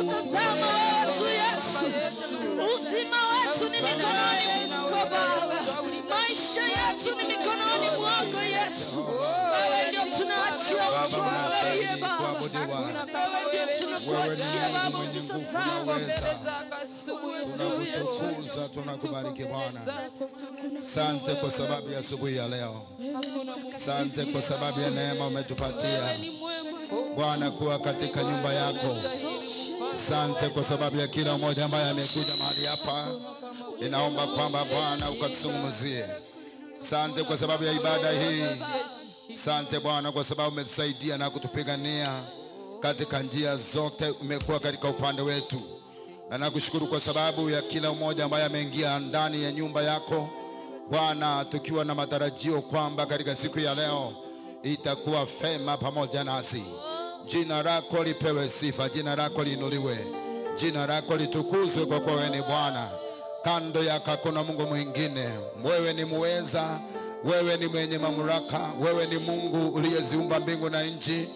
Tunakutazama wewe tu Yesu. Uzima wetu ni mikononi mwako Baba. Maisha yetu ni mikononi mwako Yesu. Wewe ndio tunaachia utuangalie Baba. Wewe ndio tunakuachia Baba, ututazame. Tunakutukuza, tunakubariki Bwana. Asante kwa sababu ya asubuhi ya leo. Asante kwa sababu ya neema umetupatia Bwana kuwa katika nyumba yako. Asante kwa sababu ya kila mmoja ambaye amekuja mahali hapa. Ninaomba kwamba Bwana ukatuzungumzie. Asante kwa sababu ya ibada hii. Asante Bwana kwa sababu umetusaidia na kutupigania katika njia zote, umekuwa katika upande wetu. Na nakushukuru kwa sababu ya kila mmoja ambaye ameingia ndani ya nyumba yako Bwana, tukiwa na matarajio kwamba katika siku ya leo itakuwa fema pamoja nasi. Jina lako lipewe sifa, jina lako liinuliwe, jina lako litukuzwe, kwa kuwa wewe ni Bwana. Kando yako hakuna Mungu mwingine. Wewe ni muweza, wewe ni mwenye mamlaka, wewe ni Mungu uliyeziumba mbingu na nchi.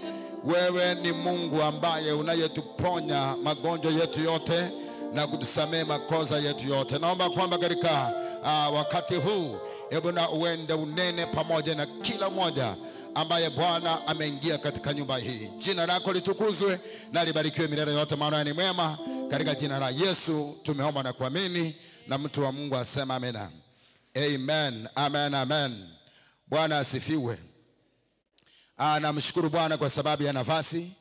Wewe ni Mungu ambaye unayetuponya magonjwa yetu yote na kutusamehe makosa yetu yote. Naomba kwamba katika wakati huu, hebu na uende unene pamoja na kila mmoja ambaye Bwana ameingia katika nyumba hii. Jina lako litukuzwe na libarikiwe milele yote, maana ni mwema. Katika jina la Yesu tumeomba na kuamini, na mtu wa Mungu asema amina. Amen, amen, amen. Bwana asifiwe. Namshukuru Bwana kwa sababu ya nafasi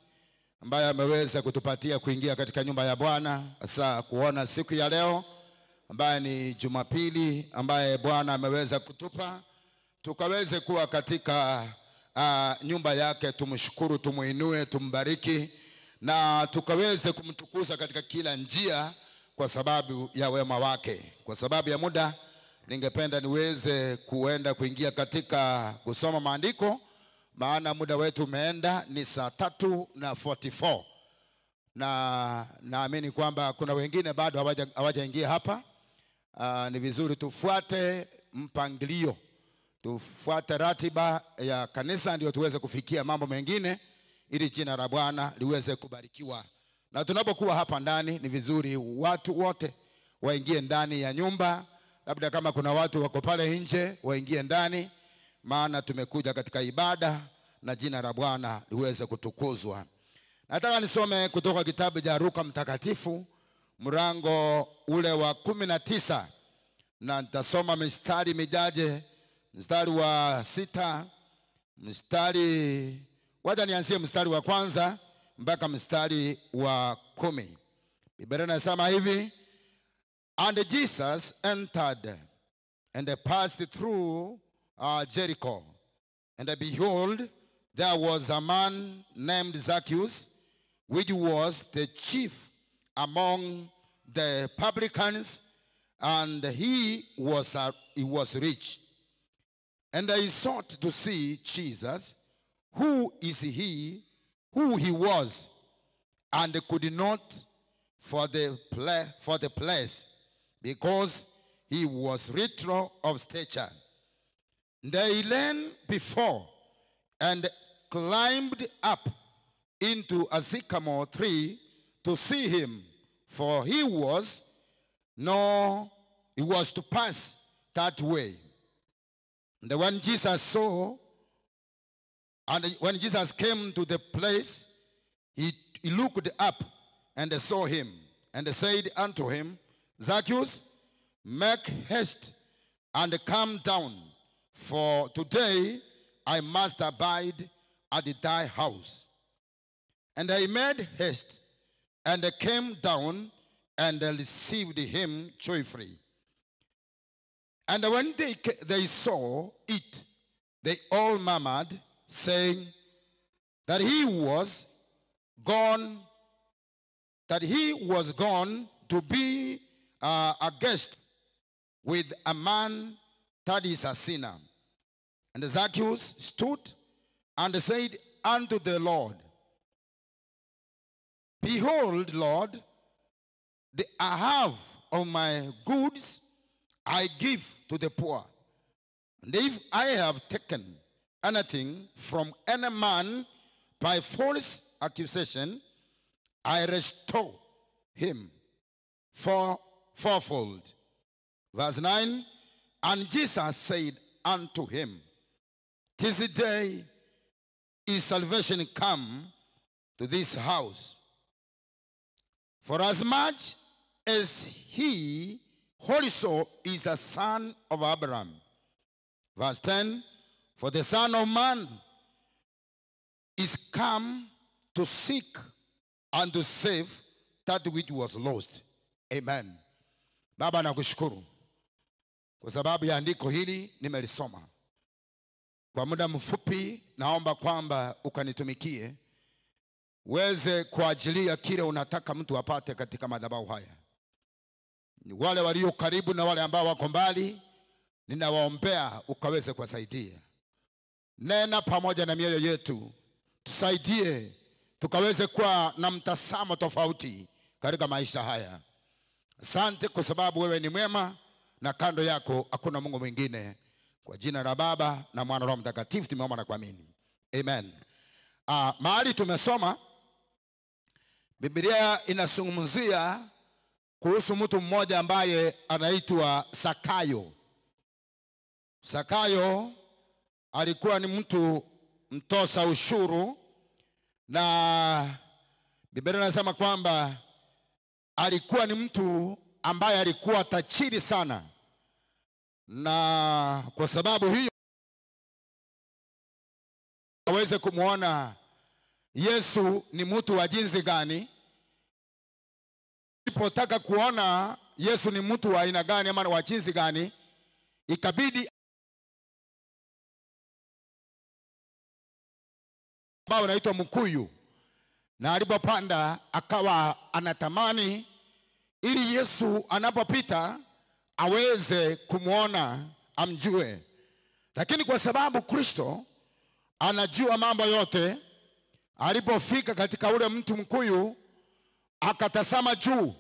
ambayo ameweza kutupatia kuingia katika nyumba ya Bwana, hasa kuona siku ya leo ambaye ni Jumapili ambaye Bwana ameweza kutupa tukaweze kuwa katika nyumba yake. Tumshukuru, tumuinue, tumbariki na tukaweze kumtukuza katika kila njia kwa sababu ya wema wake. Kwa sababu ya muda, ningependa niweze kuenda kuingia katika kusoma maandiko, maana muda wetu umeenda, ni saa 3:44. Na naamini kwamba kuna wengine bado hawajaingia hapa. Ni vizuri tufuate mpangilio, tufuate ratiba ya kanisa ndio tuweze kufikia mambo mengine ili jina la Bwana liweze kubarikiwa. Na tunapokuwa hapa ndani ni vizuri watu wote waingie ndani ya nyumba. Labda kama kuna watu wako pale nje waingie ndani, maana tumekuja katika ibada na jina la Bwana liweze kutukuzwa. Nataka nisome kutoka kitabu cha Luka Mtakatifu mlango ule wa 19, na nitasoma mistari mijaje, mstari wa 6, mstari, wacha nianzie mstari wa kwanza mpaka mstari wa 10. Biblia inasema hivi: And Jesus entered and passed through Jericho, and behold, there was a man named Zacchaeus, which was the chief among the publicans, and he was rich. And he sought to see Jesus, who he was, and could not for the place, because he was little of stature. They ran before and climbed up into a sycamore tree to see him, for he was to pass that way. And when Jesus came to the place, he looked up and saw him, and said unto him, Zacchaeus, make haste and come down, for today I must abide at thy house. And he made haste and came down and received him joyfully. And when they saw it, they all murmured, saying that he was gone to be a guest with a man that is a sinner. And Zacchaeus stood and said unto the Lord, Behold, Lord, the half of my goods I give to the poor. And if I have taken anything from any man by false accusation, I restore him fourfold. Verse 9, and Jesus said unto him, This day is salvation come to this house, for as much as he also is a son of Abraham. Verse 10, for the Son of Man is come to seek and to save that which was lost. Amen. Baba, nakushukuru kwa sababu ya andiko hili nimelisoma kwa muda mfupi. Naomba kwamba ukanitumikie, uweze kuajilia kile unataka mtu apate katika madhabahu haya. Ni wale walio karibu na wale ambao wako mbali, ninawaombea ukaweze kuwasaidia. Nena pamoja na mioyo yetu, tusaidie tukaweze kuwa na mtazamo tofauti katika maisha haya. Asante kwa sababu wewe ni mwema na kando yako hakuna Mungu mwingine. Kwa jina la Baba na Mwana Roho Mtakatifu tumeomba na kuamini. Amen. Mahali tumesoma, Biblia inazungumzia kuhusu mtu mmoja ambaye anaitwa Zakayo. Zakayo alikuwa ni mtu mtoza ushuru, na Biblia inasema kwamba alikuwa ni mtu ambaye alikuwa tajiri sana, na kwa sababu hiyo aweze kumuona Yesu ni mtu wa jinsi gani. Alipotaka kuona Yesu ni mtu wa aina gani ama wa jinsi gani, ikabidi ambao unaitwa mkuyu, na alipopanda akawa anatamani ili Yesu anapopita aweze kumuona, amjue. Lakini kwa sababu Kristo anajua mambo yote, alipofika katika ule mtu mkuyu akatazama juu,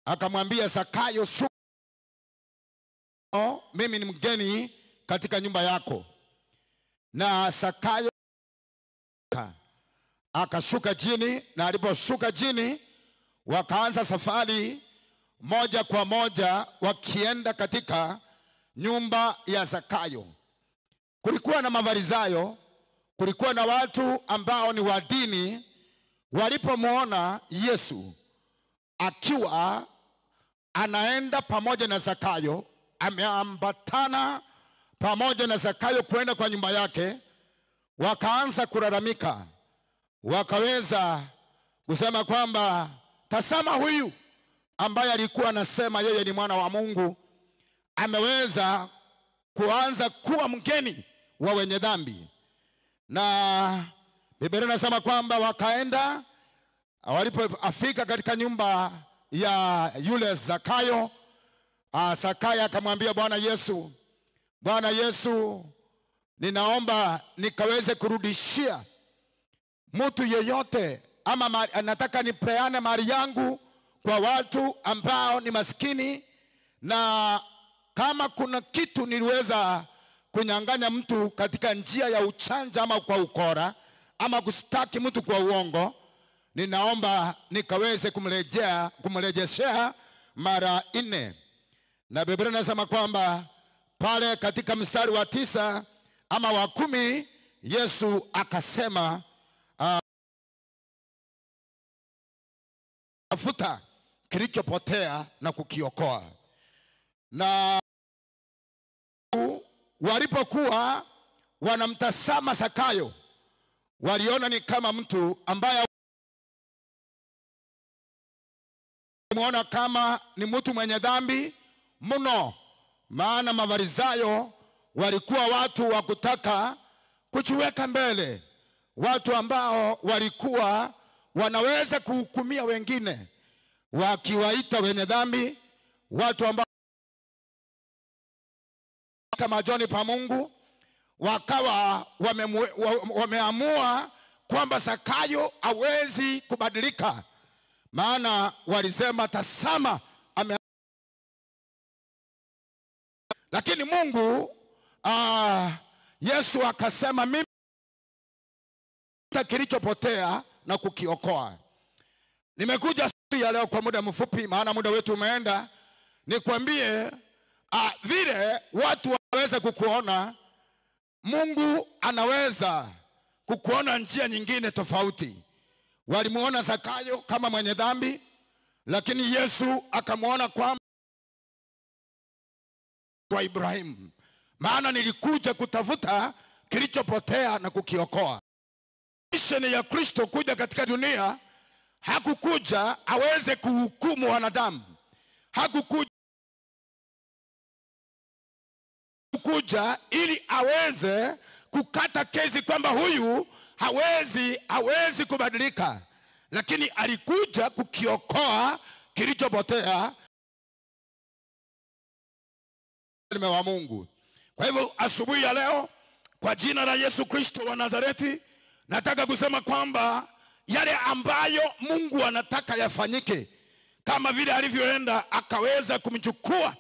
akamwambia Zakayo, shuka, mimi ni mgeni katika nyumba yako. Na Zakayo akashuka chini, na aliposhuka chini wakaanza safari moja kwa moja wakienda katika nyumba ya Zakayo. Kulikuwa na Mafarisayo, kulikuwa na watu ambao ni wa dini. Walipomuona Yesu akiwa anaenda pamoja na Zakayo, ameambatana pamoja na Zakayo kwenda kwa nyumba yake, wakaanza kulalamika. Wakaweza kusema kwamba tazama, huyu ambaye alikuwa anasema yeye ni mwana wa Mungu ameweza kuanza kuwa mgeni wa wenye dhambi. Na Biblia inasema kwamba wakaenda, walipofika katika nyumba ya yule Zakayo, Zakayo akamwambia Bwana Yesu, Bwana Yesu, ninaomba nikaweze kurudishia mtu yeyote, ama nataka nipeane mali yangu kwa watu ambao ni maskini, na kama kuna kitu niliweza kunyang'anya mtu katika njia ya uchanja ama kwa ukora ama kustaki mtu kwa uongo, ninaomba nikaweze kumrejeshea mara 4. Na Biblia inasema kwamba pale katika mstari wa 9 ama wa 10, Yesu akasema, tafuta kilichopotea na kukiokoa. Na walipokuwa wanamtazama Zakayo, waliona ni kama mtu ambaye muona kama ni mtu mwenye dhambi mno, maana Mafarisayo walikuwa watu wa kutaka kujiweka mbele, watu ambao walikuwa wanaweza kuhukumia wengine wakiwaita wenye dhambi, watu ambao kama John pa Mungu wakawa wameamua kwamba Zakayo hawezi kubadilika, maana walisema tazama Lakini Mungu Yesu akasema mimi kilichopotea na kukiokoa. Nimekuja Ya leo kwa muda mfupi, maana muda wetu umeenda, nikwambie vile watu waweza kukuona, Mungu anaweza kukuona njia nyingine tofauti. Walimuona Zakayo kama mwenye dhambi, lakini Yesu akamuona kwamba kwa Ibrahimu, maana nilikuja kutafuta kilichopotea na kukiokoa. Misheni ya Kristo kuja katika dunia, hakukuja aweze kuhukumu wanadamu. Hakukuja ili aweze kukata kesi kwamba huyu hawezi kubadilika, lakini alikuja kukiokoa kilichopotea wa Mungu. Kwa hivyo asubuhi ya leo, kwa jina la Yesu Kristo wa Nazareti, nataka kusema kwamba yale ambayo Mungu anataka yafanyike, kama vile alivyoenda akaweza kumchukua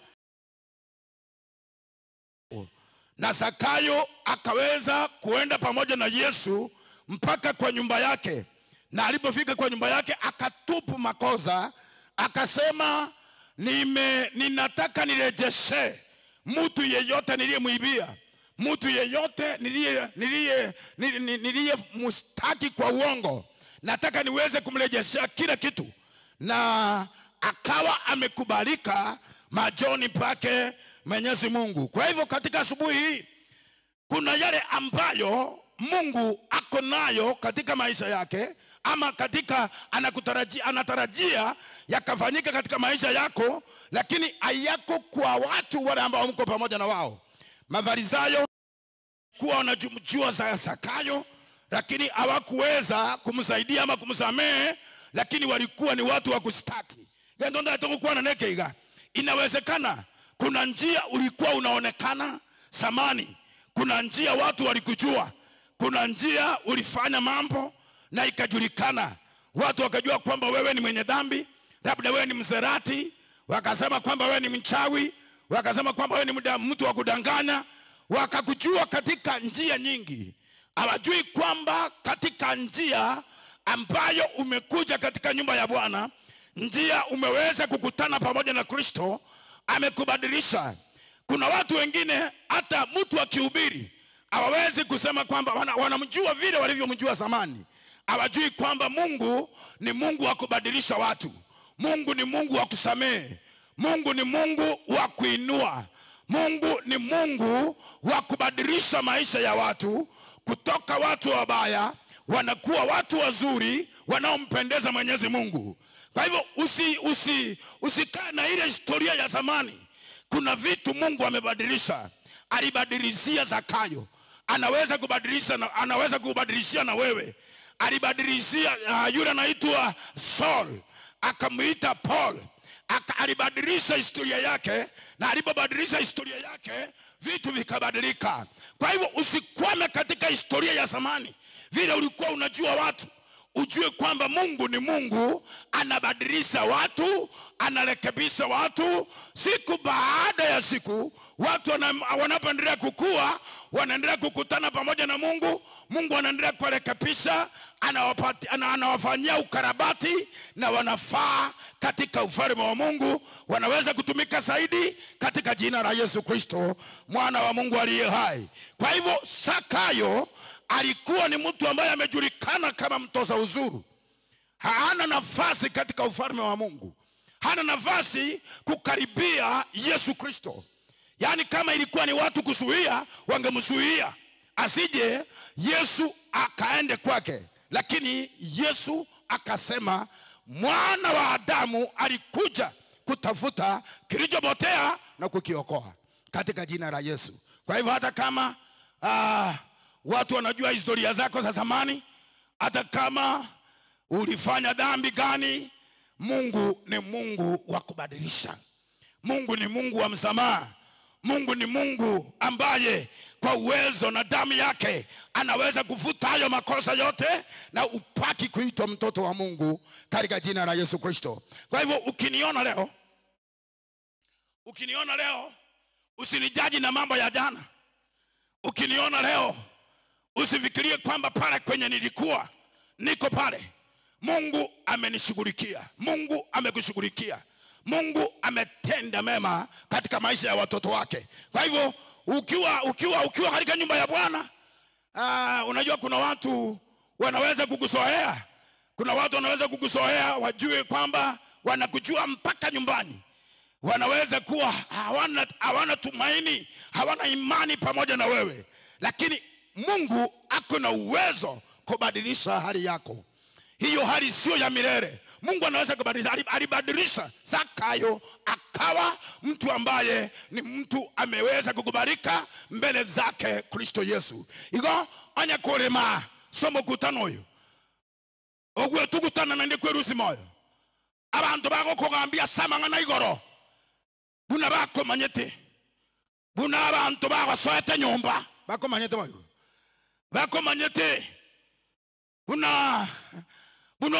na Zakayo akaweza kuenda pamoja na Yesu mpaka kwa nyumba yake, na alipofika kwa nyumba yake akatupu makosa, akasema ninataka nirejeshe mtu yeyote niliyemwibia, mtu yeyote niliye mustaki kwa uongo, nataka niweze kumrejeshea kila kitu. Na akawa amekubalika machoni pake Mwenyezi Mungu. Kwa hivyo katika asubuhi hii kuna yale ambayo Mungu ako nayo katika maisha yake, ama katika anatarajia yakafanyika katika maisha yako, lakini hayako kwa watu wale ambao mko pamoja na wao. Mafarisayo kuwa wanajua za Zakayo, lakini hawakuweza kumsaidia ama kumsamehe, lakini walikuwa ni watu wa kustaki. Inawezekana kuna njia ulikuwa unaonekana samani, kuna njia watu walikujua, kuna njia ulifanya mambo na ikajulikana, watu wakajua kwamba wewe ni mwenye dhambi, labda wewe ni mzerati, wakasema kwamba wewe ni mchawi, wakasema kwamba wewe ni mtu wa kudanganya, wakakujua katika njia nyingi. Hawajui kwamba katika njia ambayo umekuja katika nyumba ya Bwana, njia umeweza kukutana pamoja na Kristo, amekubadilisha. Kuna watu wengine hata mtu akihubiri hawawezi kusema kwamba wanamjua vile walivyomjua zamani. Hawajui kwamba Mungu ni Mungu wa kubadilisha watu. Mungu ni Mungu wa kusamehe. Mungu ni Mungu wa kuinua. Mungu ni Mungu wa kubadilisha maisha ya watu, kutoka watu wabaya wanakuwa watu wazuri wanaompendeza Mwenyezi Mungu. Kwa hivyo usikae na ile historia ya zamani. Kuna vitu Mungu amebadilisha. Alibadilishia Zakayo, anaweza kubadilisha na anaweza kubadilishia na wewe. Alibadilishia yule anaitwa Saul, akamuita Paul. Alibadilisha historia yake, na alipobadilisha historia yake vitu vikabadilika. Kwa hivyo usikwame katika historia ya zamani, vile ulikuwa unajua watu. Ujue kwamba Mungu ni Mungu, anabadilisha watu, anarekebisha watu. Siku baada ya siku, watu wanapoendelea kukua, wanaendelea kukutana pamoja na Mungu. Mungu anaendelea kuwarekebisha, anawafanyia ukarabati, na wanafaa katika ufalme wa Mungu, wanaweza kutumika zaidi katika jina la Yesu Kristo, mwana wa Mungu aliye hai. Kwa hivyo Zakayo alikuwa ni mtu ambaye amejulikana kama mtoza ushuru. Hana nafasi katika ufalme wa Mungu. Hana nafasi kukaribia Yesu Kristo. Yaani kama ilikuwa ni watu kuzuia, wangemzuia asije Yesu akaende kwake. Lakini Yesu akasema mwana wa Adamu alikuja kutafuta kilichopotea na kukiokoa, katika jina la Yesu. Kwa hivyo hata kama watu wanajua historia zako za zamani, hata kama ulifanya dhambi gani, Mungu ni Mungu wa kubadilisha. Mungu ni Mungu wa msamaha. Mungu ni Mungu ambaye kwa uwezo na damu yake anaweza kufuta hayo makosa yote na upaki kuitwa mtoto wa Mungu katika jina la Yesu Kristo. Kwa hivyo ukiniona leo, usinijaji na mambo ya jana. Ukiniona leo, usifikirie kwamba pale kwenye nilikuwa niko pale. Mungu amenishughulikia, Mungu amekushughulikia, Mungu ametenda mema katika maisha ya watoto wake. Kwa hivyo ukiwa katika nyumba ya Bwana, unajua kuna watu wanaweza kukuzoea. Kuna watu wanaweza kukuzoea, wajue kwamba wanakujua mpaka nyumbani. Wanaweza kuwa hawana tumaini, hawana imani pamoja na wewe. Lakini Mungu ako na uwezo kubadilisha hali yako. Hiyo hali sio ya milele. Mungu anaweza kubadilisha. Alibadilisha Zakayo akawa mtu ambaye ni mtu ameweza kukubalika mbele zake Kristo Yesu. Igo anya korema somo kutano uyu. Ogwe tukutana na ndikwerusi moyo. Abantu bako kugambia samangana igoro. Buna bako manyete. Buna abantu bako soete nyumba. Bako manyete moyo. Bako manyete. Buna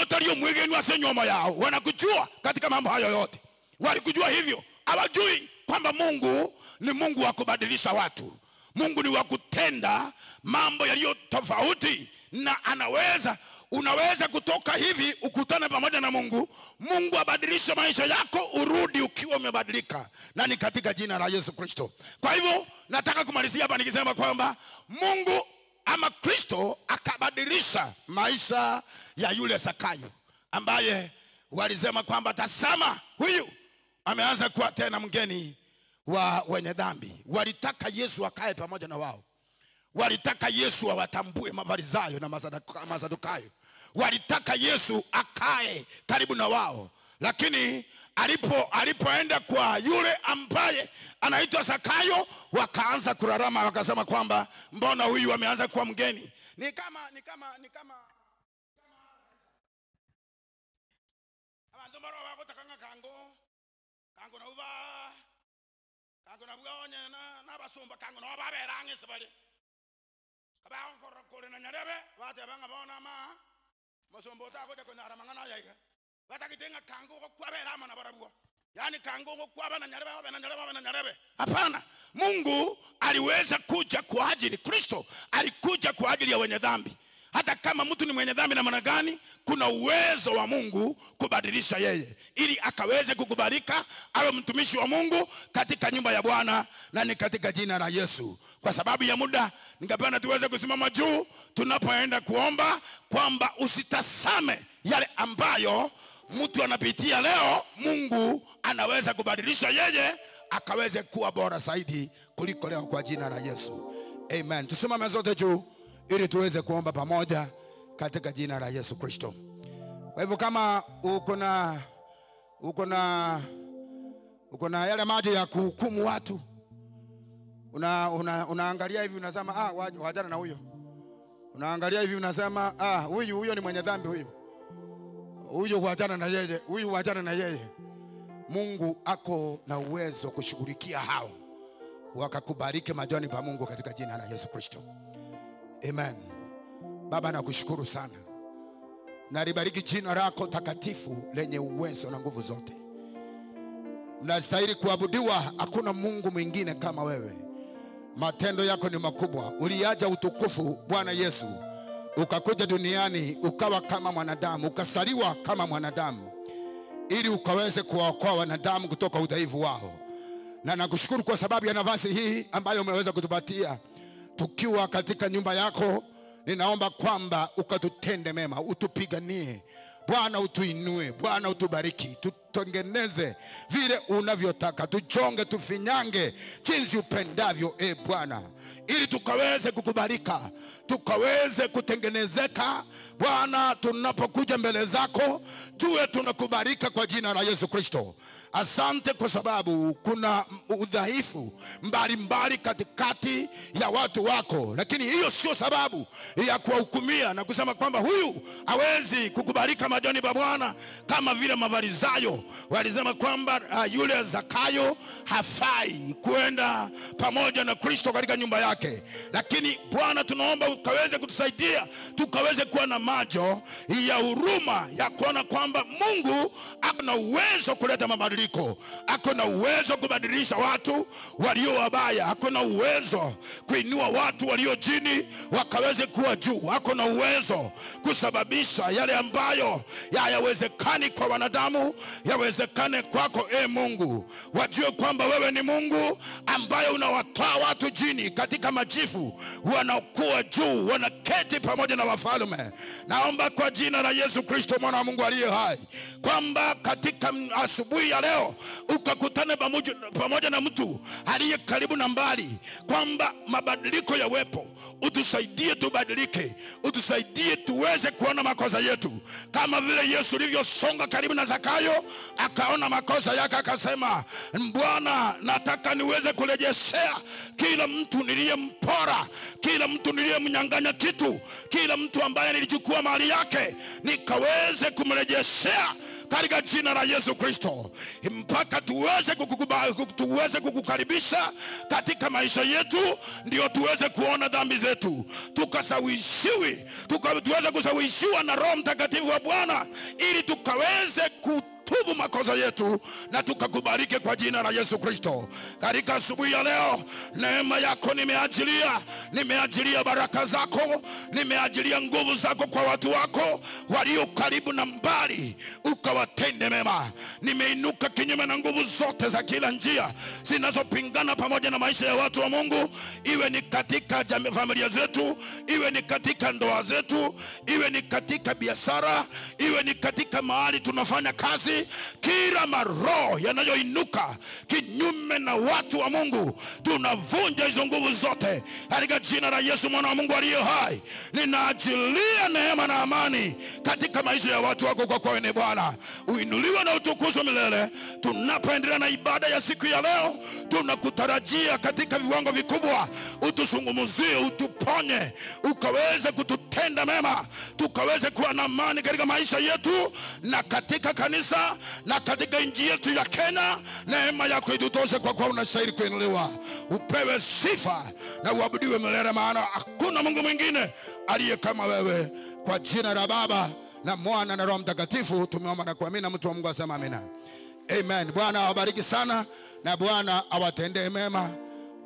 otari mwigeni wa nyuma yao. Wanakujua katika mambo hayo yote. Walikujua hivyo. Hawajui kwamba Mungu ni Mungu wa kubadilisha watu. Mungu ni wa kutenda mambo yaliyo tofauti, na anaweza, unaweza kutoka hivi ukutane pamoja na Mungu. Mungu abadilishe maisha yako, urudi ukiwa umebadilika, na ni katika jina la Yesu Kristo. Kwa hivyo nataka kumalizia hapa nikisema kwamba Mungu ama Kristo akabadilisha maisha ya yule Zakayo ambaye walisema kwamba tazama huyu ameanza kuwa tena mgeni wa wenye dhambi. Walitaka Yesu akae pamoja na wao. Walitaka Yesu awatambue Mafarisayo na Masadukayo. Walitaka Yesu akae karibu na wao. Lakini alipoenda kwa yule ambaye anaitwa Zakayo, wakaanza kurarama, wakasema kwamba mbona huyu ameanza kuwa mgeni? Ni kama abantu baro bagotakanga kango na uba kango na buonya na basumba kango na baberanga sebale kabakora kore na nyarebe batebanga bona ma masombo tagoja konyara mangana yaiga batakitenga kango kwabera mana barabwo. Yani kango kwaba na nyarebe wabe na nyarebe wabe na nyarebe. Hapana, Mungu aliweza kuja kwa ajili, Kristo alikuja kwa ajili ya wenye dhambi. Hata kama mtu ni mwenye dhambi na maana gani, kuna uwezo wa Mungu kubadilisha yeye ili akaweze kukubalika awe mtumishi wa Mungu katika nyumba ya Bwana, na ni katika jina la Yesu. Kwa sababu ya muda, ningependa tuweze kusimama juu tunapoenda kuomba kwamba usitasame yale ambayo mtu anapitia leo. Mungu anaweza kubadilisha yeye akaweze kuwa bora zaidi kuliko leo kwa jina la Yesu. Amen. Tusimame zote juu ili tuweze kuomba pamoja katika jina la Yesu Kristo. Kwa hivyo kama uko na yale maji ya kuhukumu watu, unaangalia hivi unasema wajana na huyo. Unaangalia hivi unasema huyu ni mwenye dhambi huyu. Huyu wajana na yeye, huyu wajana na yeye. Mungu ako na uwezo kushughulikia hao wakakubariki majani pa Mungu katika jina la Yesu Kristo. Amen. Baba, nakushukuru sana. Nalibariki jina lako takatifu lenye uwezo na nguvu zote. Unastahili kuabudiwa, hakuna Mungu mwingine kama wewe. Matendo yako ni makubwa. Uliaja utukufu Bwana Yesu, ukakuja duniani ukawa kama mwanadamu, ukasaliwa kama mwanadamu, ili ukaweze kuwaokoa wanadamu kutoka udhaifu wao. Na nakushukuru kwa sababu ya nafasi hii ambayo umeweza kutupatia tukiwa katika nyumba yako. Ninaomba kwamba ukatutende mema, utupiganie Bwana, utuinue Bwana, utubariki, tutengeneze vile unavyotaka, tuchonge, tufinyange jinsi upendavyo, e Bwana, ili tukaweze kukubalika, tukaweze kutengenezeka Bwana. Tunapokuja mbele zako tuwe tunakubalika kwa jina la Yesu Kristo. Asante kwa sababu kuna udhaifu mbalimbali katikati ya watu wako, lakini hiyo sio sababu ya kuwahukumia na kusema kwamba huyu hawezi kukubalika machoni pa Bwana kama vile Mafarisayo Walisema kwamba yule Zakayo hafai kuenda pamoja na Kristo katika nyumba yake. Lakini Bwana, tunaomba ukaweze kutusaidia tukaweze kuwa na macho ya huruma ya kuona kwamba Mungu ako na uwezo kuleta mabadiliko, ako na uwezo kubadilisha watu walio wabaya, ako na uwezo kuinua watu walio chini wakaweze kuwa juu, ako na uwezo kusababisha yale ambayo hayawezekani kwa wanadamu yawezekane kwako. Mungu, wajue kwamba wewe ni Mungu ambaye unawatoa watu chini katika majifu, wanakuwa juu, wanaketi pamoja na wafalme. Naomba kwa jina la Yesu Kristo mwana wa Mungu aliye hai, kwamba katika asubuhi ya leo ukakutane pamoja na mtu aliye karibu na mbali, kwamba mabadiliko yawepo. Utusaidie tubadilike, utusaidie tuweze kuona makosa yetu, kama vile Yesu alivyosonga karibu na Zakayo akaona makosa yake akasema, Bwana, nataka niweze kurejeshea kila mtu niliyempora, kila mtu niliyemnyang'anya kitu, kila mtu ambaye nilichukua mali yake, nikaweze kumrejeshea katika jina la Yesu Kristo, mpaka tuweze kukukubali, tuweze kukukaribisha katika maisha yetu, ndio tuweze kuona dhambi zetu, tukasawishiwi, tuweze kusawishiwa na Roho Mtakatifu wa Bwana, ili tukaweze kutubu makosa yetu na tukakubariki kwa jina la Yesu Kristo. Katika asubuhi ya leo, neema yako nimeajilia, nimeajilia baraka zako, nimeajilia nguvu zako kwa watu wako walio karibu na mbali, ukawatende mema. Nimeinuka kinyume na nguvu zote za kila njia zinazopingana pamoja na maisha ya watu wa Mungu, iwe ni katika familia zetu, iwe ni katika ndoa zetu, iwe ni katika biashara, iwe ni katika mahali tunafanya kazi. Kila maroho yanayoinuka kinyume na watu wa Mungu, tunavunja hizo nguvu zote katika jina la Yesu mwana wa Mungu aliye hai. Ninaachilia neema na amani katika maisha ya watu wako, kwa kuwa ni Bwana uinuliwe na utukuzwe milele. Tunapoendelea na ibada ya siku ya leo, tunakutarajia katika viwango vikubwa. Utusungumuzie, utuponye, ukaweze kututenda mema, tukaweze kuwa na amani katika maisha yetu na katika kanisa na katika nchi yetu ya Kenya. Neema yako itutoshe, kwa kuwa unastahili kuinuliwa. Upewe sifa na uabudiwe milele, maana hakuna Mungu mwingine aliye kama wewe. Kwa jina la Baba na Mwana na Roho Mtakatifu tumeomba na kuamini, na mtu wa Mungu asema amina. Amen. Bwana awabariki sana na Bwana awatendee mema.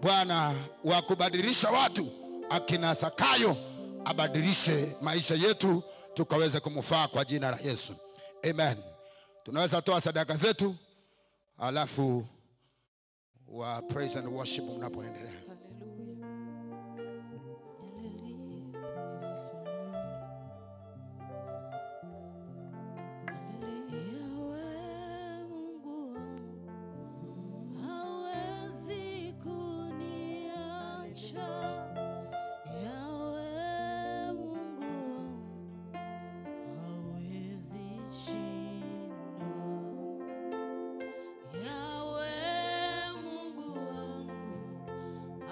Bwana wa kubadilisha watu akina Zakayo abadilishe maisha yetu tukaweze kumfaa kwa jina la Yesu. Amen. Tunaweza toa sadaka zetu alafu wa praise and worship mnapoendelea. Yahweh Mungu wangu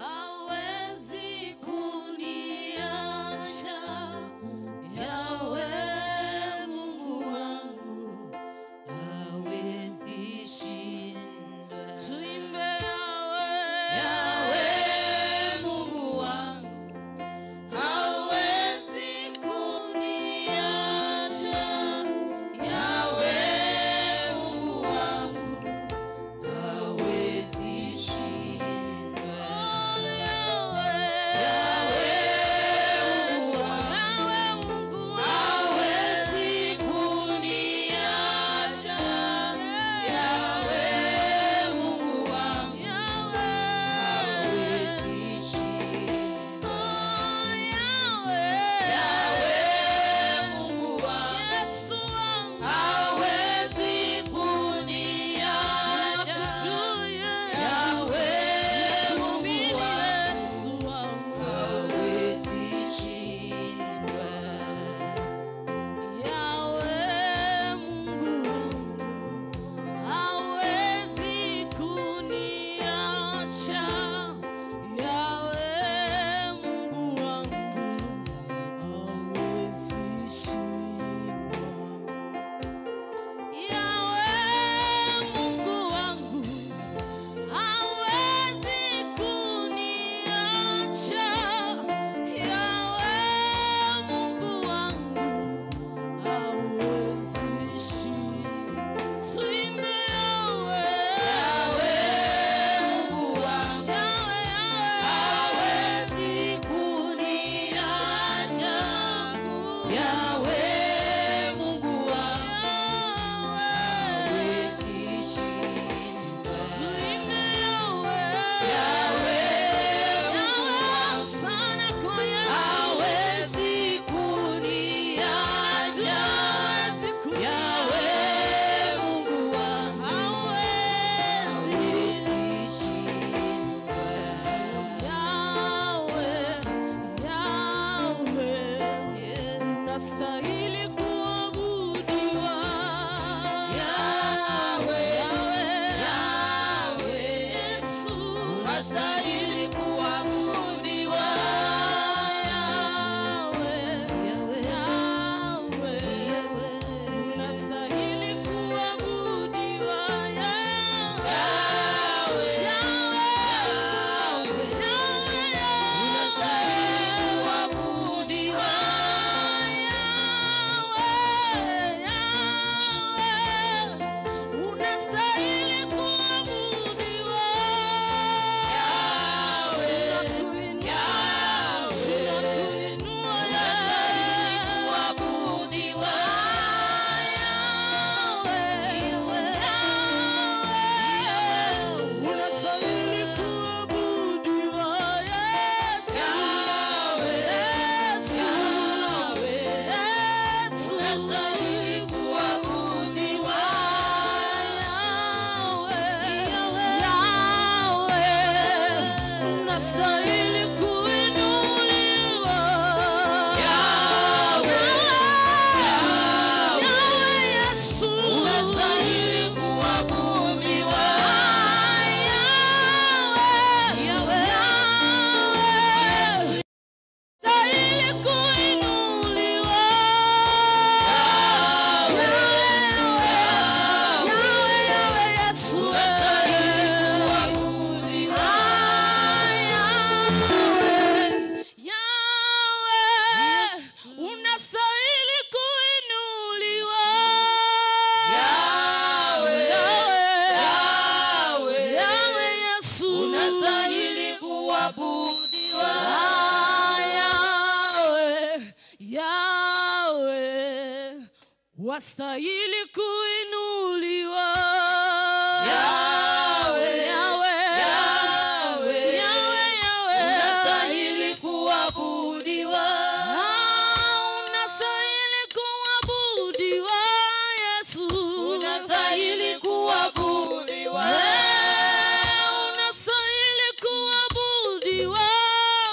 Wastahili kuinuliwa. Yahweh, Yahweh, Yahweh, Yahweh, Yahweh. Unastahili kuabudiwa. Unastahili kuabudiwa Yesu. Unastahili kuabudiwa. Unastahili kuabudiwa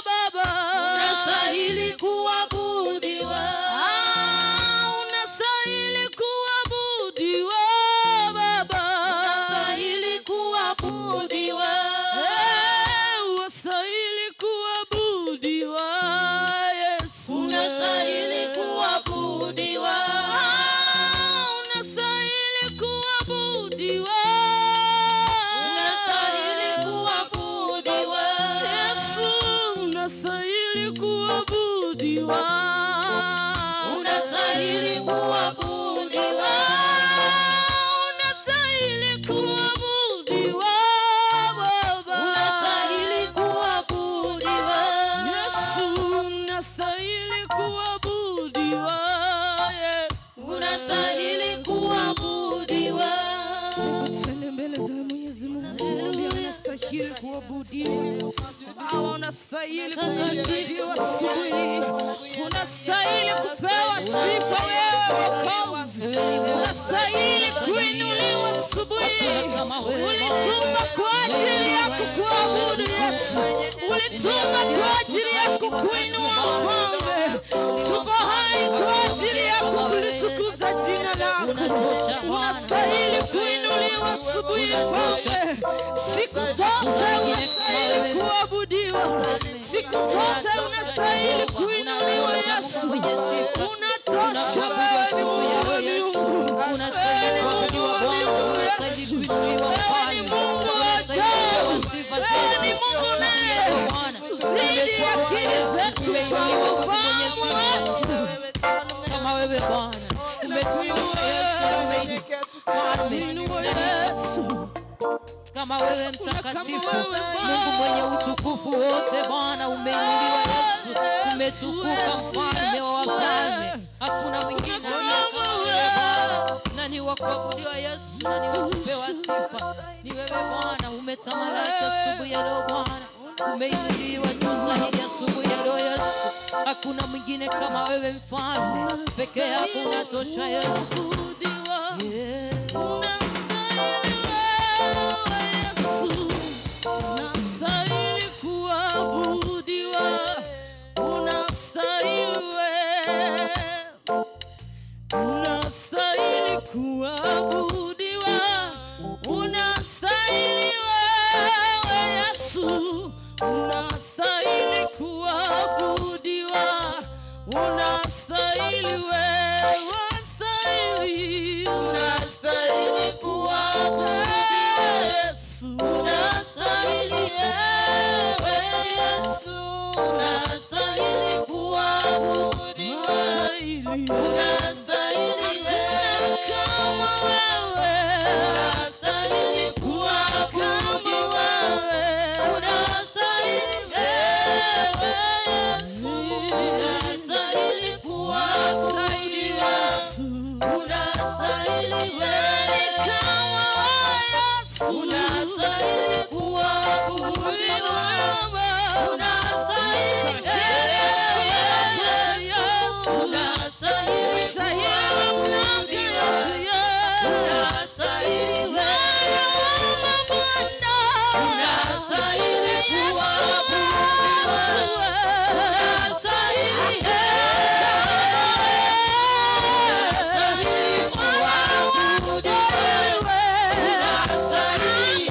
Baba. Unastahili kuabudiwa. Unastahili kuabudiwa Baba. Unastahili kuabudiwa. Unastahili kuabudiwa Yesu. Unastahili kuabudiwa. Unastahili kuabudiwa. Unastahili kuabudiwa. Yesu, unastahili kuabudiwa. Unastahili kuabudiwa. Unastahili kuabudiwa Baba. Unastahili kuabudiwa. Yesu, unastahili kuabudiwa. Yeah. Unastahili kuabudiwa. Twende mbele za Mwenyezi Mungu, tumwambie unastahili kuabudiwa. Baba, unastahili kuabudiwa asubuhi. Unastahili kupewa sifa wewe Mwokozi. Unastahili kuinuliwa asubuhi. Ulituumba kwa ajili ya kukuabudu Yesu. Ulituumba kwa ajili ya kukuinua Mfalme. Tuko hai kwa ajili ya kulitukuza jina lako. Unastahili kuinuliwa asubuhi Mfalme. Siku zote unastahili kuabudiwa. Siku zote unastahili kuinuliwa Yesu. Unatosha wewe ni Mungu wa miungu. Wewe ni Mungu wa miungu Yesu. Wewe ni Mungu wa ajabu. Wewe ni Mungu naye uzidi akili zetu, ufahamu wetu. Kama wewe Bwana umetuinua Yesu, Inua Yesu. kama wewe mtakatifu, Kama wewe Bwana. Mungu mwenye utukufu wote Bwana, umeinuliwa Yesu, umetukuka mfalme wa wafalme, hakuna mwingine aliye kama wewe Bwana. Nani wa kuabudiwa Yesu, nani wa kupewa sifa? Ni wewe Bwana, umetamalaki asubuhi ya leo Bwana, umeinuliwa juu zaidi asubuhi ya leo Yesu, hakuna mwingine kama wewe mfalme, peke yako unatosha Yesu. Kuabudiwa. Yeah. Unastahili wewe Yesu. Unastahili kuabudiwa. Unastahili wewe. Unastahili kuabudiwa. Unastahili wewe Yesu. Unastahili kuabudiwa. Unastahili wewe, unastahili. Unastahili kuabudiwa. Yesu. Unastahili ewe Yesu, unastahili kuabudiwa. Unastahili. Unastahili wewe, Kama wewe. unastahili kuabudiwa. Unastahili ewe Yesu, unastahili kuabudiwa. Unastahili wewe, Kama Yesu. unastahili kuabudiwa. Unastahili Yesu, unastahili kuabudiwa. Unastahili wewe, unastahili kuabudiwa. Unastahili unastahili kuabudiwa. Unastahili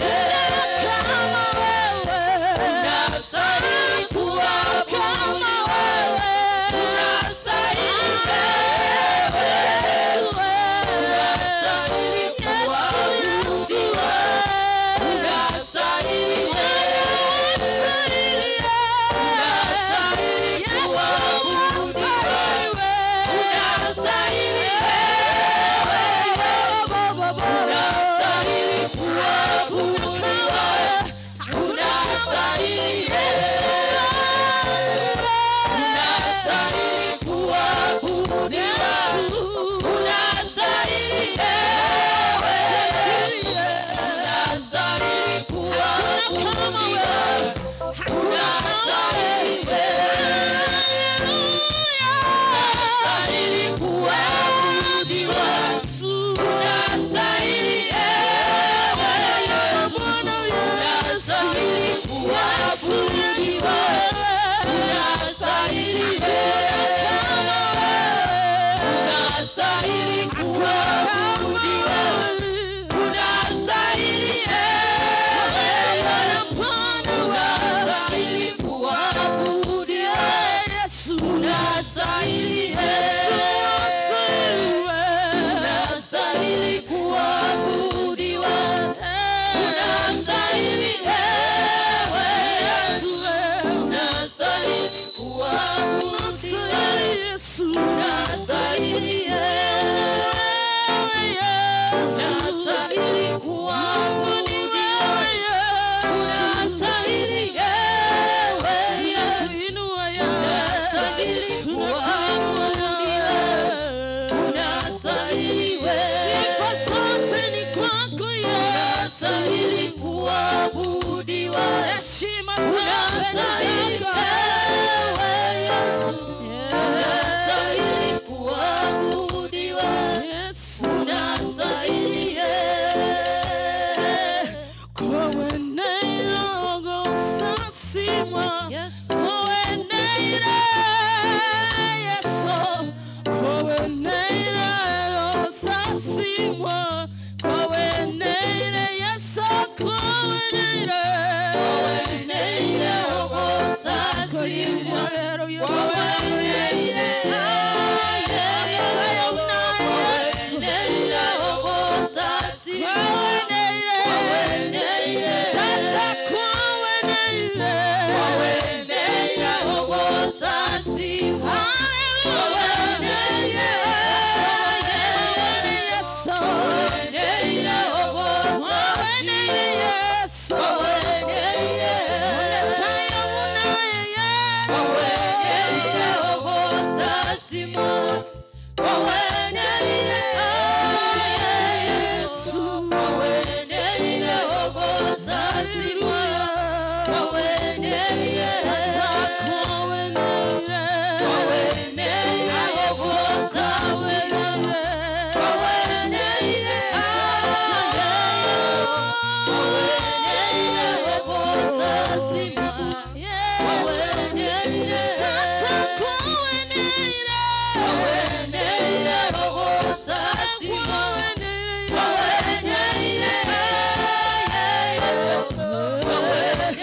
Kwaweneire Yesu, kwaweneire. Kwaweneire ogosasimwa. Kwaweneire Yesu, ogosasimwa. Kwaweneire Tata, kwaweneire. Kwaweneire ogosasimwa. Kwaweneire Yesu, kwaweneire ogosasimwa. Yesu, kwaweneire Kwaweneire ogosasimwa. Kwaweneire Yesu, kwaweneire ogosasimwa. Kwaweneire kwaweneire kwaweneire ogosasimwa. Kwaweneire kwaweneire ogosasimwa. Kwaweneire Tata, kwaweneire. Kwaweneire ogosasimwa. Kwaweneire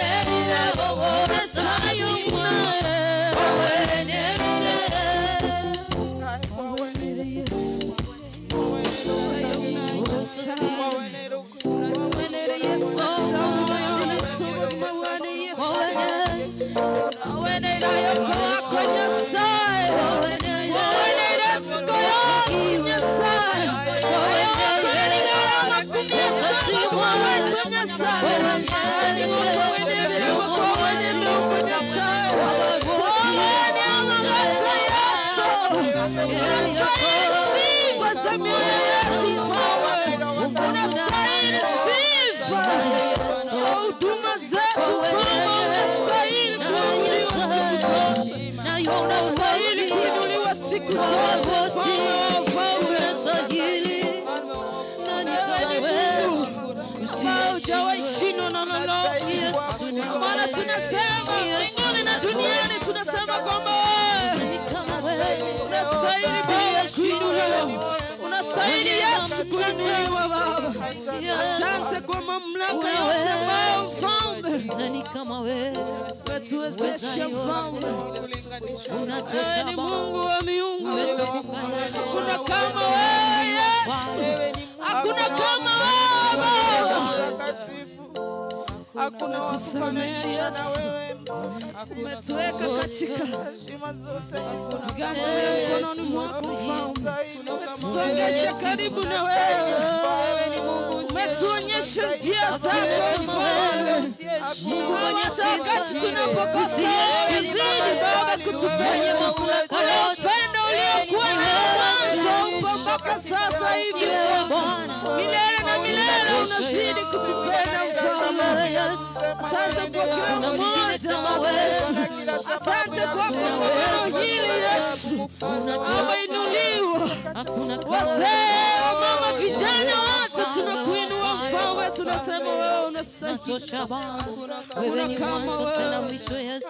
kwaweneire ogosasimwa. Kwaweneire Yesu. Kwaweneire Yesu. Kwaweneire yoko Nyasaye. Kwaweneire siko yonsi Nyasaye. Kwaweneire 17 kwawetu Nyasaye. Kwaweneire kwaweneire Nyasaye. Kwaweneire amagata Yesu. Unastahili sifa za mioyo yetu Mfalme. Unastahili sifa za huduma zetu Mfalme. Unastahili kuinuliwa siku zote. Unastahili kuinuliwa siku zote Mfalme. Wewe ni Mungu ambaye hujawahi shindwa na lolote. Maana tunasema mbinguni na duniani, tunasema kwamba wewe unastahili Baba kuinuliwa. Unastahili Yesu kuinuliwa Baba. Asante kwa mamlaka yote ambayo Mfalme Nani kama wewe umetuwezesha Mfalme. Wewe ni Mungu wa miungu. Hakuna kama wewe Yesu. Hakuna kama wewe Baba. Hakuna Tusamehe Yesu. Umetuweka katika viganja vya mkononi mwako Mfalme. Umetusongesha karibu na wewe. Umetuonyesha njia zako Mfalme. Mungu mwenye wakati tunapokosea, zidi Baba kutupenda. Ule upendo uliokuwa nao mwanzo upo mpaka sasa hivi milele na milele, unazidi kutupenda Mfalme. Asante kwa kila mmoja wetu. Asante kwa kongamano hili Yesu ameinuliwa. Wazee, wamama, vijana wote tunakuinua Mfalme, tunasema wewe unastahili. Unatosha Bwana, wewe ni mwanzo tena mwisho Yesu.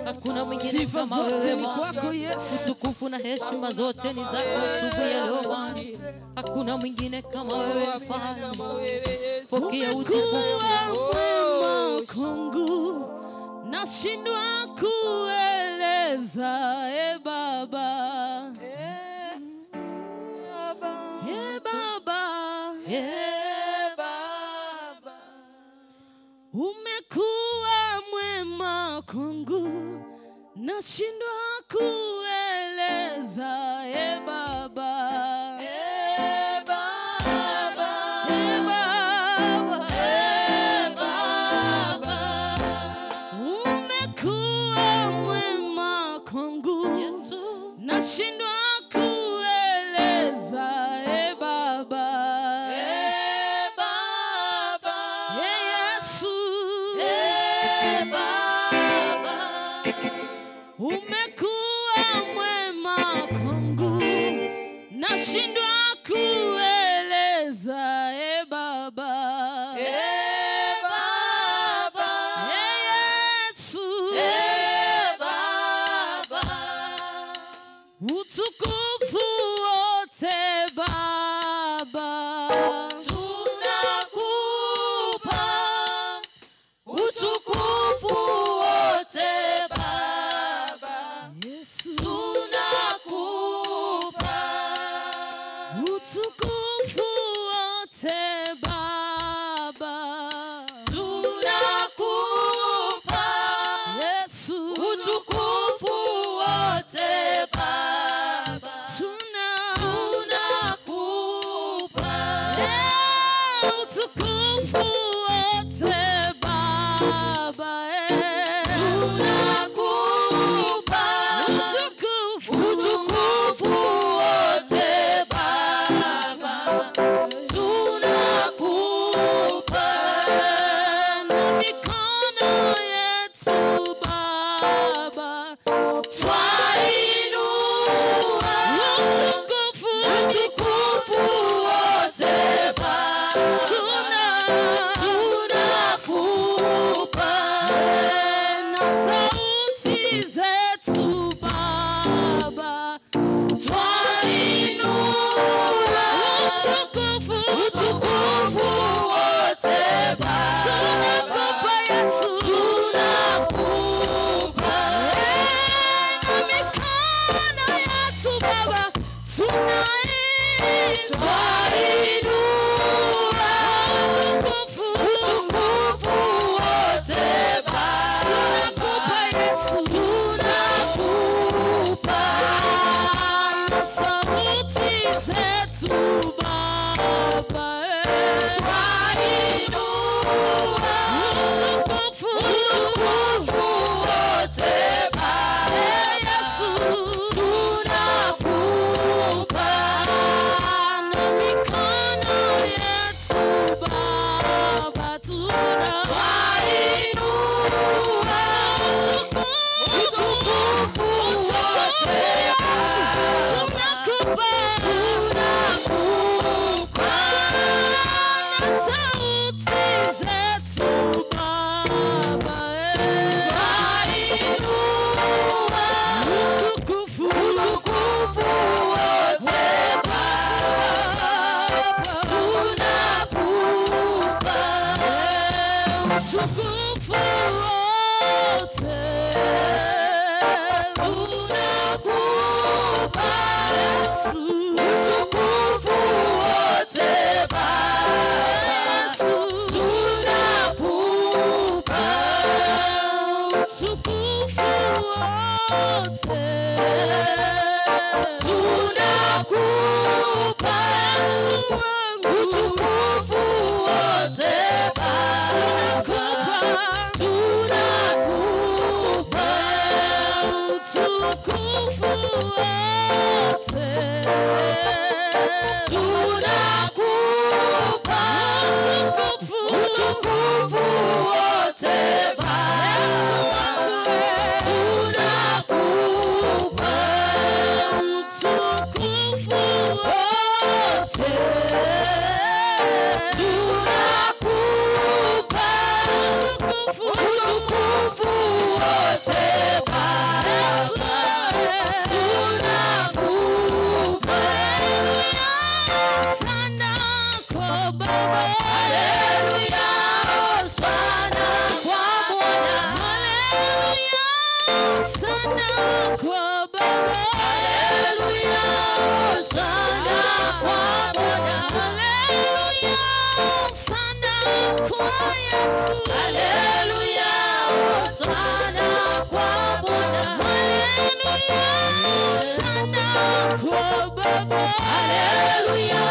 Hakuna mwingine Sifa kama zote wewe ni Bwana. kwako Yesu. Utukufu na heshima zote ni zako asubuhi ya leo Bwana. Hakuna mwingine kama wewe Bwana. Pokea utukufu. Umekuwa mwema kwangu, nashindwa kueleza e Baba. E Baba, umekuwa mwema kwangu, nashindwa kueleza e Baba. E Baba, e Baba, e Baba, umekuwa mwema kwangu, nashindwa kueleza e Baba. E Baba, e Yesu, e Baba, umekuwa mwema kwangu, nashindwa kueleza e Baba. E Baba, e Yesu, e Baba, wote Baba, tunakupa Yesu utukufu wote Baba, tunakupa utukufu wote Baba, tunakupa utukufu utukufu wote Baba, tunakupa na mikono yetu Baba, twainua utukufu utukufu wote Baba, tunakupa na sauti zetu Baba, twainua utukufu utukufu wote Baba, tunakupa Yesu, tunakupa na mikono yetu Baba, tunainua twainua utukufu utukufu wote Baba, tunakupa Yesu, tunakupa na sauti zetu Baba, twainua utukufu utukufu wote Baba, Yesu, tunakupa na mikono yetu Baba, twainua utukufu wote tunakupa tunakupa na sauti zetu Baba, twainua utukufu utukufu wote Baba, tunakupa utukufu wote tunakupa Yesu, utukufu wote Baba, Yesu, tunakupa utukufu wote tunakupa Yesu wangu, utukufu wote Baba, tunakupa utukufu wote tunakupa utukufu utukufu wote Baba, tunakupa utukufu wote tunakupa utukufu utukufu wote Baba, tunakupa sana kwa Baba, Haleluya, hosana kwa Bwana. Haleluya sana kwa Baba, Haleluya, hosana kwa Bwana. Haleluya sana kwa Yesu, Haleluya, hosana kwa Bwana. Haleluya sana kwa Baba, Haleluya,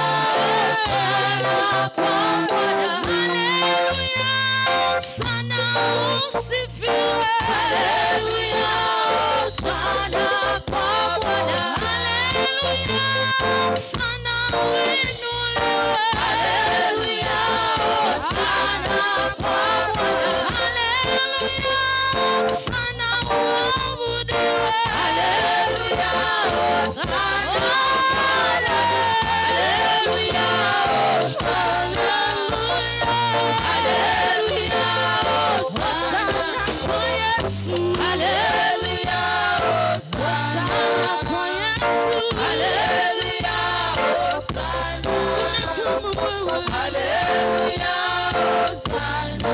hosana kwa Bwana. Haleluya sana usifiwe, Haleluya, hosana kwa Bwana. Haleluya sana uinuliwe, Haleluya, hosana kwa Bwana. Haleluya sana uabudiwe, Haleluya, hosana kwa Bwana. Haleluya, hosana. Haleluya, hosana kwa Yesu, Haleluya, hosana. kwa Yesu, Haleluya, hosana. kama wewe, Haleluya, hosana.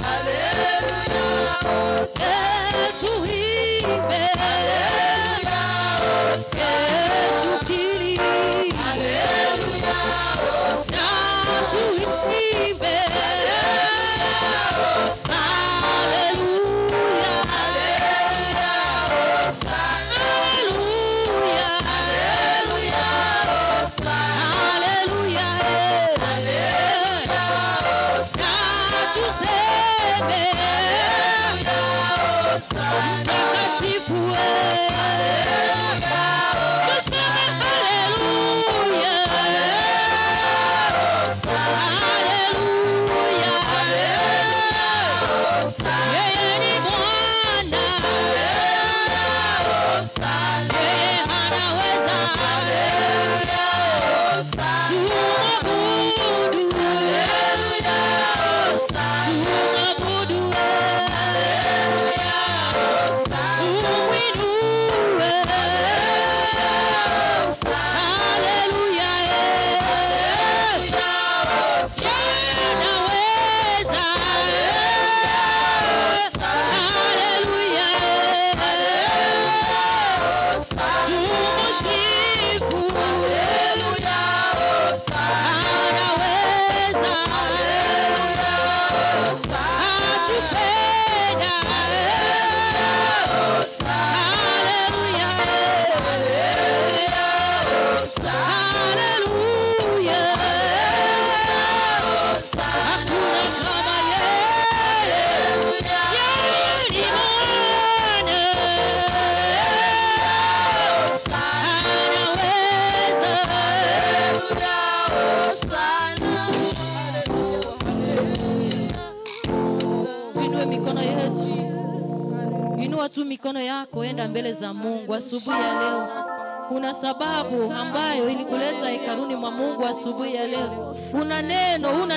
Haleluya, hosana. Tuimbe, Haleluya, hosana. tukiri, Haleluya, Inua tu mikono yako, enda mbele za Mungu asubuhi ya leo. Kuna sababu ambayo ilikuleta hekaluni mwa Mungu asubuhi ya leo. Una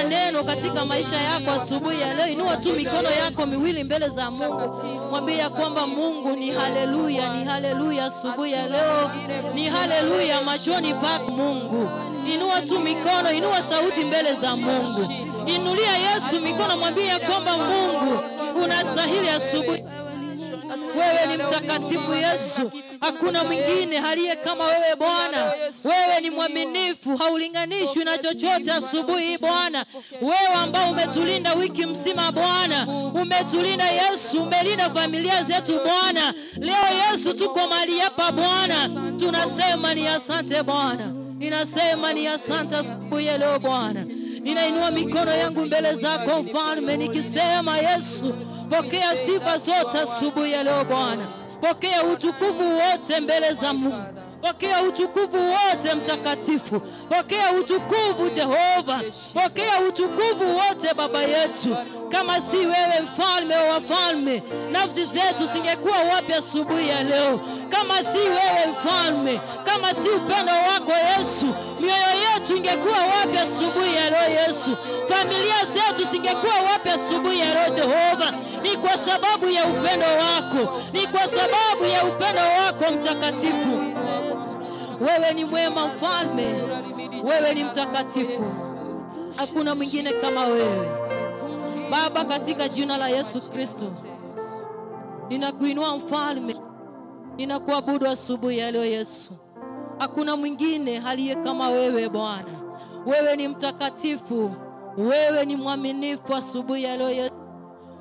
neno katika maisha yako asubuhi ya leo. Inua tu mikono yako miwili mbele za Mungu. Mwambie kwamba Mungu ni haleluya, ni haleluya asubuhi ya leo. Ni haleluya machoni pako Mungu. Inua tu mikono, inua sauti mbele za Mungu. Inulia Yesu mikono, mwambie kwamba Mungu unastahili asubuhi. Wewe ni mtakatifu Yesu, hakuna mwingine aliye kama wewe Bwana. Wewe ni mwaminifu, haulinganishwi na chochote asubuhi Bwana. Wewe ambao umetulinda wiki mzima Bwana, umetulinda Yesu, umelinda familia zetu Bwana. Leo Yesu tuko mahali hapa Bwana, tunasema ni asante Bwana. Ninasema ni asante asubuhi ya leo Bwana. Ninainua mikono yangu mbele zako Mfalme nikisema Yesu, pokea sifa zote asubuhi ya leo Bwana. Pokea utukufu wote mbele za Mungu. Pokea utukufu wote mtakatifu. Pokea utukufu Jehova. Pokea utukufu wote Baba yetu. Kama si wewe Mfalme wa wafalme, nafsi zetu zingekuwa wapi asubuhi ya leo? Kama si wewe Mfalme, kama si upendo wako Yesu, mioyo yetu ingekuwa wapi asubuhi ya leo Yesu? Familia zetu zingekuwa wapi asubuhi ya leo Jehova? Ni kwa sababu ya upendo wako, ni kwa sababu ya upendo wako mtakatifu. Wewe ni mwema Mfalme, wewe ni mtakatifu, hakuna mwingine kama wewe Baba. Katika jina la Yesu Kristo ninakuinua Mfalme, ninakuabudu asubuhi ya leo Yesu. Hakuna mwingine aliye kama wewe Bwana. Wewe ni mtakatifu, wewe ni mwaminifu asubuhi ya leo Yesu.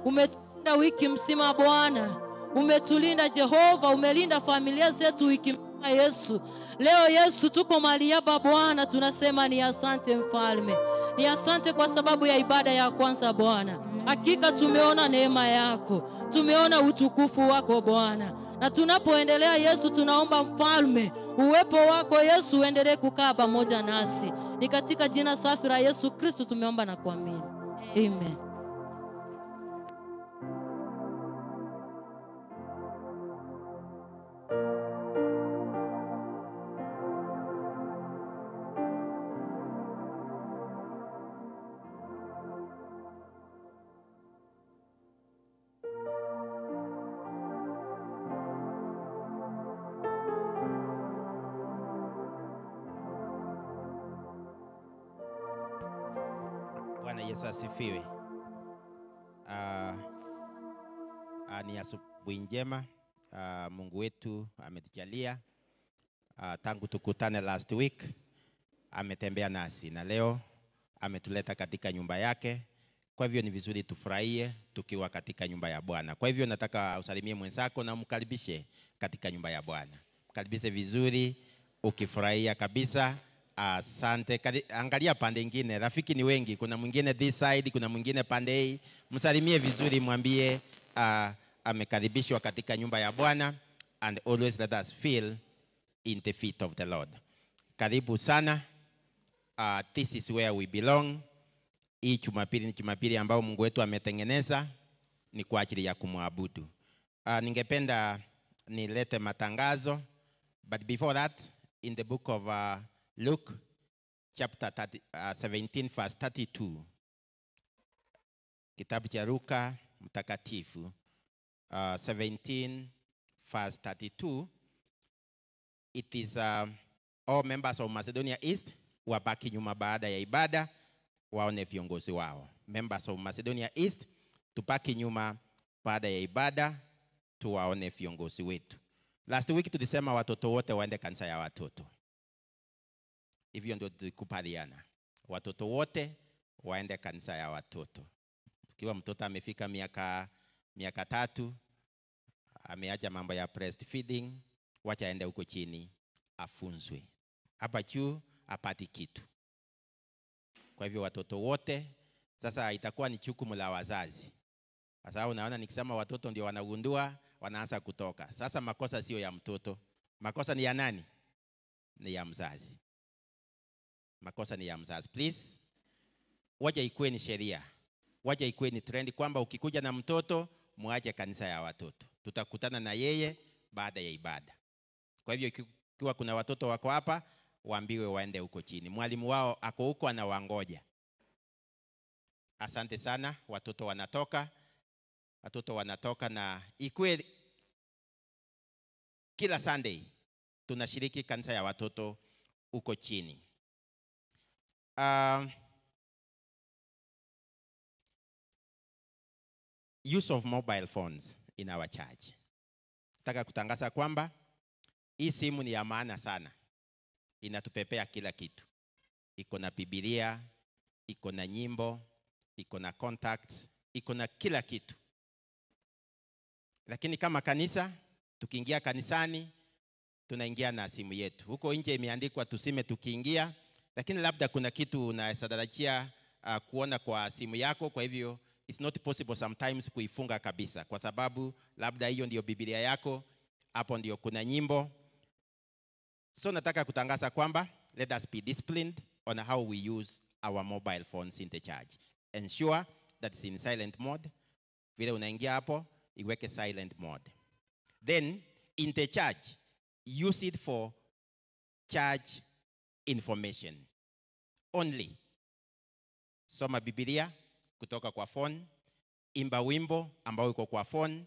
Umetulinda wiki mzima Bwana, umetulinda Jehova, umelinda familia zetu wiki mzima Yesu. Leo Yesu tuko mahali hapa Bwana, tunasema ni asante Mfalme. Ni asante kwa sababu ya ibada ya kwanza Bwana. Hakika tumeona neema yako, tumeona utukufu wako Bwana. Na tunapoendelea Yesu, tunaomba Mfalme, uwepo wako Yesu uendelee kukaa pamoja nasi. Ni katika jina safi la Yesu Kristo tumeomba na kuamini. Amen. Bwana Yesu asifiwe. Ni asubuhi njema. Mungu wetu ametujalia. Tangu tukutane last week ametembea nasi na leo ametuleta katika nyumba yake. Kwa hivyo ni vizuri tufurahie tukiwa katika nyumba ya Bwana. Kwa hivyo nataka usalimie mwenzako na umkaribishe katika nyumba ya Bwana. Mkaribishe vizuri ukifurahia kabisa. Asante. Angalia pande nyingine, rafiki ni wengi, kuna mwingine this side, kuna mwingine pande hii. Msalimie vizuri, mwambie amekaribishwa katika nyumba ya Bwana. And always let us feel in the feet of the Lord. Karibu sana. This is where we belong. Hii Jumapili ni Jumapili ambayo Mungu wetu ametengeneza ni kwa ajili ya kumwabudu. Ningependa nilete matangazo, but before that, in the book of Luke chapter 17 verse 32. Kitabu cha Luka mtakatifu 17 verse 32. It is all members of Macedonia East wabaki nyuma baada ya ibada waone viongozi wao. Members of Macedonia East tubaki nyuma baada ya ibada tuwaone viongozi wetu. Last week tulisema watoto wote waende kanisa ya watoto. Hivyo ndio tulikubaliana. Watoto wote waende kanisa ya watoto. Ikiwa mtoto amefika miaka 3, ameacha mambo ya breastfeeding, wacha aende huko chini afunzwe. Hapa juu apati kitu. Kwa hivyo watoto wote sasa itakuwa ni jukumu la wazazi. Sasa unaona nikisema watoto ndio wanagundua, wanaanza kutoka. Sasa makosa sio ya mtoto. Makosa ni ya nani? Ni ya mzazi. Makosa ni ya mzazi. Please, wacha ikuwe ni sheria. Wacha ikuwe ni trend kwamba ukikuja na mtoto, muache kanisa ya watoto. Tutakutana na yeye baada ya ibada. Kwa hivyo ikiwa kuna watoto wako hapa, waambiwe waende huko chini. Mwalimu wao ako huko anawangoja. Asante sana, watoto wanatoka. Watoto wanatoka na ikue kila Sunday tunashiriki kanisa ya watoto huko chini. Use of mobile phones in our church. Nataka kutangaza kwamba hii simu ni ya maana sana. Inatupepea kila kitu. Iko na Biblia, iko na nyimbo, iko na contacts, iko na kila kitu. Lakini kama kanisa, tukiingia kanisani, tunaingia na simu yetu. Huko nje imeandikwa tusime tukiingia, lakini labda kuna kitu unatarajia kuona kwa simu yako, kwa hivyo it's not possible sometimes kuifunga kabisa, kwa sababu labda hiyo ndiyo Biblia yako, hapo ndiyo kuna nyimbo. So nataka kutangaza kwamba let us be disciplined on how we use our mobile phones in the church. Ensure that it's in silent mode. Vile unaingia hapo, iweke silent mode. Then in the church, use it for church information only. Soma Biblia kutoka kwa phone, imba wimbo ambao uko kwa phone,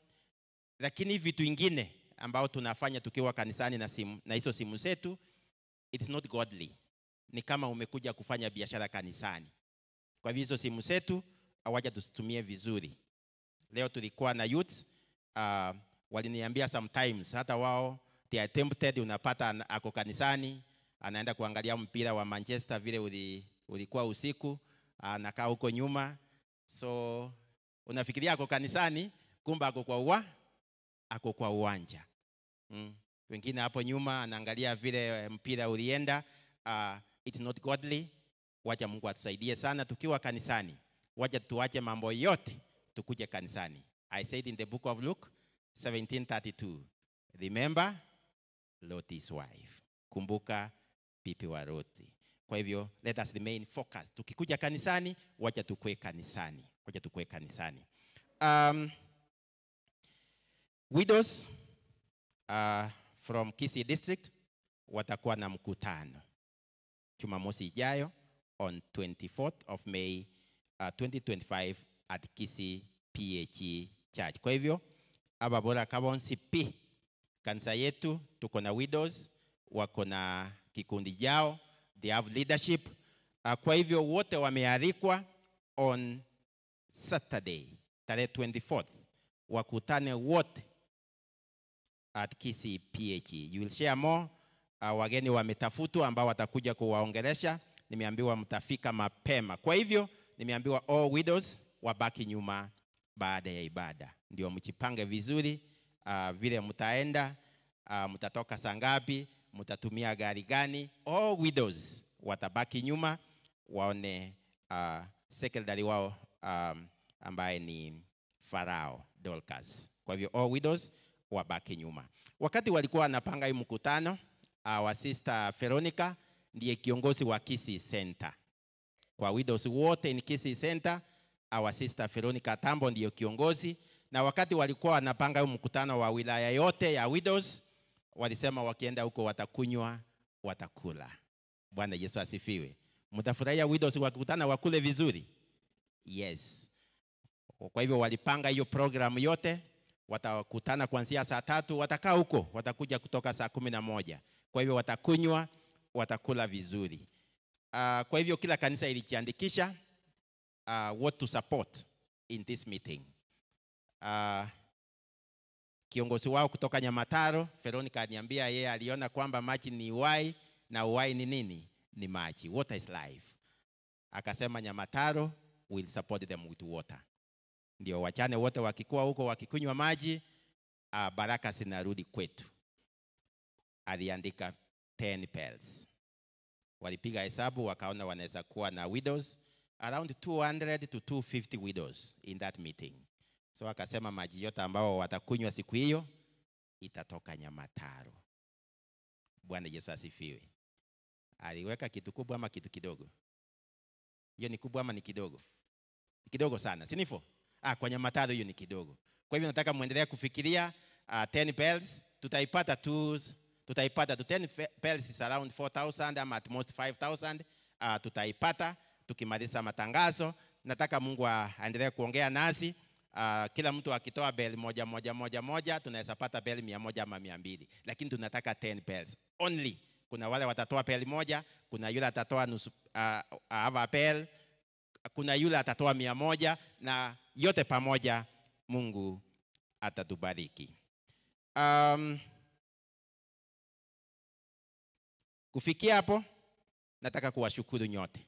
lakini vitu ingine ambao tunafanya tukiwa kanisani na simu, na hizo simu zetu, it's not godly. Ni kama umekuja kufanya biashara kanisani. Kwa hivyo hizo simu zetu hawaja tusitumie vizuri. Leo tulikuwa na youth, waliniambia sometimes hata wao they are tempted, unapata ako kanisani anaenda kuangalia mpira wa Manchester vile ulikuwa usiku, anakaa huko nyuma. So unafikiria ako kanisani, kumbe ako kwa uwanja. Wengine hapo nyuma anaangalia vile mpira ulienda. It's not godly. Wacha Mungu atusaidie sana tukiwa kanisani. Wacha tuache mambo yote tukuje kanisani. I said in the book of Luke 17:32, remember Lot's wife. Kumbuka bibi wa Loti. Kwa hivyo let us remain focused. Tukikuja kanisani, wacha tukue kanisani. Wacha tukue kanisani. Widows from Kisii District watakuwa na mkutano Jumamosi ijayo on 24th of May 2025 at Kisii PHE Church. Kwa hivyo ababora kabonsi P kanisa yetu tuko na widows wako na kikundi jao, they have leadership. Kwa hivyo wote wamealikwa on Saturday tarehe 24th wakutane wote at Kisii PHE. You will share more. Wageni wametafutwa ambao watakuja kuwaongelesha. Nimeambiwa mtafika mapema. Kwa hivyo nimeambiwa all widows wabaki nyuma baada ya ibada. Ndio mjipange vizuri, vile mtaenda, mtatoka saa ngapi, mtatumia gari gani. All widows watabaki nyuma waone secretary wao ambaye ni Farao Dorcas. Kwa hivyo all widows wabaki nyuma. Wakati walikuwa wanapanga hii mkutano, our sister Veronica ndiye kiongozi wa Kisii Center. Kwa widows wote in Kisii Center, our sister Veronica Tambo ndiye kiongozi. Na wakati walikuwa wanapanga huu mkutano wa wilaya yote ya widows, walisema wakienda huko watakunywa, watakula. Bwana Yesu asifiwe. Mtafurahia widows wakikutana wakule vizuri? Yes. Kwa hivyo walipanga hiyo program yote, watakutana kuanzia saa 3, watakaa huko, watakuja kutoka saa 11. Kwa hivyo watakunywa, watakula vizuri. Kwa hivyo kila kanisa ilijiandikisha what to support in this meeting. Kiongozi wao kutoka Nyamataro, Veronica aliniambia yeye aliona kwamba maji ni uhai na uhai ni nini? Ni maji. Water is life. Akasema Nyamataro will support them with water. Ndio wachane wote wakikuwa huko wakikunywa maji, baraka zinarudi kwetu. Aliandika 10 pearls. Walipiga hesabu wakaona wanaweza kuwa na widows around 200 to 250 widows in that meeting. So akasema maji yote ambao watakunywa siku hiyo itatoka Nyamataro. Bwana Yesu asifiwe. Aliweka kitu kubwa ama kitu kidogo? Hiyo ni kubwa ama ni kidogo? Ni kidogo sana, si ndivyo? Kwa Nyamataro hiyo ni kidogo. Kwa hivyo nataka muendelee kufikiria 10 bells tutaipata tu, tutaipata tu. 10 bells is around 4,000 ama at most 5,000. Tutaipata tukimaliza matangazo. Nataka Mungu aendelee kuongea nasi. Kila mtu akitoa bell moja moja moja moja, tunaweza pata bell 100 ama 200, lakini tunataka 10 bells only. Kuna wale watatoa bell moja, kuna yule atatoa nusu half a bell, kuna yule atatoa 100, na yote pamoja Mungu atatubariki. Kufikia hapo, nataka kuwashukuru nyote.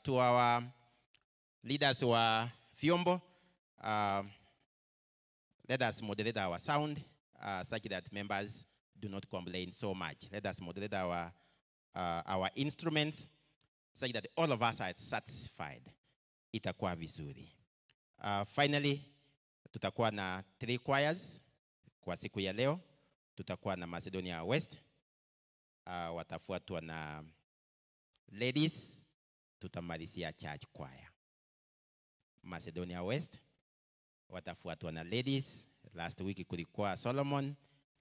To our leaders wa vyombo, let us moderate our sound such that members do not complain so much. Let us moderate our instruments such that all of us are satisfied. Itakuwa vizuri. Finally, tutakuwa na 3 choirs kwa siku ya leo. Tutakuwa na Macedonia West, watafuatwa na ladies, tutamalizia church choir. Macedonia West watafuatwa na ladies. Last week kulikuwa Solomon,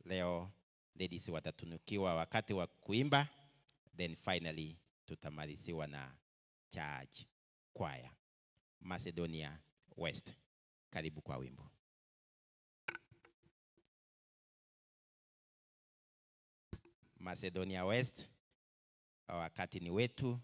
leo ladies watatunukiwa wakati wa kuimba, then finally tutamaliziwa na church choir. Macedonia West, karibu kwa wimbo. Macedonia West, wakati ni wetu.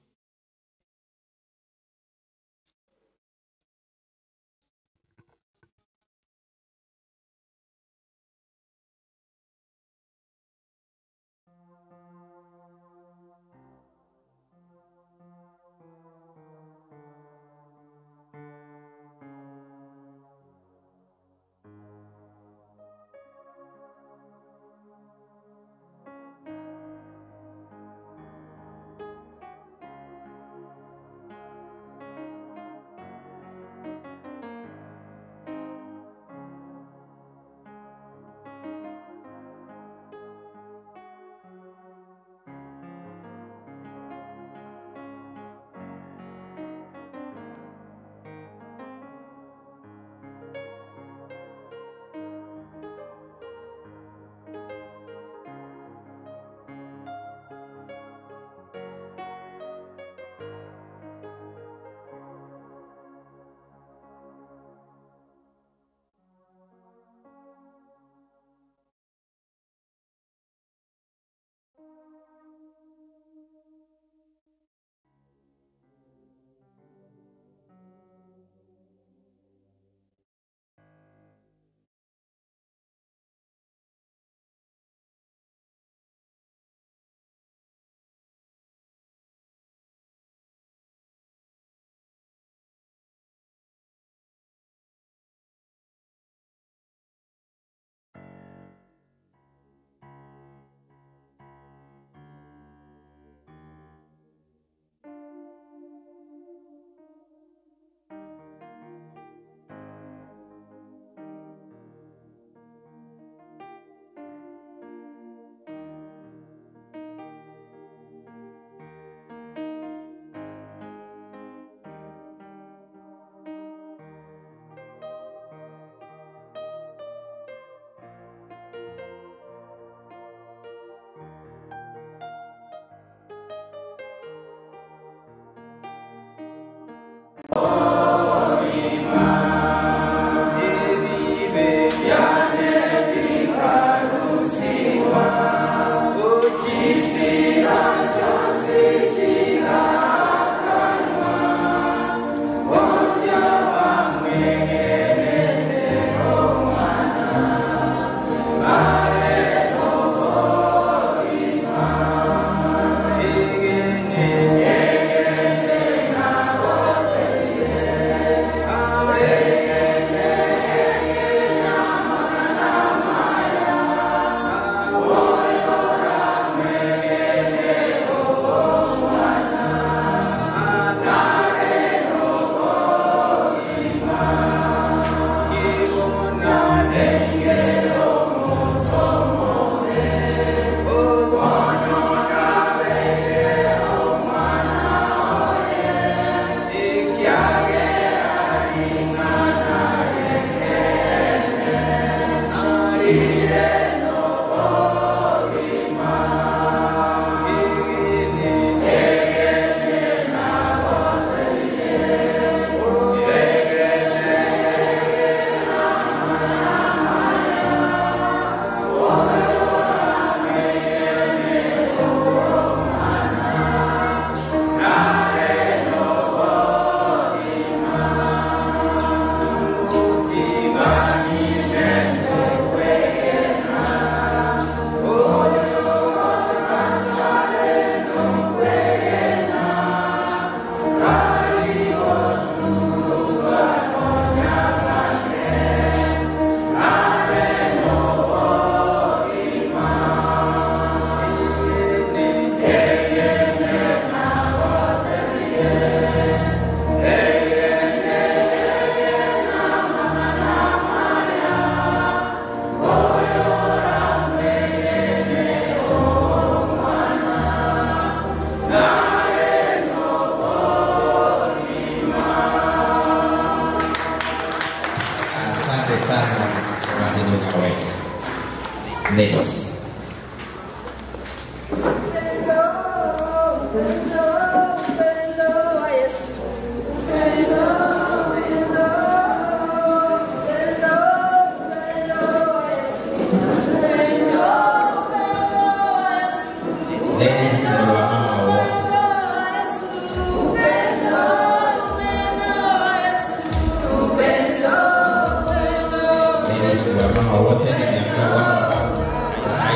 Ladies. Ladies ni wamama wote. Ladies ni wamama wote, nimeambia wale ambao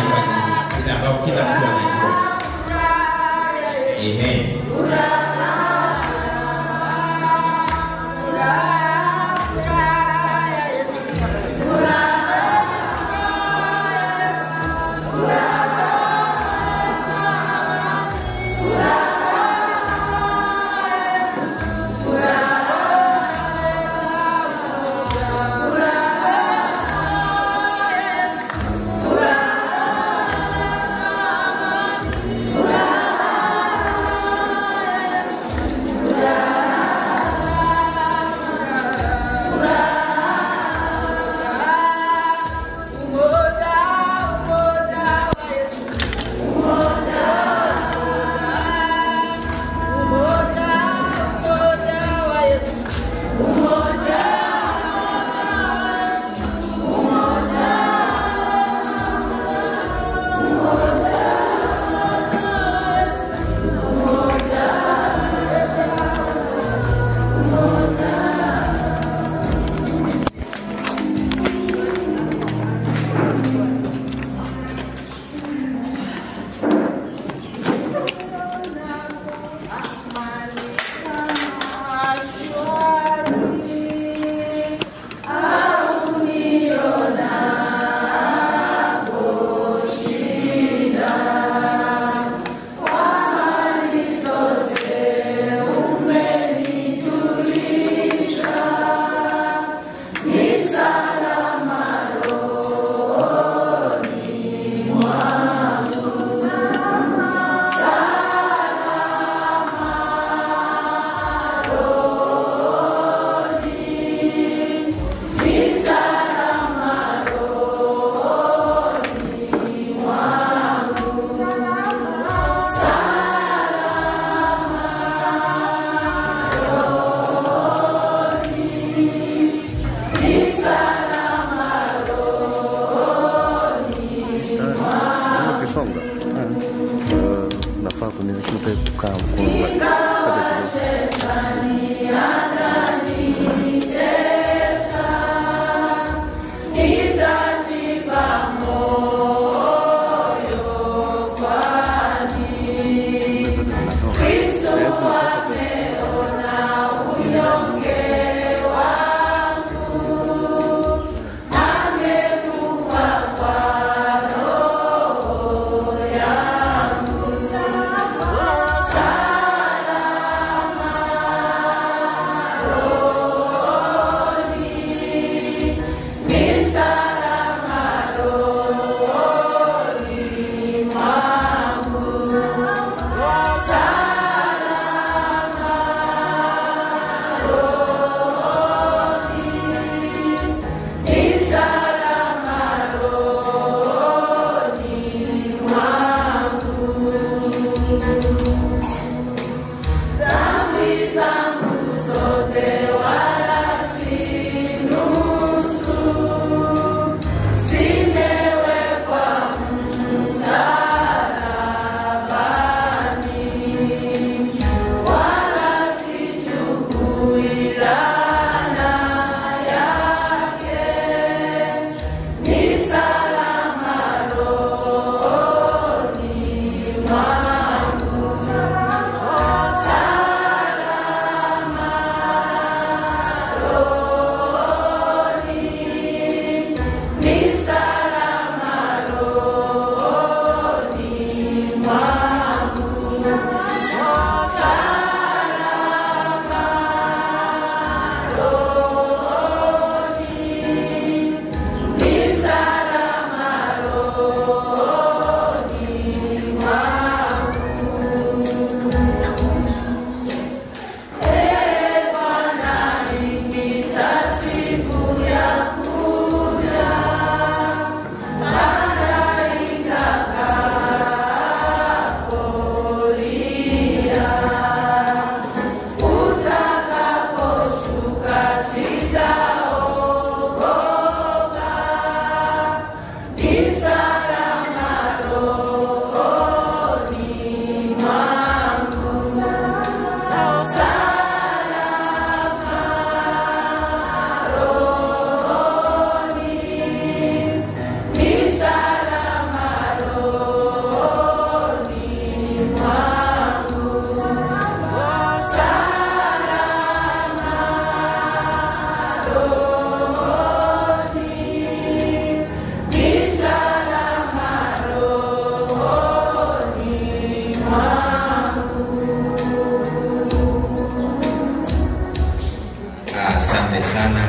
Asante sana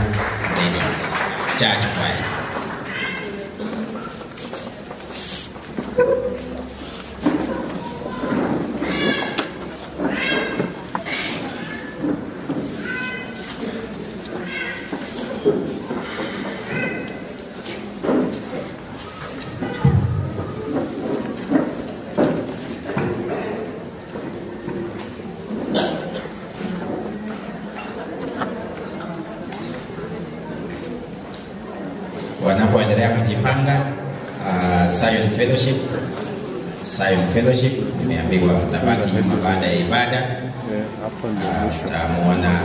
ladies. Church choir. Wanapoendelea kujipanga, Zion Fellowship, Zion Fellowship nimeambiwa mtabaki nyuma baada ya ibada. Hapo ndio mwisho. Mtamuona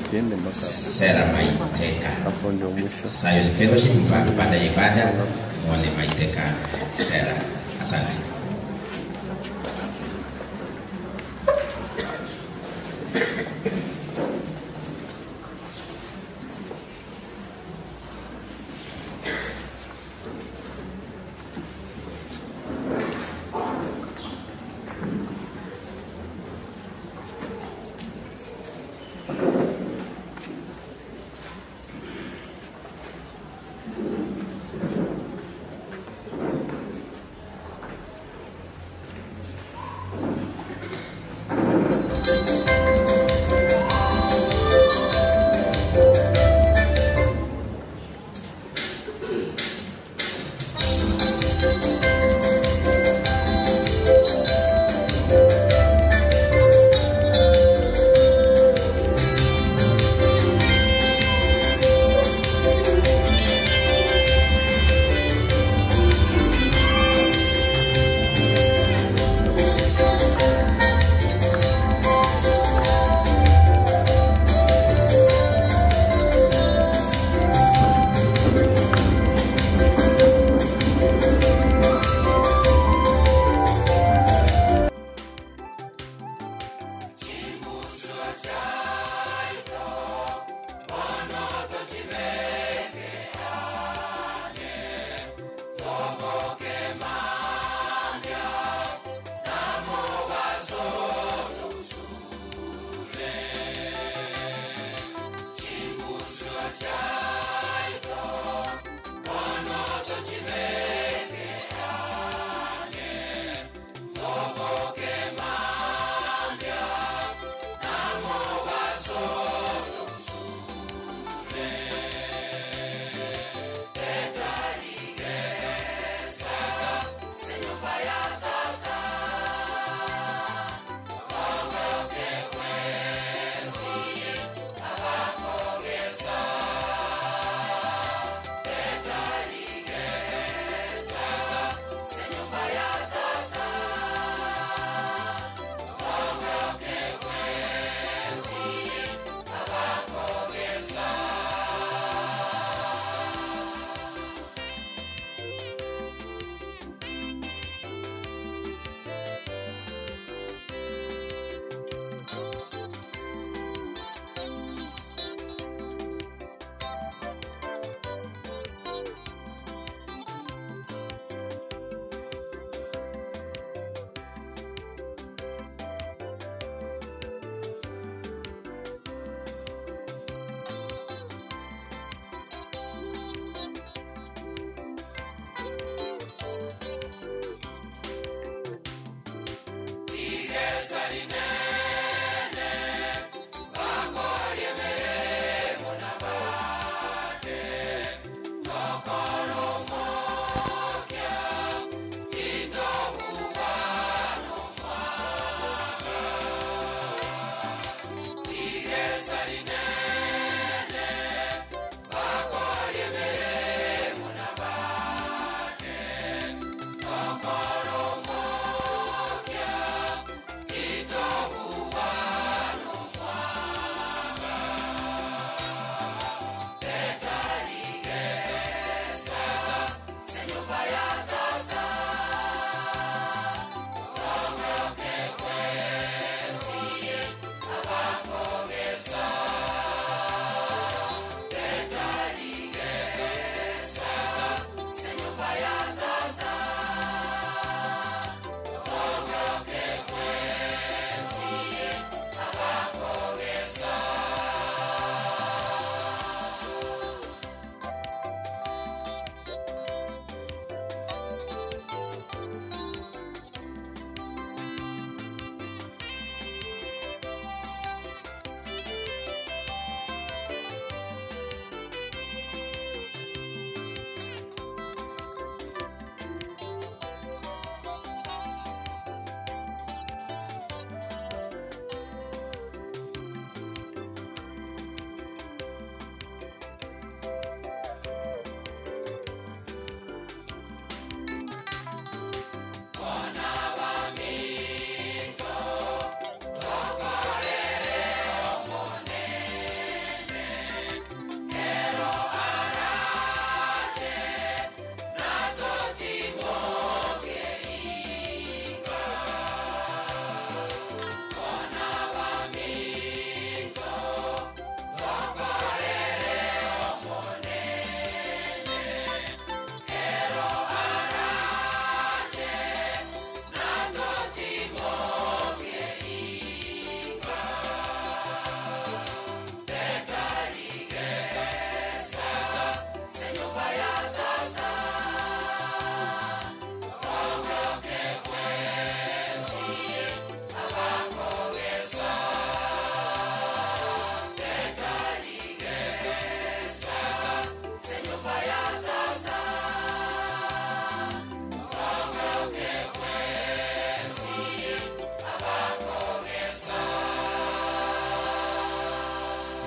Usiende mpaka hapo. Sera Maiteka. Hapo ndio mwisho. Zion Fellowship mbaki baada ya ibada muone Maiteka Sera. Asante.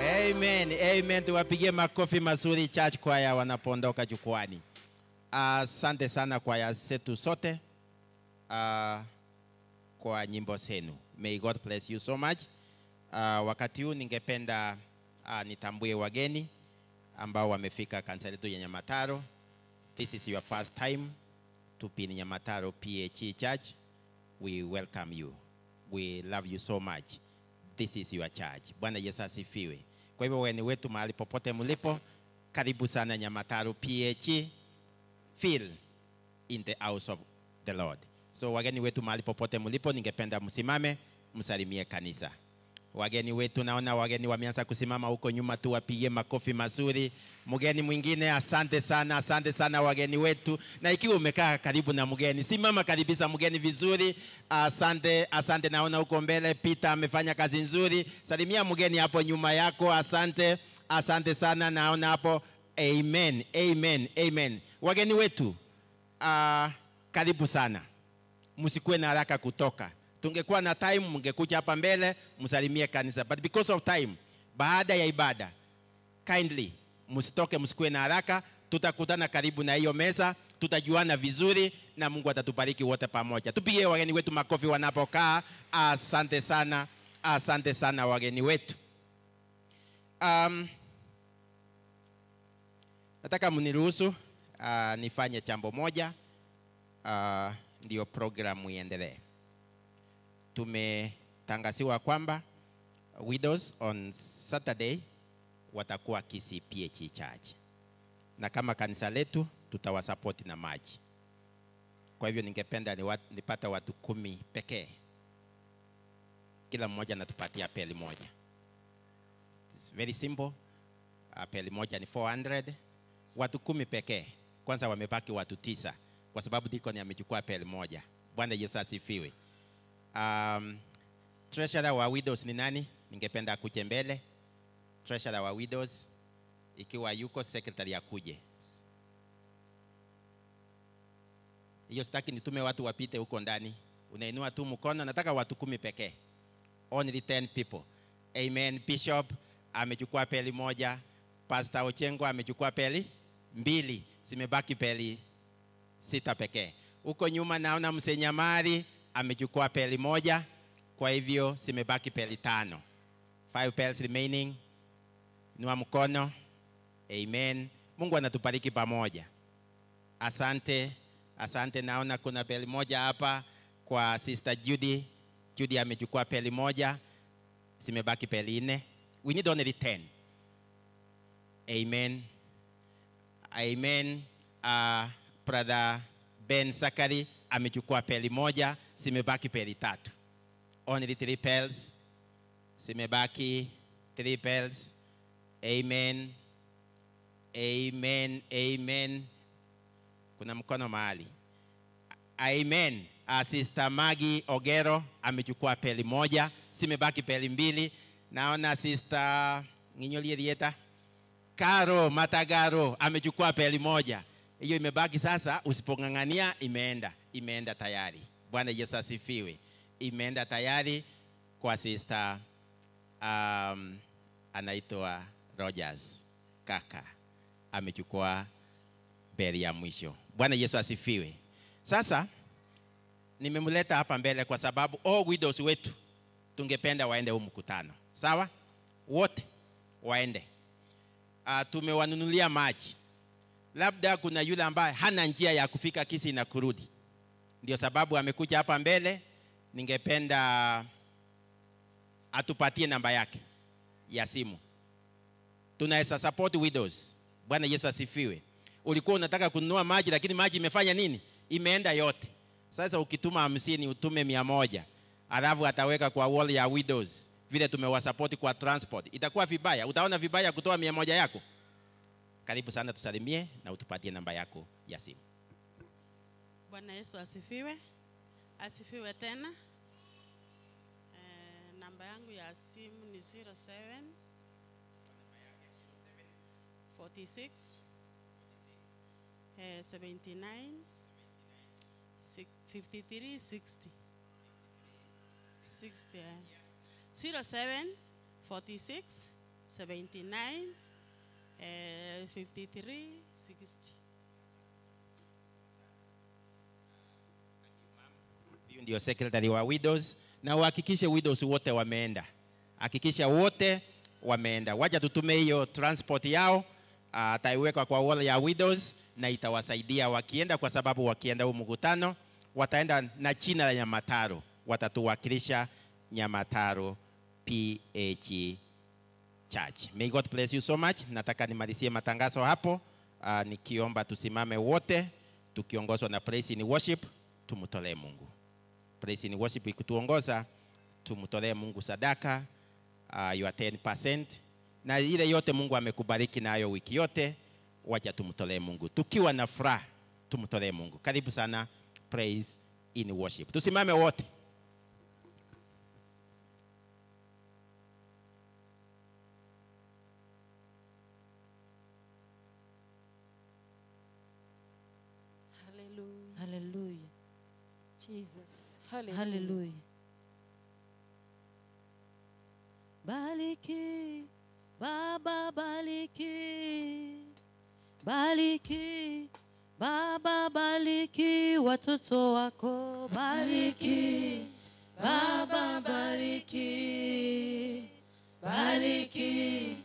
Amen, amen. Tuwapigie makofi mazuri church choir wanapoondoka jukwani. Asante sana kwaya zetu sote kwa nyimbo zenu. May God bless you so much. Wakati huu ningependa nitambue wageni ambao wamefika kanisa letu ya Nyamataro. This is your first time to be in Nyamataro PHE Church. We welcome you. We love you so much. This is your church. Bwana Yesu asifiwe. Kwa hivyo wageni wetu mahali popote mlipo, karibu sana Nyamataro PHE. Feel in the house of the Lord. So wageni wetu mahali popote mlipo, ningependa msimame, msalimie kanisa. Wageni wetu, naona wageni wameanza kusimama huko nyuma, tu wapigie makofi mazuri. Mgeni mwingine, asante sana, asante sana wageni wetu. Na ikiwa umekaa karibu na mgeni, simama karibisa mgeni vizuri. Asante, asante. Naona huko mbele Peter amefanya kazi nzuri. Salimia mgeni hapo nyuma yako, asante, asante sana. Naona hapo, amen, amen, amen. Wageni wetu, karibu sana. Msikuwe na haraka kutoka. Tungekuwa na time mngekuja hapa mbele msalimie kanisa, but because of time, baada ya ibada, kindly msitoke, msikuwe na haraka. Tutakutana karibu na hiyo meza, tutajuana vizuri na Mungu atatubariki wote pamoja. Tupigie wageni wetu makofi wanapokaa. Asante sana, asante sana wageni wetu. Nataka mniruhusu nifanye jambo moja, ndio programu iendelee. Tumetangaziwa kwamba widows on Saturday watakuwa Kisii PHE Church. Na kama kanisa letu tutawasupport na maji. Kwa hivyo ningependa nipata watu 10 pekee. Kila mmoja anatupatia peli moja. It's very simple. Peli moja ni 400. Watu 10 pekee. Kwanza wamebaki watu 9 kwa sababu deacon amechukua peli moja. Bwana Yesu asifiwe. Treasurer wa widows ni nani? Ningependa akuje mbele. Treasurer wa widows, ikiwa yuko secretary akuje. Hiyo sitaki nitume watu wapite huko ndani. Unainua tu mkono, nataka watu 10 pekee. Only 10 people. Amen. Bishop amechukua peli moja. Pastor Ochengo amechukua peli 2. Zimebaki peli 6 pekee. Huko nyuma naona Msenyamari amechukua peli moja, kwa hivyo zimebaki peli 5. 5 pels remaining. Inua mkono. Amen. Mungu anatubariki pamoja. Asante, asante. Naona kuna peli moja hapa kwa Sister Judy. Judy amechukua peli moja, zimebaki peli 4. We need only 10. Amen. Amen. Brother Ben Sakari amechukua peli moja, zimebaki peli 3. Only 3 pels. Zimebaki 3 pels. Amen. Amen. Amen. Kuna mkono mahali. Amen. Sister Maggie Ogero amechukua peli moja, zimebaki peli 2. Naona Sister Nginyolie Rieta Karo Matagaro amechukua peli moja. Hiyo imebaki sasa, usipongangania imeenda. Imeenda tayari. Bwana Yesu asifiwe. Imeenda tayari kwa sister anaitwa Rogers kaka. Amechukua beli ya mwisho. Bwana Yesu asifiwe. Sasa nimemleta hapa mbele kwa sababu all widows wetu tungependa waende huu mkutano. Sawa? Wote waende. Tumewanunulia maji. Labda kuna yule ambaye hana njia ya kufika Kisii na kurudi. Ndio sababu amekuja hapa mbele. Ningependa atupatie namba yake ya simu. Tunaweza support widows. Bwana Yesu asifiwe. Ulikuwa unataka kununua maji lakini maji imefanya nini? Imeenda yote. Sasa ukituma 50 utume 100. Alafu ataweka kwa wall ya widows. Vile tumewasupport kwa transport. Itakuwa vibaya. Utaona vibaya kutoa 100 yako. Karibu sana, tusalimie na utupatie namba yako ya simu. Bwana Yesu asifiwe. Asifiwe tena. Namba yangu ya simu ni 07 46 79 53 60 60 07 46 79 53 60. Huyu ndio secretary wa widows, na uhakikishe widows wote wameenda. Hakikisha wote wameenda. Wacha tutume hiyo transport yao, ataiweka kwa wall ya widows na itawasaidia wakienda, kwa sababu wakienda huu mkutano wataenda na jina la Nyamataro, watatuwakilisha Nyamataro PH Church. May God bless you so much. Nataka nimalizie matangazo hapo, nikiomba tusimame wote tukiongozwa na praise in worship, tumtolee Mungu. Praise in worship ikutuongoza, tumtolee Mungu sadaka, your 10%, na ile yote Mungu amekubariki nayo wiki yote, wacha tumtolee Mungu tukiwa na furaha, tumtolee Mungu. Karibu sana praise in worship. Tusimame wote. Hallelujah. Hallelujah. Jesus. Hallelujah. Hallelujah. Bariki Baba, bariki, bariki Baba, bariki watoto wako, bariki Baba, bariki, bariki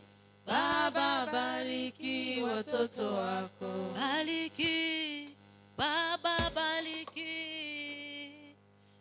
Baba, bariki watoto wako, bariki Baba, bariki,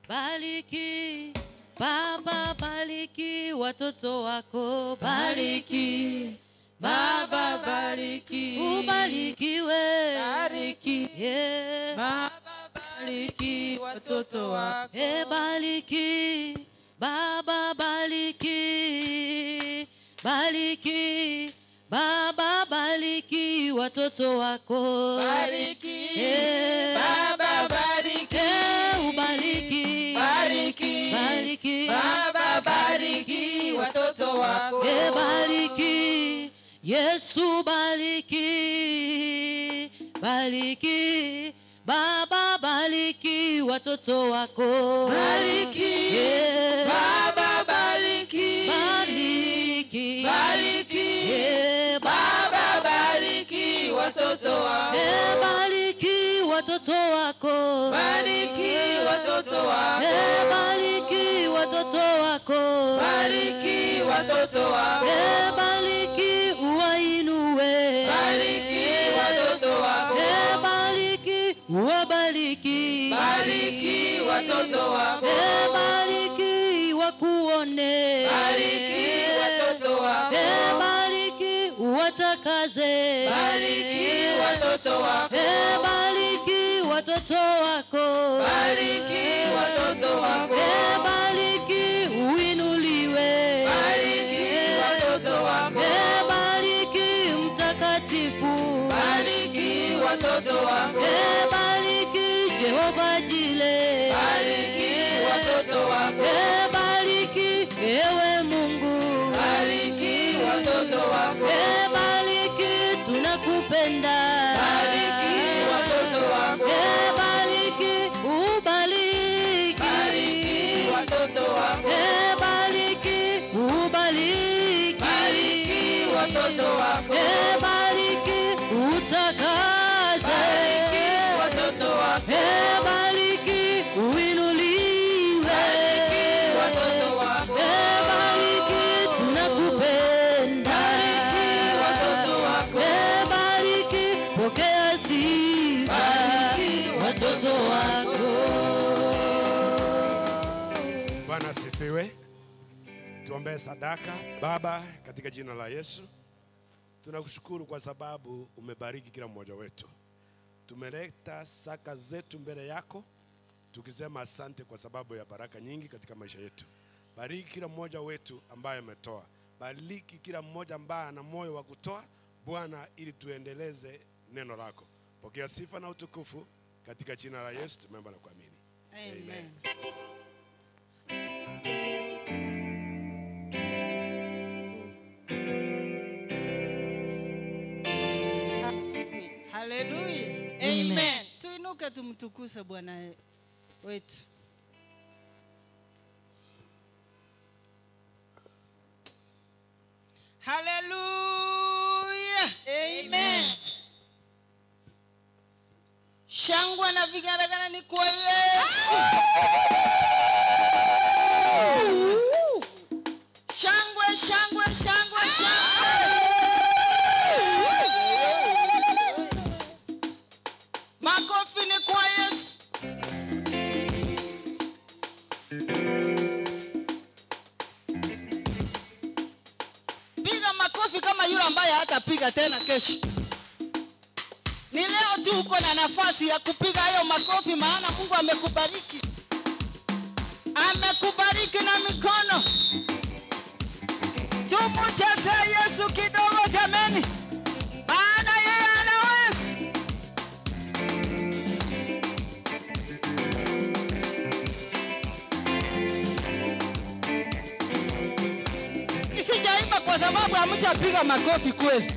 bariki Baba, bariki watoto wako, bariki Baba, bariki, ubarikiwe, bariki, yeah. Baba, bariki watoto wako, bariki Baba, bariki, bariki Baba, bariki watoto wako, bariki, Baba, bariki, ubariki, bariki, bariki Baba, bariki watoto wako, bariki Yesu, bariki, bariki Baba, bariki watoto wako, bariki, Baba, bariki, bariki, bariki, Baba, bariki watoto wako, bariki watoto wako, bariki watoto wako, bariki watoto wako, bariki watoto wako, bariki uwainue, bariki watoto wako, bariki uwabariki, bariki watoto wako, bariki wakuone, bariki watoto wako, bariki uwatakaze, bariki watoto wako, bariki watoto wako, bariki watoto wako, bariki uinuliwe, bariki watoto wako, bariki mtakatifu, bariki watoto wako, bariki Jehova Jile, bariki watoto wako, bariki ewe Mungu, bariki watoto wako, bariki tunakupenda, bariki watoto wako, bariki ubariki, bariki watoto wako, bariki ubariki, bariki watoto wako, bariki utakaze, bariki watoto wako, bariki uinuliwe, bariki watoto wako, bariki tunakupenda, bariki watoto wako, bariki pokea sifa, bariki watoto wako. Bwana asifiwe. Tuombee sadaka. Baba, katika jina la Yesu, tunakushukuru kwa sababu umebariki kila mmoja wetu. Tumeleta saka zetu mbele yako tukisema asante kwa sababu ya baraka nyingi katika maisha yetu. Bariki kila mmoja wetu ambaye ametoa. Bariki kila mmoja ambaye ana moyo wa kutoa, Bwana, ili tuendeleze neno lako. Pokea sifa na utukufu katika jina la Yesu tumeomba na kuamini. Amen. Hallelujah. Amen. Tuinuke tumtukuse Bwana wetu. Hallelujah. Amen. Shangwe na vigelegele ni kwa Yesu. Shangwe, shangwe, shangwe, shangwe. Makofi ni kwa Yesu. Piga makofi kama yule ambaye hatapiga tena kesho. Ni leo tu uko na nafasi ya kupiga hayo makofi, maana Mungu amekubariki. Amekubariki na mikono. Tumucheze Yesu kidogo jameni, maana yeye anaweza. Nisijaimba kwa sababu hamjapiga makofi kweli.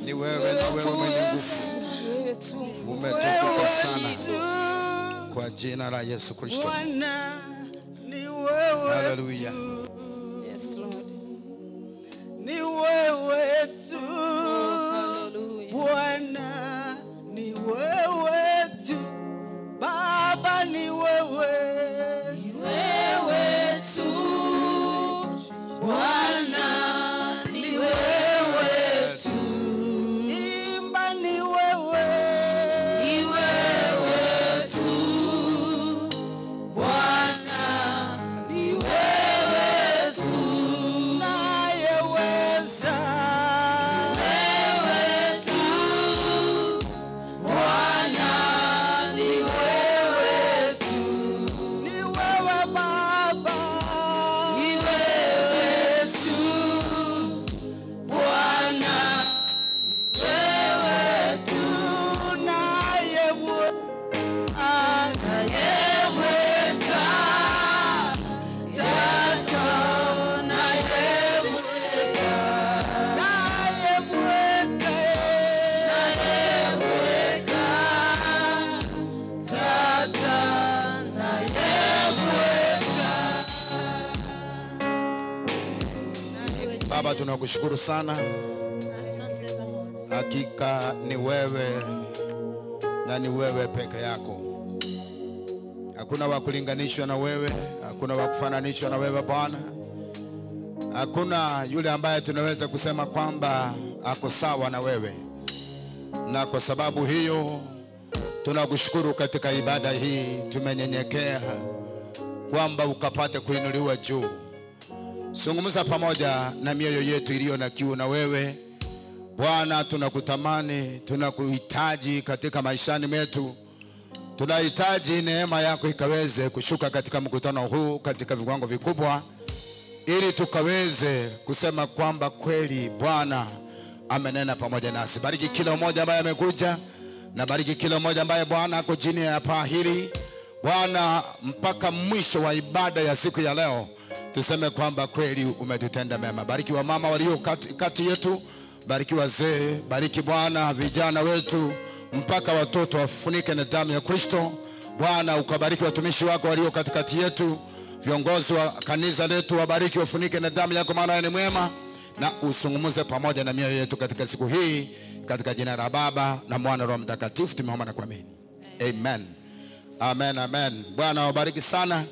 Ni wewe mwenye nguvu. Umetukuka sana. Kwa jina la Yesu Kristo. Bwana ni wewe. Hallelujah. Yes, Lord. Ni wewe tu. Bwana ni wewe tu. Baba ni wewe. Ni wewe tu. Bwana ni wewe tu. Imba ni wewe. Ni wewe tu. Bwana ni wewe tu. Nayeweza. Wewe tu. Bwana ni wewe tu. Ni wewe Baba. Ni wewe tu. Bwana ni wewe tu. Nayeweza. Nayeweka taso, nayeweka, Nayeweka. nayeweka sasa, nayeweka. Baba, tunakushukuru sana. Hakika ni wewe na ni wewe peke yako. Hakuna wa kulinganishwa na wewe, hakuna wa kufananishwa na wewe Bwana. Hakuna yule ambaye tunaweza kusema kwamba ako sawa na wewe. Na kwa sababu hiyo tunakushukuru katika ibada hii, tumenyenyekea kwamba ukapate kuinuliwa juu. Zungumza pamoja na mioyo yetu iliyo na kiu na wewe. Bwana, tunakutamani, tunakuhitaji katika maishani mwetu. Tunahitaji neema yako ikaweze kushuka katika mkutano huu katika viwango vikubwa, ili tukaweze kusema kwamba kweli Bwana amenena pamoja nasi. Bariki kila mmoja ambaye amekuja, na bariki kila mmoja ambaye Bwana ako chini ya paa hili. Bwana, mpaka mwisho wa ibada ya siku ya leo tuseme kwamba kweli umetutenda mema. Bariki wamama walio kati yetu, bariki wazee, bariki Bwana vijana wetu, mpaka watoto wafunike na damu ya Kristo. Bwana, ukabariki watumishi wako walio katikati yetu, viongozi wa kanisa letu wabariki, wafunike na damu yako, maana ni mwema. Na usungumuze pamoja na mioyo yetu katika siku hii, katika jina la Baba na Mwana na Roho Mtakatifu tumeomba na kuamini. Amen. Amen, amen. Bwana wabariki sana.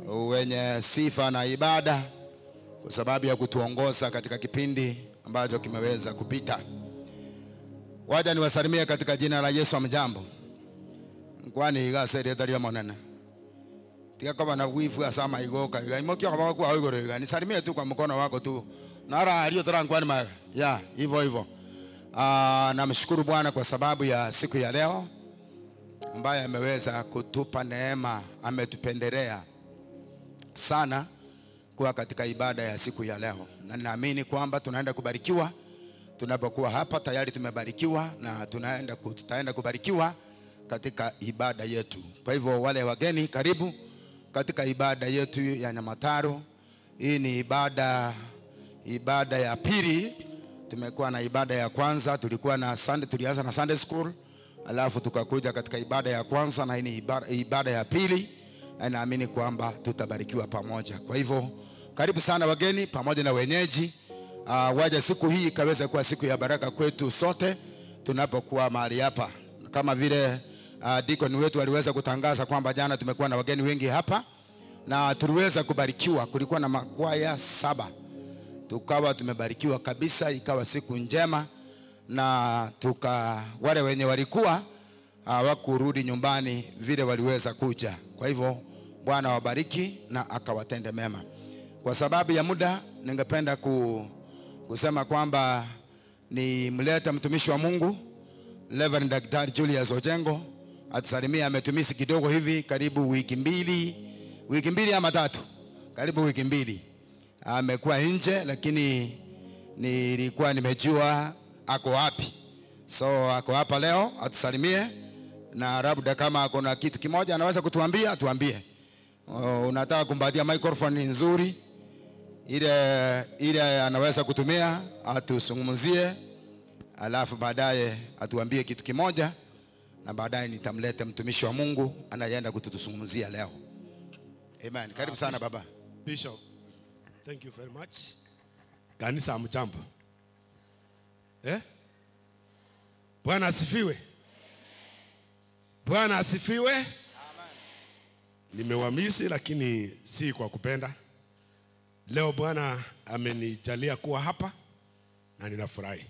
Wenye sifa na ibada kwa sababu ya kutuongoza katika kipindi ambacho kimeweza kupita. Waja niwasalimie katika jina la Yesu. Amjambo. Kwani igasere daria monene. Tika kama na wivu asama igoka. Imokia kama kwa igoro iga. Nisalimie tu kwa mkono wako tu. Nara alio tara kwani ma. Ya, hivyo hivyo. Namshukuru Bwana kwa sababu ya siku ya leo ambaye ameweza kutupa neema, ametupendelea sana kuwa katika ibada ya siku ya leo. Na ninaamini kwamba tunaenda kubarikiwa tunapokuwa hapa. Tayari tumebarikiwa na tutaenda kubarikiwa katika ibada yetu. Kwa hivyo wale wageni, karibu katika ibada yetu ya Nyamataro. Hii ni ibada ya pili. Tumekuwa na ibada ya kwanza, tulikuwa na Sunday, tulianza na Sunday school, alafu tukakuja katika ibada ya kwanza, na hii ni ibada ya pili, na naamini kwamba tutabarikiwa pamoja. Kwa hivyo karibu sana wageni pamoja na wenyeji. Waja siku hii ikaweza kuwa siku ya baraka kwetu sote tunapokuwa mahali hapa. Kama vile deacon wetu aliweza kutangaza kwamba jana tumekuwa na wageni wengi hapa na tuliweza kubarikiwa. Kulikuwa na makwaya 7. Tukawa tumebarikiwa kabisa, ikawa siku njema, na wale wenye walikuwa hawakurudi nyumbani vile waliweza kuja. Kwa hivyo Bwana wabariki na akawatende mema. Kwa sababu ya muda, ningependa kusema kwamba ni mleta mtumishi wa Mungu Reverend Dr. Julius Ojengo atusalimia. Ametumisi kidogo hivi, karibu wiki mbili ama tatu, karibu wiki mbili amekuwa nje, lakini nilikuwa nimejua ako wapi. So ako hapa leo atusalimie, na labda kama kuna kitu kimoja anaweza kutuambia atuambie. Unataka kumpatia microphone nzuri ile anaweza kutumia atuzungumzie, alafu baadaye atuambie kitu kimoja na baadaye nitamleta mtumishi wa Mungu anayeenda kutuzungumzia leo. Amen. Karibu sana baba. Bishop, thank you very much. Kanisa hamjambo. Eh? Bwana asifiwe. Bwana asifiwe. Amen. Nimewamisi lakini si kwa kupenda. Leo Bwana amenijalia kuwa hapa na ninafurahi.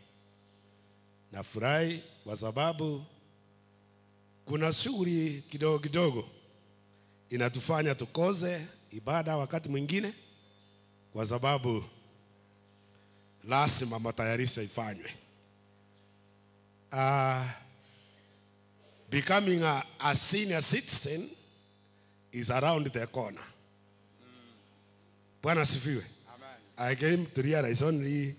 Nafurahi kwa sababu kuna shughuli kidogo kidogo inatufanya tukoze ibada wakati mwingine, kwa sababu lazima matayarisho ifanywe. Becoming a senior citizen is around the corner. Bwana asifiwe. Amen. I came to realize only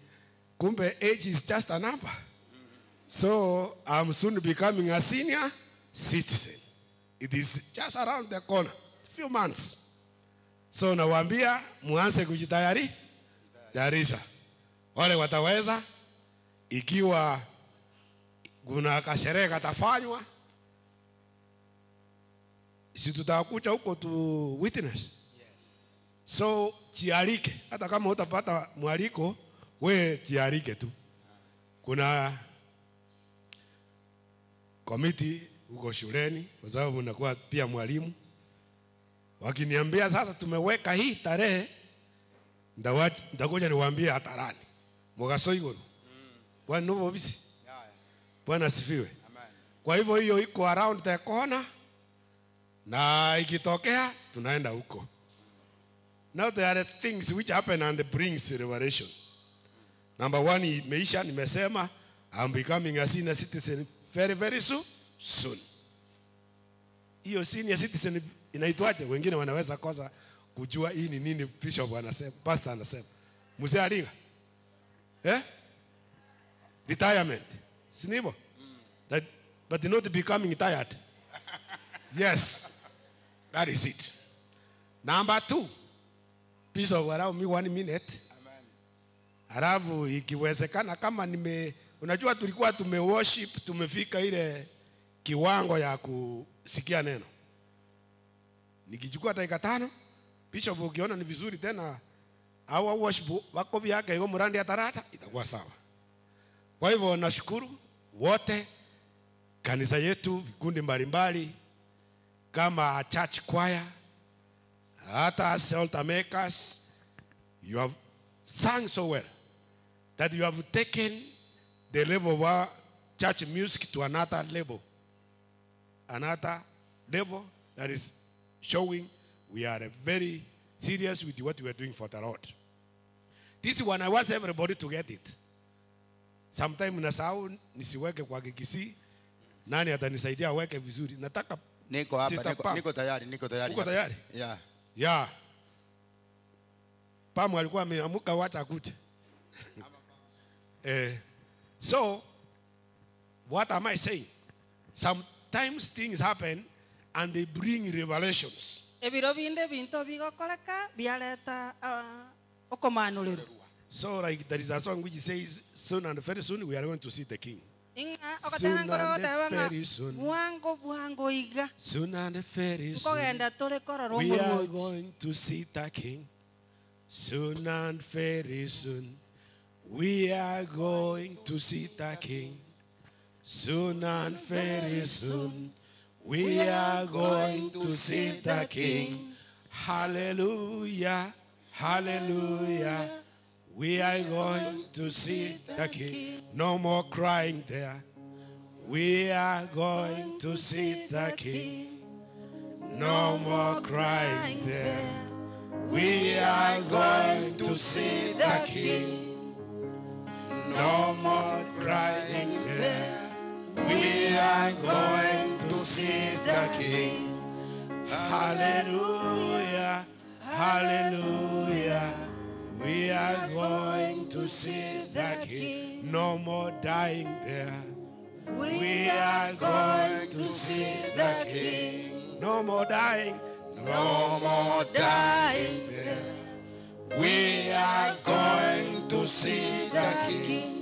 kumbe age is just a number. So I'm soon becoming a senior citizen. It is just around the corner, few months. So nawaambia muanze kujitayari tayarisha. Wale wataweza, ikiwa kuna kasherehe katafanywa, si tutakuja huko tu witness. Yes. So jialike, hata kama utapata mwaliko, we jialike tu. Kuna komiti huko shuleni, kwa sababu nakuwa pia mwalimu. Wakiniambia sasa tumeweka hii tarehe, nitakuja niwaambie hadharani. Mugaso iguru. Bwana nubo bisi. Bwana asifiwe. Kwa hivyo hiyo iko around the corner, na ikitokea tunaenda huko. Now there are things which happen and brings revelation. Number one, imeisha, nimesema I'm becoming a senior citizen very very soon. Hiyo senior citizen inaitwaje? Wengine wanaweza kosa kujua hii ni nini bishop anasema, pastor anasema. Mzee Aliga. Eh? Retirement. Si ndivyo? But not becoming tired. Yes. That is it. Number two. Bishop, allow me 1 minute. Amen. Alafu ikiwezekana kama unajua tulikuwa tumeworship, tumefika ile kiwango ya kusikia neno. Nikichukua dakika 5, bishop ukiona ni vizuri tena au worship wako vyake hiyo mrandi atarata itakuwa sawa. Kwa hivyo nashukuru wote, kanisa yetu, vikundi mbalimbali kama church choir, hata altar makers, you have sung so well that you have taken the level of our church music to another level. Another level that is showing we are very serious with what we are doing for the Lord. This one, I want everybody to get it. Sometimes nasahau nisiweke kwa Kikisii. Nani atanisaidia aweke vizuri? Nataka niko hapa, niko tayari, niko tayari. Uko tayari? Yeah. Yeah. Pamu alikuwa ameamuka wacha akute. So what am I saying? Sometimes things happen and they bring revelations. So like there is a song which says, soon and very soon we are going to see the king. Soon and very soon. Soon and very soon we are going to see the king. Soon and very soon we are going to see the king. Soon and very soon we are going to see the king. Hallelujah, hallelujah. We are going to see the king. No more crying there. We are going to see the king. No more crying there. We are going to see the king. No more crying there. We are going to see the king. Hallelujah, hallelujah. We are going to see the king. No more dying there. We are going to see the king. No more dying. No more dying there. We are going to see the king.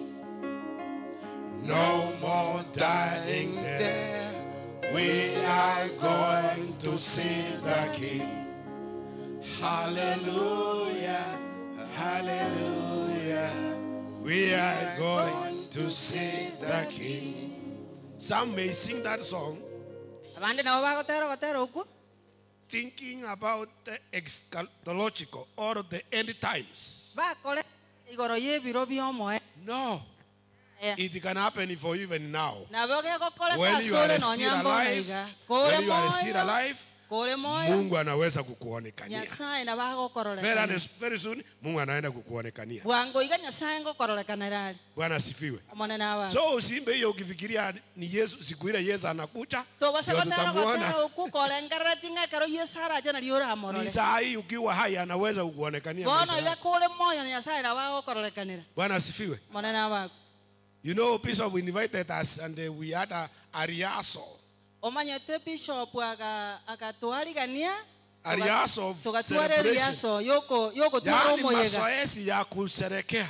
No more dying there. We are going to see the King. Hallelujah, hallelujah. We are going to see the King. Some may sing that song thinking about the eschatological or the end times. No. It can happen for you even now. When you are still alive, when you are still alive, Mungu anaweza kukuonekania. Very soon Mungu anaenda kukuonekania. Bwana asifiwe. So usiimbe hiyo ukifikiria ni Yesu, siku ile Yesu anakuja ndio tutamuona. Ni saa hii ukiwa hai anaweza kukuonekania. Bwana asifiwe. You know, Bishop invited us and we had a rehearsal. A rehearsal of celebration. Yaani mazoezi ya kusherekea.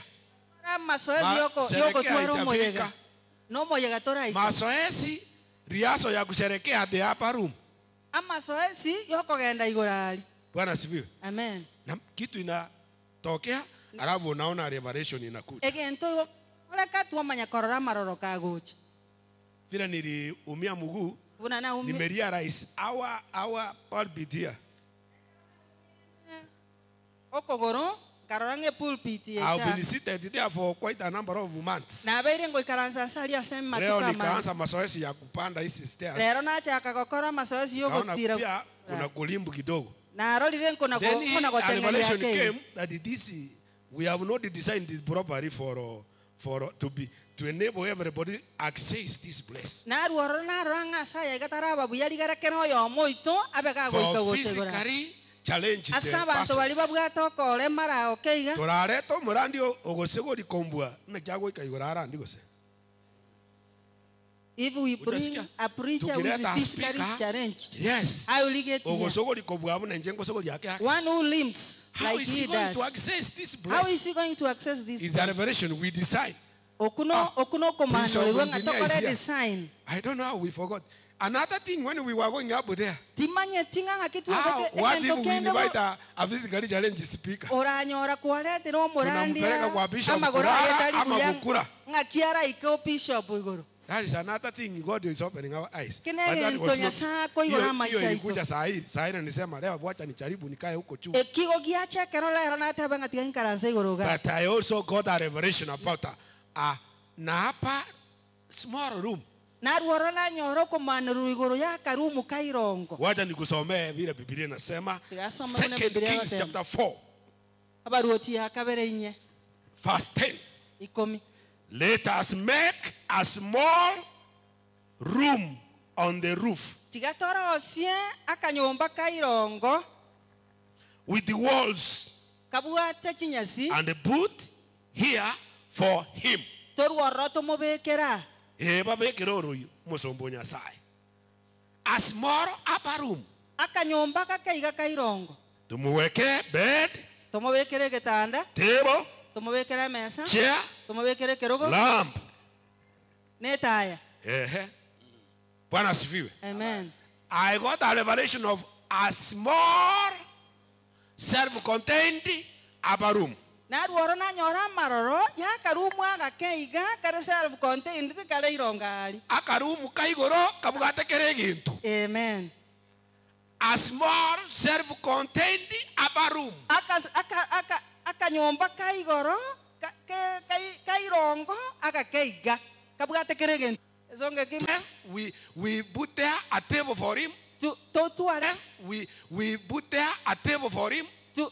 Mazoezi, rehearsal ya kusherekea the upper room. Bwana asifiwe. Amen. Na kitu inatokea, alafu unaona revelation inakuja. Vile niliumia mguu, nimerealize our pulpit here. I've been seated there for quite a number of months. Leo nikaanza mazoezi ya kupanda hizi stairs. Kaona pia kuna kulimbu kidogo. Then a revelation came that this we have not designed it properly for to enable everybody access this place. For physically challenged persons. Torareto murandi ogosego likombwa nekyagwika igoro arandi gose. If we bring a preacher who is physically challenged, yes, I will get here. One who limps how like is he he going does. To access this place? How is he going to access this It's place? a revelation we decide. Design. I don't know how we forgot. Another thing, when we were going up there, what if we invite a physically challenged speaker? Tunampeleka kwa bishop kulala ama kukula. That is another thing God is opening our eyes. But that was not, hiyo ilikuja saa hii, saa hii nisema leo wacha nijaribu nikae huko juu. But I also got a revelation about na hapa small room. Wacha nikusomee vile Biblia inasema. 2 Kings chapter 4. Verse 10. Let us make a small room on the roof with the walls and put here for him. A small upper room. Tumuweke bed, table, chair, lamp. Bwana asifiwe. Amen. I got a revelation of a small self-contained upper room. Akarumu kaigoro kabugate kere gintu. Amen. A small self-contained upper room. Akanyomba kaigoro kairongo akakeiga kabugate kere gintu. We put there a table for him. We put there a table for him. A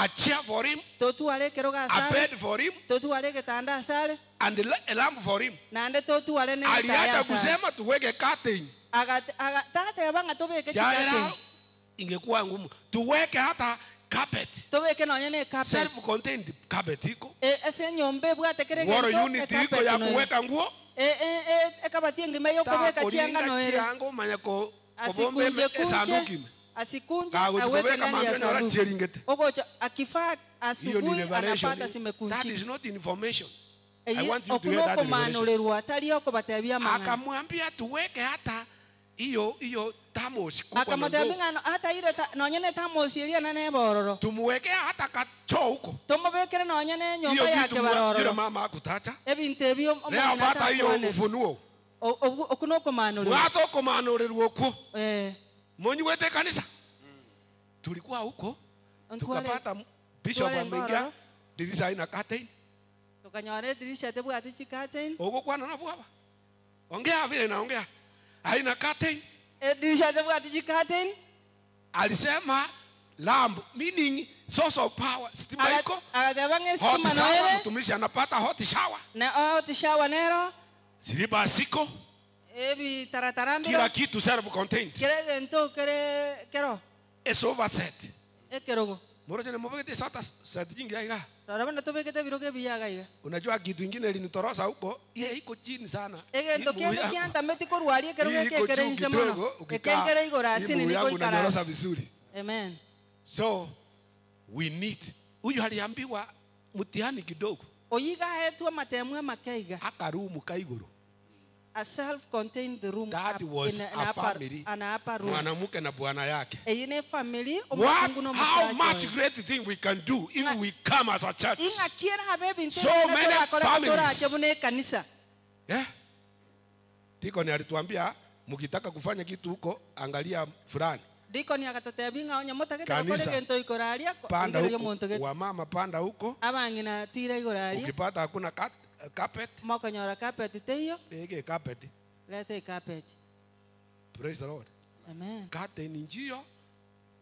chair for him, a bed for him, and a lamp for him. Aliacha kusema tuweke curtain. Yaera ingekuwa ngumu. Tuweke hata carpet. Self-contained carpet iko. Wall unit iko ya kuweka nguo. Asikunje aweke ndani ya sanduku. Ogocha akifaa asubuhi anapata zimekunjika. That is not information. I want you to hear that revelation. Akamwambia tuweke hata hiyo thermos kubwa na ndogo. Hata ile nonyene thermos ile na nebororo. Tumuweke hata kachoo huko. Tumubekere nonyene nyumba yake baroro. Yule mama akutacha. Ebintu ebyo leo pata hiyo ufunuo. Okuno komanurira. Wato komanurira uko. Monyiwete kanisa. Tulikuwa huko. Tukapata bishop ameingia dirisha haina curtain. Tukanyore dirisha tebwati chi curtain. Huko kwa na baba. Ongea vile naongea. Haina curtain. Dirisha tebwati chi curtain. Alisema lamp meaning source of power. Stima iko. Agabange stima noere. Mtumishi anapata hot shower. Na hot shower nero. Siliba siko. Ebi taratarambi. Kila kitu self contained. Kere gento kere kero. It's overset. Ekerogo. Moroje mobegete sata set jingi aiga. Rarabana tobegete biroge biyaga iga. Unajua kitu kingine ilinitorosa huko, ile iko chini sana. Egento kiende kianta metiko ruari ekeroge kekere insemono. Ekengere igora asini niko ikarasa vizuri. Amen. So we need. Huyu aliambiwa mtihani kidogo. Oyiga hetu matemwe makeiga. Akarumu kaiguru. A self-contained room. That was a family. An upper room. Mwanamke na bwana yake. Eine family. What, how much great thing we can do if we come as a church. So many families. Yeah. Deacon alituambia mkitaka kufanya kitu huko angalia fulani. Deacon akatotebinga onya mutagete gukora gento ikoraria. Panda huko. Wamama panda huko. Abangina tira ikoraria. Ukipata hakuna carpet. Mokonyora carpet teyo. Ege carpet. Lete carpet. Praise the Lord. Amen. Curtain njio.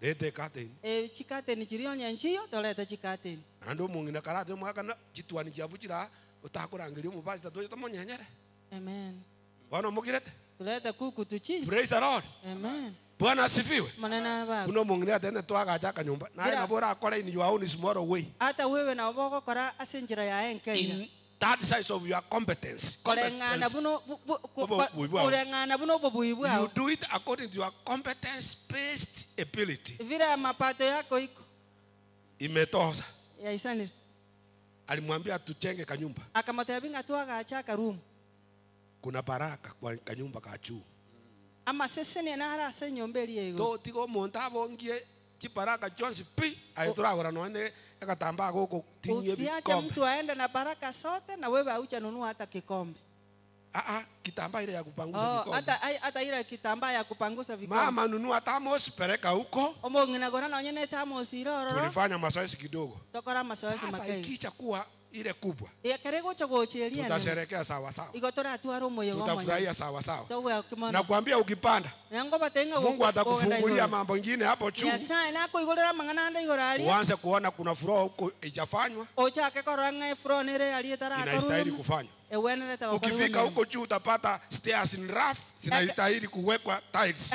Lete curtain. Chikate chirio nyanchiyo tolete chikate. Ando mungina karate mwaka na chitwani chiabuchira utakurangiria mubasta toyo tomonyenyere. Amen. Bwana mukirete. Tulete kuku tuchinje. Praise the Lord. Amen. Bwana asifiwe. Manena baba. Kuno mungina tena twagacha kanyumba. Naye nabora akora in your own small way. Hata wewe na oboko kora asenjira ya enkeira. That size of your competence. You do it according to your competence-based ability. Imetosa. Alimwambia tuchenge kanyumba. Kuna baraka kwa kanyumba ka juu. To tigo monta bongie chibaraka Jones pi aituragora none akatamba goko tinye Usiache mtu aende na baraka sote na wewe haujanunua hata kikombe. Kitambaa ile ya kupangusa kikombe. Hata ile kitambaa ya kupangusa vikombe. Mama nunua thermos peleka huko. Omongina gora na onyene thermos irororo. Tulifanya mazoezi kidogo. Tokora mazoezi makei. Sasa ikicha kuwa ile kubwa. Tutasherehekea sawa sawa. Tutafurahia sawa sawa. Na kuambia ukipanda, Mungu atakufungulia mambo mengine hapo juu. Uanze kuona kuna furaha huko haijafanywa. Inastahili kufanywa. Ukifika huko juu utapata stairs in rough zinastahili kuwekwa tiles.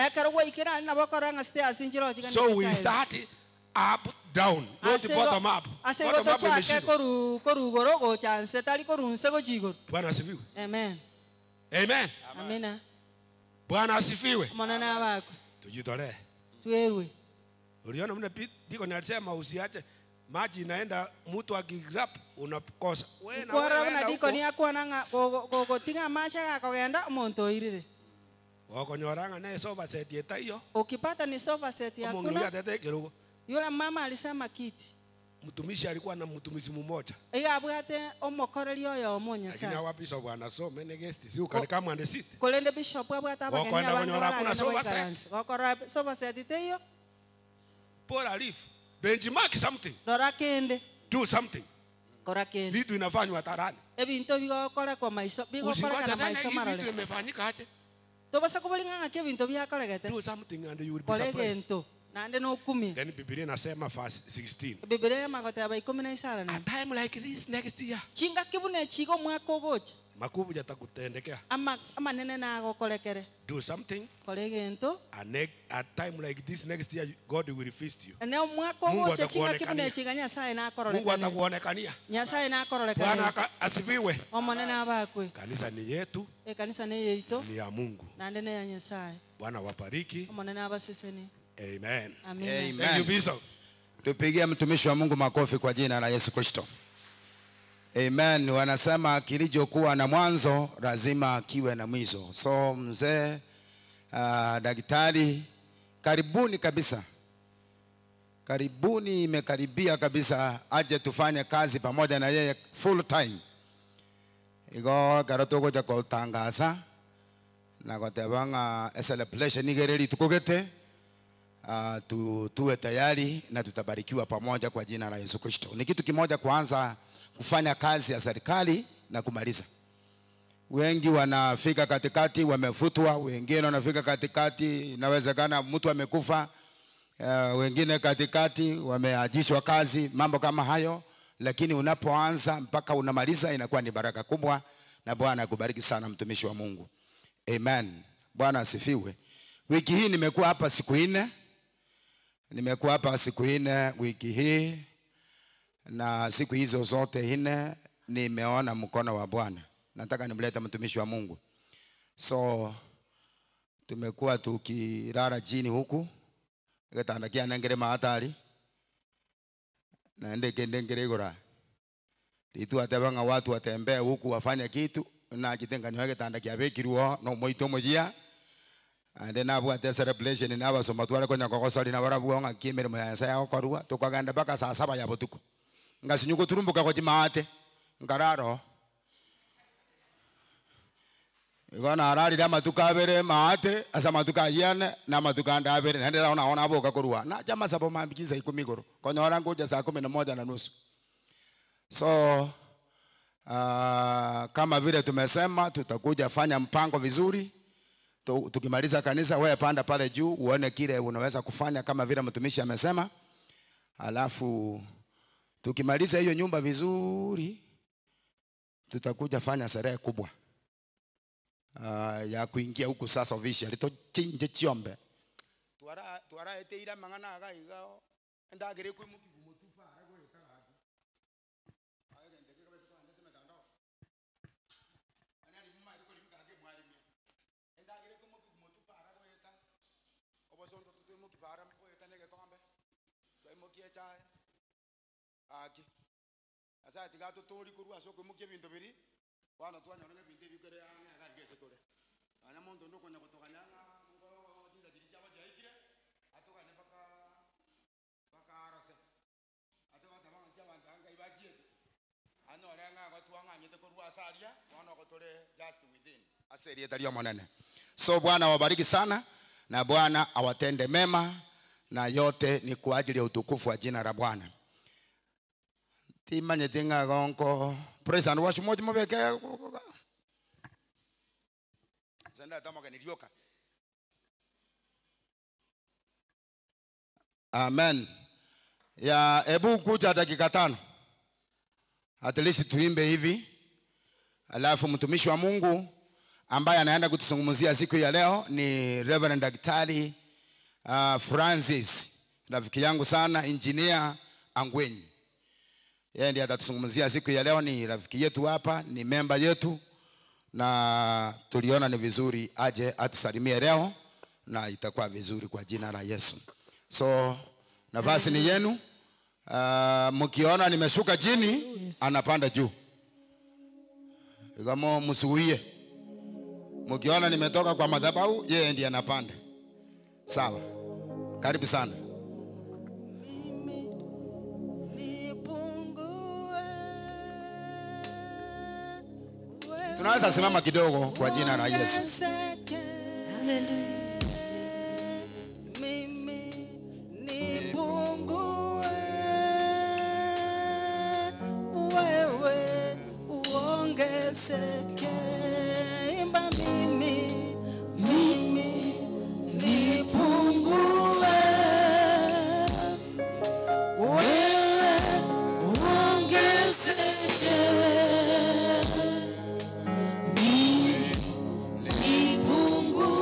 So we start up down, not bottom up. Bottom up imeshindwa. Bwana asifiwe. Amen. Amen. Amina. Bwana asifiwe. Mwanana wako. Tujitolee. Tuewe. Uliona mna diko alisema usiache maji inaenda mtu akigrab unakosa. Wewe na wewe na diko ni akwana gogotinga macha akogenda omonto irire. Wakonyoranga naye sofa set yeta hiyo. Ukipata ni sofa set yako. Yule mama alisema kiti. Mtumishi alikuwa na mtumishi mmoja. Igabwate omokoreri oyo omonye sana. Lakini bishop bwana so many guests you can come and sit. Kolende bishop abwate abageni abandi. Kuna sofa set. Gokora sofa set teyo. Bora leaf. Benchmark something. Dora kende. Do something. Kora kende. Vitu inafanywa hadharani. Ebinto bigokora kwa maiso, bigokora kana maiso marole. Vitu imefanyika aje? Tobasa kubolinga ngake binto byakoregete. Do something and you will be surprised. Then Biblia inasema verse 16. Biblia makotaba 16. A time like this next year. Chinga kibune chigo mwaka ogocha. Makubu yatakutendekea. Ama nene na agokorekere. Do something. Koregento. A time like this next year God will feast you. Ne mwaka ogocha chinga kibune chiga Nyasaye na akorekere. Mungu atakuonekania. Nyasaye na akorekere. Bwana asifiwe. Omonene abakwe. Kanisa ni yetu. Kanisa ni yetu. Ni ya Mungu. Na ndene ya Nyasaye. Bwana wabariki. Omonene abaseseni. Amen. Amen. Thank you, Bishop. Tupigie mtumishi wa Mungu makofi kwa jina la Yesu Kristo. Amen. Wanasema kilichokuwa na mwanzo lazima kiwe na mwisho. So mzee daktari, karibuni kabisa. Karibuni, imekaribia kabisa aje tufanye kazi pamoja na yeye full time. Igo karotoko ja kutangaza na kotebanga a celebration igereri tukogete tuwe tayari na tutabarikiwa pamoja kwa jina la Yesu Kristo. Ni kitu kimoja kuanza kufanya kazi ya serikali na kumaliza. Wengi wanafika katikati wamefutwa, wengine wanafika katikati inawezekana mtu amekufa, wengine katikati wameajishwa kazi, mambo kama hayo. Lakini unapoanza mpaka unamaliza inakuwa ni baraka kubwa, na Bwana akubariki sana mtumishi wa Mungu. Amen. Bwana asifiwe. Wiki hii nimekuwa hapa siku 4. Nimekuwa hapa siku 4 wiki hii, na siku hizo zote 4 nimeona mkono wa Bwana. Nataka nimlete mtumishi wa Mungu. So tumekuwa tukilala chini huku. Getandakia nengere mahatari. Naende kendengere gora. Ritu atebanga watu watembee huku wafanye kitu na jitenga niweke tandakia bekiruo no moito mojia. Ande nabu ate celebration na basoma tware konya kokosori na barabu nga kimirimo ya Nyasaye okorua tukagenda mpaka saa 7 ya botuko. Ngasinyuko turumbuka kwa jimaate ngararo. Igona ararira matuka abere maate asa matuka yane na matuka ndabere nende naona aboka korua na chama sabo mambikiza 10 igoro konyora ngoja saa 11:30. So kama vile tumesema tutakuja fanya mpango vizuri. Tukimaliza kanisa wewe panda pale juu uone kile unaweza kufanya kama vile mtumishi amesema. Alafu tukimaliza hiyo nyumba vizuri tutakuja fanya sherehe kubwa ya kuingia huku sasa officially tochinje chiombe twara eteira mangana aga igao ndagere kwimuki kumutupa aragweka haki agende kabisa kwa ndesema tandao anali mma ariko limkage mwalimu ndagere kwimuki kumutupa aragweka obosondo tutwimuki bara mkweta nege kombe twimuki echae aki asa tigato tori kurwa soko muki bintu biri wana twanyona bintu bikere anga ngese tore ana mondo ndoko nyakotokanya ngo jinza jiri chaba jaikire atokane paka paka arose atoka tabanga kyabantanga ibagie ano renga gotwanganyete korwa asaria wana gotore just within aserie tario monene. So Bwana wabariki sana na Bwana awatende mema, na yote ni kwa ajili ya utukufu wa jina la Bwana. Timanye tinga gonko praise and worship moja mobeke senda tamoka nilioka. Amen. Ya ebu kuja dakika 5. At least tuimbe hivi. Alafu mtumishi wa Mungu ambaye anaenda kutuzungumzia siku ya leo ni Reverend Daktari Francis, rafiki yangu sana, engineer Angwenyi. Yeye ndiye atatuzungumzia siku ya leo, ni rafiki yetu hapa, ni member yetu, na tuliona ni vizuri aje atusalimie leo na itakuwa vizuri kwa jina la Yesu. So nafasi ni yenu. Mkiona nimeshuka chini, yes, anapanda juu. Kama msuie. Mkiona nimetoka kwa madhabahu, yeye ndiye anapanda. Sawa. Karibu sana. Tunaweza simama kidogo kwa jina la Yesu. Mimi nipungue, wewe uongezeke. Imba mimi, mimi nipungue, wewe uongezeke. Nipungue,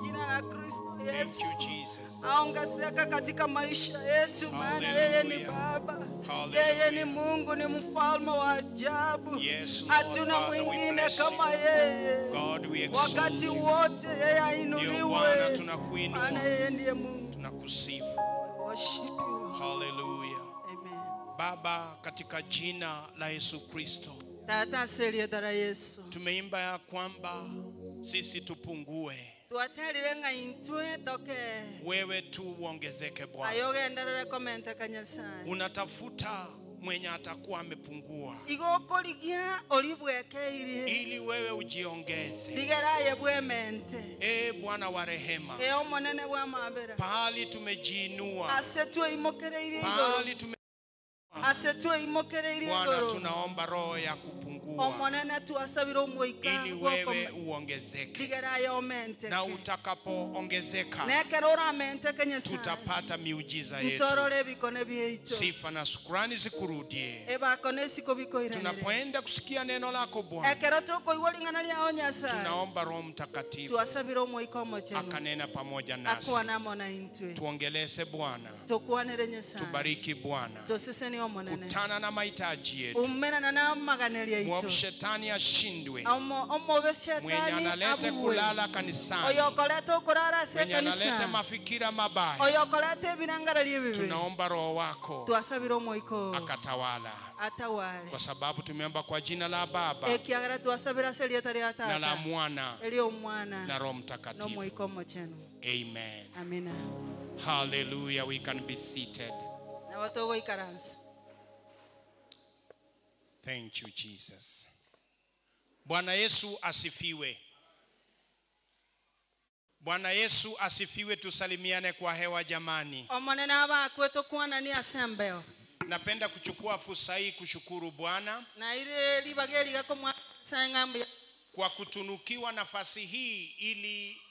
jina la Kristo Yesu. Thank you, Jesus. Aongezeka katika maisha yetu, maana yeye ni Baba. Yeye ni Mungu, ni mfalme wa ajabu. Hatuna mwingine kama yeye. God, we exalt Wakati you. wote yeye Ndio ainuliwe. Bwana, tunakuinua. Maana yeye ndiye Mungu. Tunakusifu. Worship you. Hallelujah. Amen. Baba, katika jina la Yesu Kristo, Tata serie dara Yesu. tumeimba ya kwamba sisi tupungue, Twatelire nga intwe toke. wewe tu uongezeke Bwana. Ayogenderere komenteka Nyasaye. Unatafuta mwenye atakuwa amepungua Igokorigia oribwekeire. ili wewe ujiongeze. Ligeraye bwemente. E Bwana wa rehema, E omonene bwa mabera. pahali tumejiinua, Ase tweimokereirie igoro. pahali tume Ase tweimokereirie Bwana, igoro. tunaomba roho ya kupungua Omonene twasabire omoika ili wewe uongezeke, ligeraye omente. na utakapoongezeka Nekero oramenteke Nyasaye. tutapata miujiza yetu. Ntorore bikone bieito. Sifa na shukrani zikurudie Ebako nesiko bikoiranire. tunapoenda kusikia neno lako Bwana. Ekero tukoigwa ring'ana riao Nyasaye. Tunaomba Roho Mtakatifu Twasabire omoika omochenu. akanena pamoja nasi, Akwana mona intwe. tuongeleze Bwana, Tukwanire Nyasaye. tubariki Bwana, Toseseni omonene. kutana na mahitaji yetu, Umerana na maganeria ito. mwovu shetani ashindwe, Omobe mwenye shetani analete abuwe. kulala kanisani, Oyokolete okorara ase mwenye analete ekanisa. mafikira mabaya, Oyokolete ebirangareria ebibe. tunaomba Roho wako Twasabire omoika akatawala, atawale. kwa sababu tumeomba kwa jina la Baba Ekiagera twasabire ase erieta ria na la Tata. Mwana Eria omwana. na Roho Mtakatifu. N'omoika omochenu. Amen. Amina. Hallelujah. We can be seated. Nabo togoikaransa. Thank you, Jesus. Bwana Yesu asifiwe. Bwana Yesu asifiwe. Tusalimiane kwa hewa jamani. Omonene abakwe tokwanani ase embeo. Napenda kuchukua fursa hii kushukuru Bwana Na ire libageri gakomwa ng'ambo kwa kutunukiwa nafasi hii ili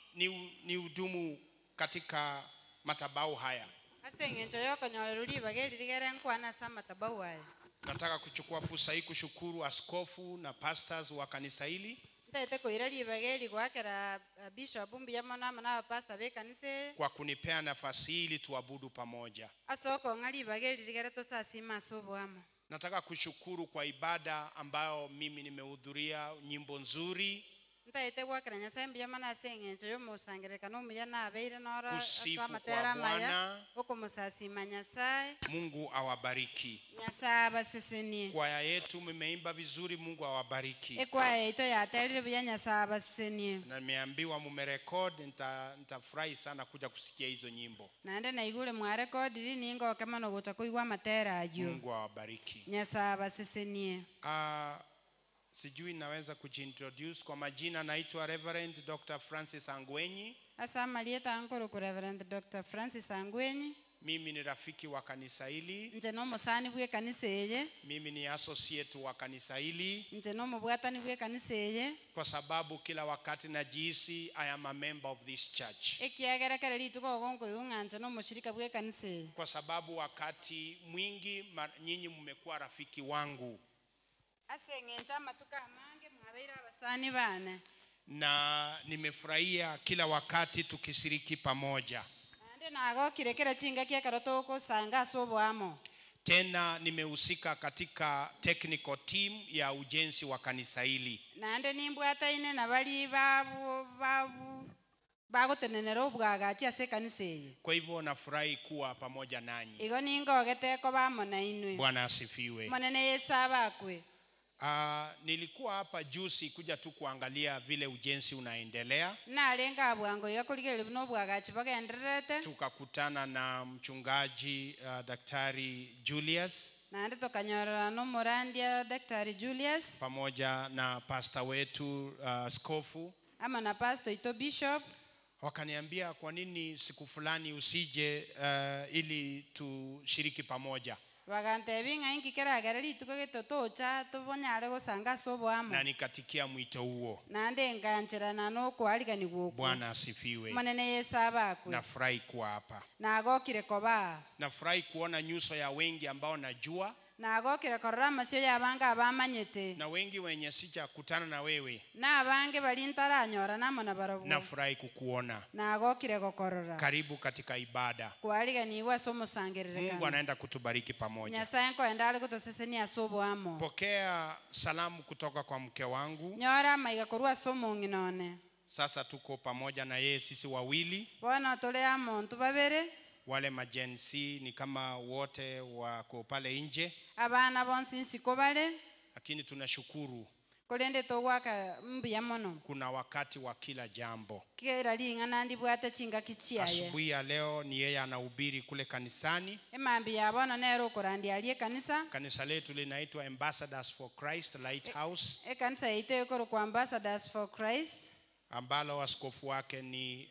ni hudumu katika madhabahu haya. Ase eng'encho yokonyorerwa libageri rigere nkwana ase amatabau aya. Nataka kuchukua fursa hii kushukuru askofu na pastors wa kanisa hili Ntaete koira libageri gwakera bishop mbuya mono amo na abapasta ba ekanisa eye kwa kunipea nafasi hii ili tuabudu pamoja. ase okong'a libageri rigere tosasima ase oboamo. Nataka kushukuru kwa ibada ambayo mimi nimehudhuria, nyimbo nzuri, Ntaete gwakera Nyasaye mbuya mono ase eng'encho yomosangererekano omuya nabeire noro ase kusifu kwa amatera amaya Bwana. okomosasima Nyasaye. Mungu awabariki. Nyasaye abasesenie. Kwaya yetu mmeimba vizuri, Mungu awabariki. Ekwaya yaito yaterire buya Nyasaye abasesenie. Na nimeambiwa mumerekodi, nitafurahi sana kuja kusikia hizo nyimbo. Naende naigure mwarekodiri ningoke mono gocha koigwa amatera aywo. Mungu awabariki. Nyasaye abasesenie. Sijui naweza kujiintroduce kwa majina. Naitwa Reverend Dr. Francis Angwenyi. Ase amarieta nkoroku Reverend Dr. Francis Angwenyi. Mimi ni rafiki wa kanisa hili. Nje n'omusani bw'ekanisa eye. Mimi ni associate wa kanisa hili, Nje n'omobwatani bw'ekanisa eye. kwa sababu kila wakati najihisi I am a member of this church, Ekiagerekere rituko ogonkoigwa ng'a nje n'omoshirika bw'ekanisa eye. kwa sababu wakati mwingi nyinyi mmekuwa rafiki wangu Ase eng'encho amatuko amange mwabeire abasani bane. na nimefurahia kila wakati tukishiriki pamoja. Naende nagokire kera chinga kiekero togosanga ase oboamo. Tena nimehusika katika technical team ya ujenzi wa kanisa hili. Naende nimbwataine na bari babu bagotenenera obwagachi ase ekanisa eye. Kwa hivyo nafurahi kuwa pamoja nanyi. Igo ningogete bamo na inwe. Bwana asifiwe. Monene Yesu abakwe. Nilikuwa hapa juzi kuja tu kuangalia vile ujenzi unaendelea. Narenga bwango yakorigerera buno obwagachi bagendererete. Tukakutana na mchungaji Daktari Julius Naende tukanyorera n'omurandia Daktari Julius pamoja na pasta wetu askofu. ama na pastor ito bishop. Wakaniambia kwa nini siku fulani usije ili tushiriki pamoja. Bagantebi ng'a inki keragera rituko getotocha tobonyare gosanga ase oboamo. Na nikatikia mwito huo. Naende ngancherana n'okwariganigwa okwo. Bwana asifiwe. Monene Yesu abakwe. Nafurahi kuwa hapa. Nagokire koba. Nafurahi kuona nyuso ya wengi ambao najua. Nagokire korora amasio y'abange abamanyete. Na wengi wenye sijakutana na wewe. Na abange bali ntaranyora namo na barabwo. Nafurahi kukuona. Nagokire gokorora. Karibu katika ibada. Kwariganiwa ase omosangererekano. Mungu anaenda kutubariki pamoja. Nyasaye nkoenda ari gotosesenia ase oboamo. Pokea salamu kutoka kwa mke wangu. Nyora maiga korwa ase omong'ina one. Sasa tuko pamoja na yeye sisi wawili. Bono tore amo ntu babere. Wale majensi ni kama wote wako pale nje. Abana bonsi nsiko bale. Lakini tunashukuru. Kolende togwaka mbuya mono. Kuna wakati wa kila jambo. Kera ling'ana ndibwate chingaki chiaye. Asubuhi ya leo ni yeye anahubiri kule kanisani. Emambi ya bono nero okorandia arie kanisa. Kanisa letu linaitwa Ambassadors for Christ Lighthouse. Ekanisa yetu ekorokwa Ambassadors for Christ. Ambalo askofu wake ni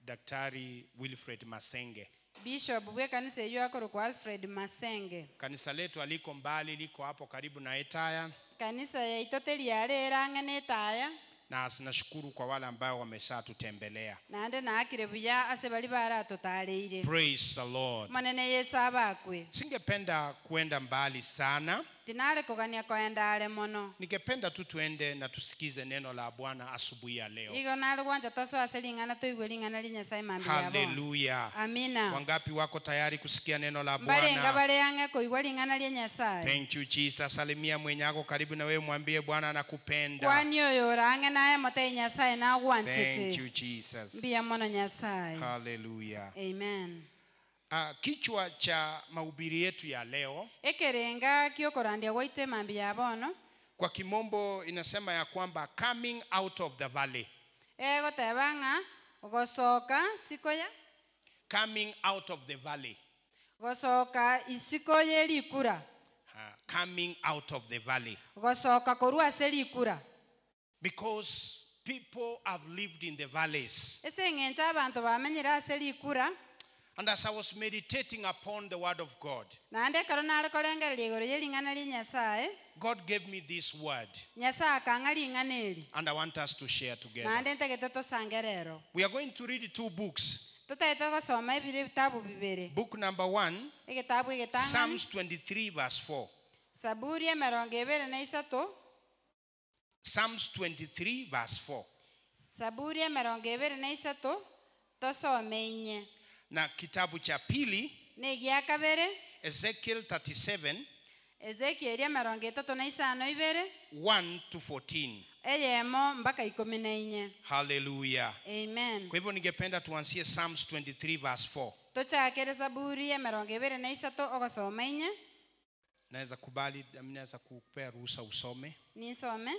Daktari Wilfred Masenge. Bishop we kanisa eyo akorokwa Alfred Masenge. Kanisa letu aliko mbali, liko hapo karibu na Etaya. Kanisa ya itoteli yale erang'e na Etaya. Na sinashukuru kwa wale ambao wameshatutembelea. Naende naakire buya ase bali baratotaleire. Praise the Lord. Manene Yesu abakwe. Singependa kuenda mbali sana. Tinare kogania koenda ale mono. Ningependa tu tuende na tusikize neno la Bwana asubuhi ya leo. Igo nare gwanja toso ase ling'ana toigwe ling'ana ria Nyasaye mambia yabo. Hallelujah. Amina. Wangapi wako tayari kusikia neno la Mbarenga Bwana? bare yange koigwa ling'ana ria Nyasaye. Thank you Jesus. Salimia mwenyako karibu na wewe, mwambie Bwana anakupenda. Kwani oyo orange naye mote Nyasaye nagwanchete. Thank you Jesus. Mbia mono Nyasaye. Hallelujah. Amen. Kichwa cha mahubiri yetu ya leo ekerenga kiokorandia gwaite mambi ya bono. Kwa kimombo inasema ya kwamba coming out of the valley. Egotebanga gosoka sikoya. Coming out of the valley. Gosoka isiko yelikura. Coming out of the valley. Gosoka korwa ase likura. Because people have lived in the valleys. Ese ng'encha abantu bamenyera ase likura. And as I was meditating upon the word of God, God gave me this word. And I want us to share together. We are going to read two books. Book number 1, Psalms 23 verse 4. Psalms 23 verse 4. Na kitabu cha pili, Ezekiel 37, Ezekiel 1 to 14. Hallelujah. Amen. Kwa hivyo ningependa tuanzie Psalms 23 verse 4. Tochakere Zaburi 23. Naweza kubali, naweza kukupea ruhusa usome. Nisome.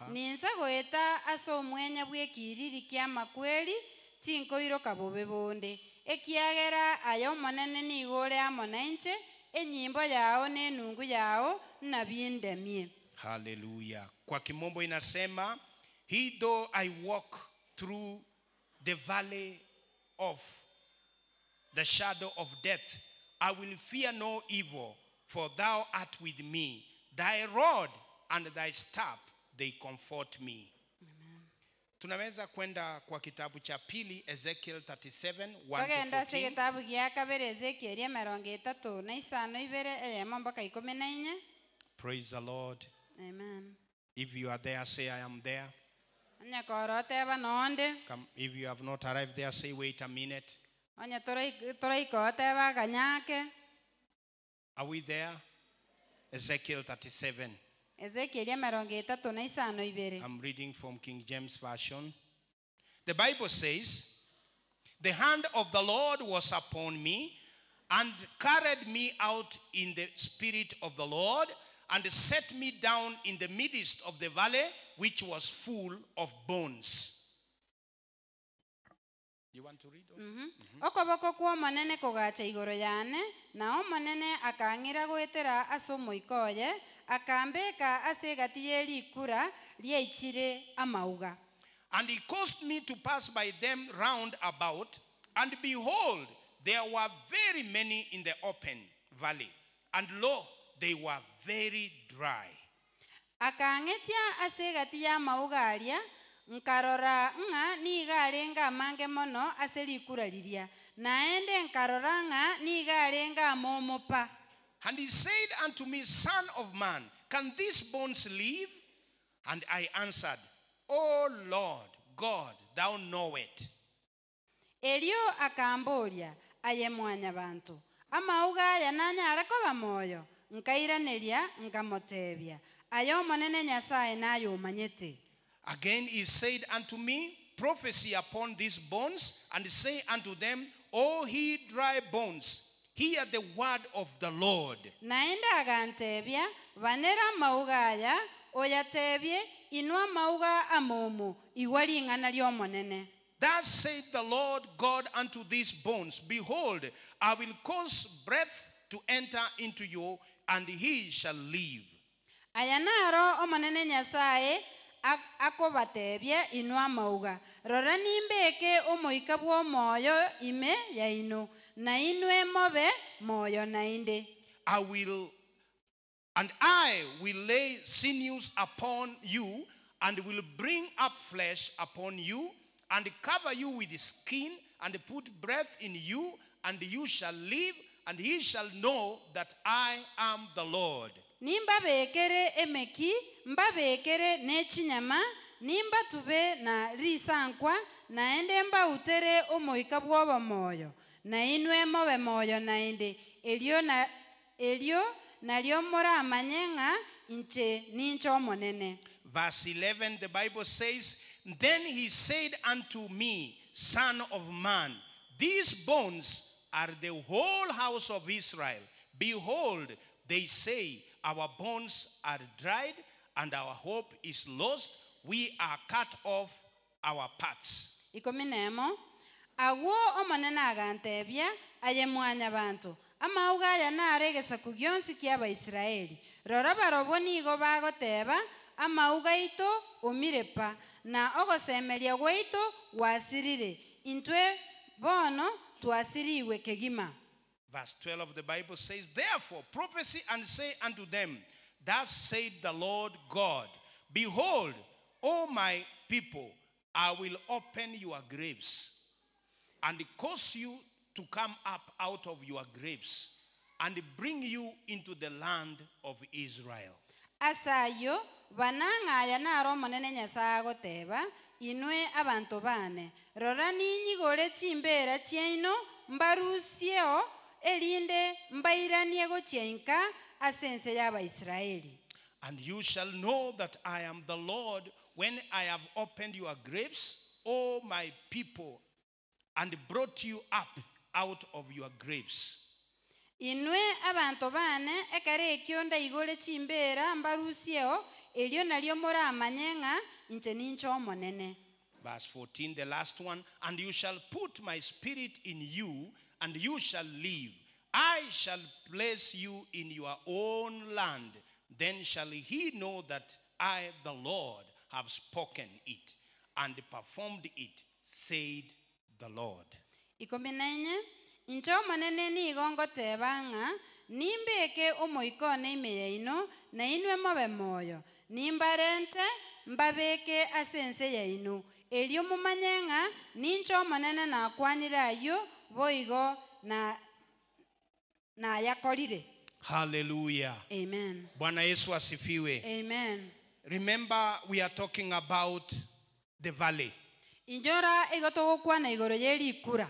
Ninsa goeta aso mwenya bwekiriri kya makweli tinkoiro kabobe bonde. Ekiagera ayo monene nigore amo nainche enyimbo yao nenungu yao nabindemie. Hallelujah. Kwa kimombo inasema, he though I walk through the valley of the shadow of death, I will fear no evil, for thou art with me. Thy rod and thy staff, they comfort me. Tunaweza kwenda kwa kitabu cha pili, Ezekiel 37, 1 to 14. Kitabu kia kabere Ezekiel 35:14. Praise the Lord. Amen. If you are there, say I am there. Come, if you have not arrived there, say wait a minute. Are we there? Ezekiel 37. Ezekiel 35. I'm reading from King James Version. The Bible says, the hand of the Lord was upon me and carried me out in the spirit of the Lord and set me down in the midst of the valley, which was full of bones. You want to read also? Okoboko kwa manene kogacha igoro yane, na omanene akangira goetera ase omoikoye, akambeka ase egati yerikura riaichire amauga. And he caused me to pass by them round about, and behold, there were very many in the open valley, and lo, they were very dry. Akangetia ase egati ya amauga aria, nkarora ng'a niga arenga amange mono ase rikura riria, naende nkarora ng'a niga arenga amomopa. And he said unto me, Son of man, can these bones live? And I answered, O Lord God, thou knowest. Elio akamboria aye mwanya bantu amauga aya nanyare koba moyo nkairaneria nkamotebia ayo monene Nyasaye nayo umanyete. Again he said unto me, Prophesy upon these bones, and say unto them, O ye dry bones, hear the word of the Lord. Naende agantebia banera amauga aya oyatebie inwa mauga amomo igwa ring'ana riomonene. Thus saith the Lord God unto these bones, Behold, I will cause breath to enter into you, and he shall live. Aya naro omonene Nyasaye akobatebia inwa mauga rora nimbeke omoika bw'omoyo ime yaino na inwe mobe moyo nainde. I will lay sinews upon you, and will bring up flesh upon you, and cover you with skin, and put breath in you, and you shall live, and he shall know that I am the Lord. Nimbabekere emeki, mbabekere nechinyama, nimbatube na risankwa, naende mbautere omoika bw'obo moyo, na inwe mobe moyo naende, elio nalio moramanye ng'a inche ninche omonene. Verse 11, the Bible says, Then he said unto me, Son of man, these bones are the whole house of Israel. Behold, they say, Our bones are dried, and our hope is lost. We are cut off our parts. Ikominemo, agwo omonene agantebia, aye mwanya bantu, amauga aya nare egesaku gionsi kia Abaisraeli. Rora barobwo nigo bagoteba, amauga aito omire pa, na ogosemeria gwaito gwasirire, intwe bono twasiriwe kegima. Verse 12 of the Bible says, Therefore prophesy and say unto them, Thus saith the Lord God, Behold, O my people, I will open your graves, and cause you to come up out of your graves, and bring you into the land of Israel. Asayo banang'aya naro omonene Nyasaye agoteba, inwe abanto bane, rora ninyigore chimbera chiaino, mbarusieo elinde mbairanie gochia inka ase ense y'Abaisraeli. And you shall know that I am the Lord when I have opened your graves, O my people, and brought you up out of your graves. Inwe abanto bane ekere ekio ndaigore chimbera mbarusieo elio nalio moramanye ng'a inche ninche omonene. Verse 14, the last one, And you shall put my spirit in you, and you shall live. I shall place you in your own land. Then shall he know that I, the Lord, have spoken it and performed it, said the Lord. Ikominenye, inche omonene nigo ngoteba ng'a nimbeke omoika one ime yaino, na inwe mobe moyo, nimbarente mbabeke ase ense yaino, elio mumanye ng'a ninche omonene nakwanire ayio boigo na nayakorire. Hallelujah. Amen. Bwana Yesu asifiwe. Amen. Remember, we are talking about the valley. Inyora igotogokwana igoro yerikura.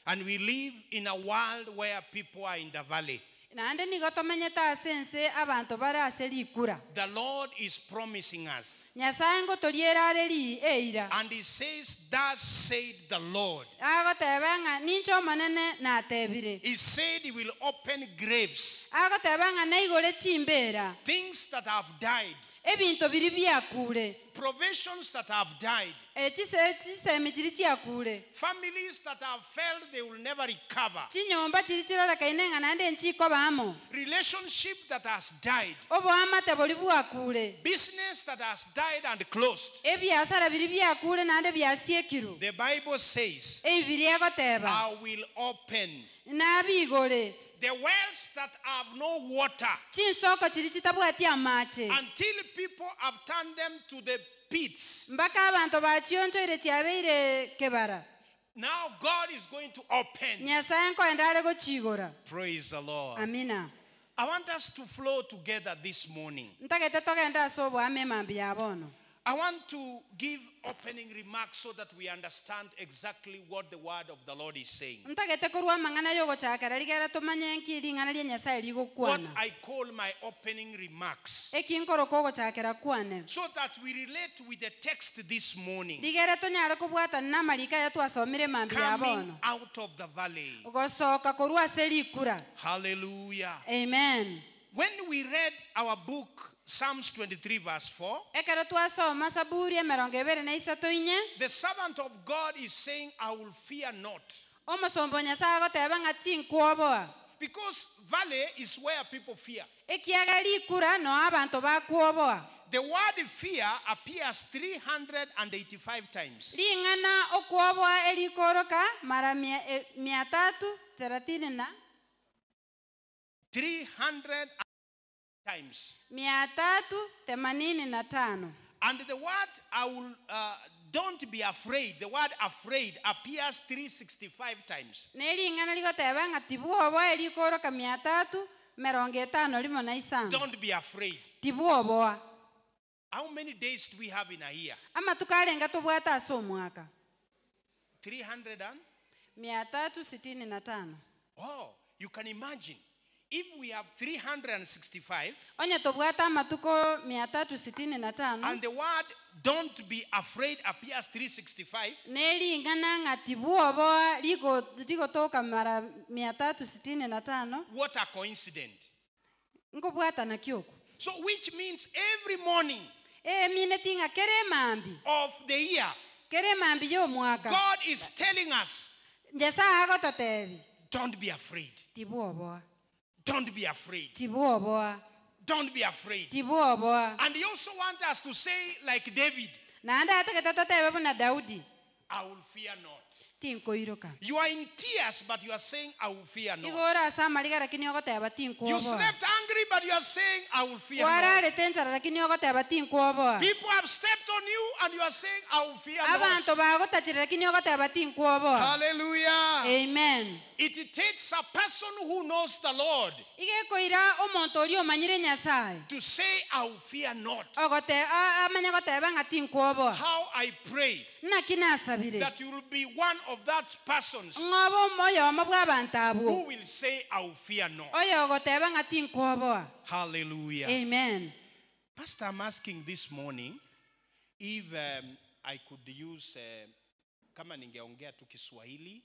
And we live in a world where people are in the valley. Naende nigo tomenyete ase ense abanto bare ase rikura. The Lord is promising us. Nyasaye ngotoriera are ri eira. And he says, Thus said the Lord. Agoteba ng'a ninche omonene natebire. He said he will open graves. Agoteba ng'a naigore chimbera. Things that have died. Ebinto biri byakure. Provisions that have died. Chisemi chiri chiakure. Families that have failed, they will never recover. Chinyomba chiri chirorekaine ng'a naende nchikobamo. Relationship that has died. Oboamate bori bwakure. Business that has died and closed. Ebiasara biri byakure naende byasiekiru. The Bible says, Ebibiri egoteba, I will open nabigore the wells that have no water. Chinsoko chiri chitabwati amache. Until people have turned them to the pits. Mpaka abantu bachionchoire chiabeire kebara. Now God is going to open. Nyasaye nkoenda are gochigora. Praise the Lord. Amina. I want us to flow together this morning. I want to give opening remarks so that we understand exactly what the word of the Lord is saying. What I call my opening remarks. So that we relate with the text this morning. Coming out of the valley. Hallelujah. Amen. When we read our book, Psalms 23 verse 4, the servant of God is saying, I will fear not. Because valley is where people fear. The word fear appears 385 times. 300 times. 385. And the word I will don't be afraid, the word afraid appears 365 times. Don't be afraid. How many days do we have in a year? 300 and? 365. Oh, you can imagine. If we have 365, and the word don't be afraid appears 365, what a coincidence. So which means every morning of the year, God is telling us, don't be afraid. Don't be afraid. Don't be afraid. And he also wants us to say, like David, I will fear not. You are in tears, but you are saying, I will fear not. You slept angry, but you are saying, I will fear not. People have stepped on you, and you are saying, I will fear not. Hallelujah. Amen. It takes a person who knows the Lord to say, I will fear not. How I pray that you will be one of that persons who will say, I will fear not. Hallelujah. Amen. Pastor, I'm asking this morning if I could use kama ningeongea tu Kiswahili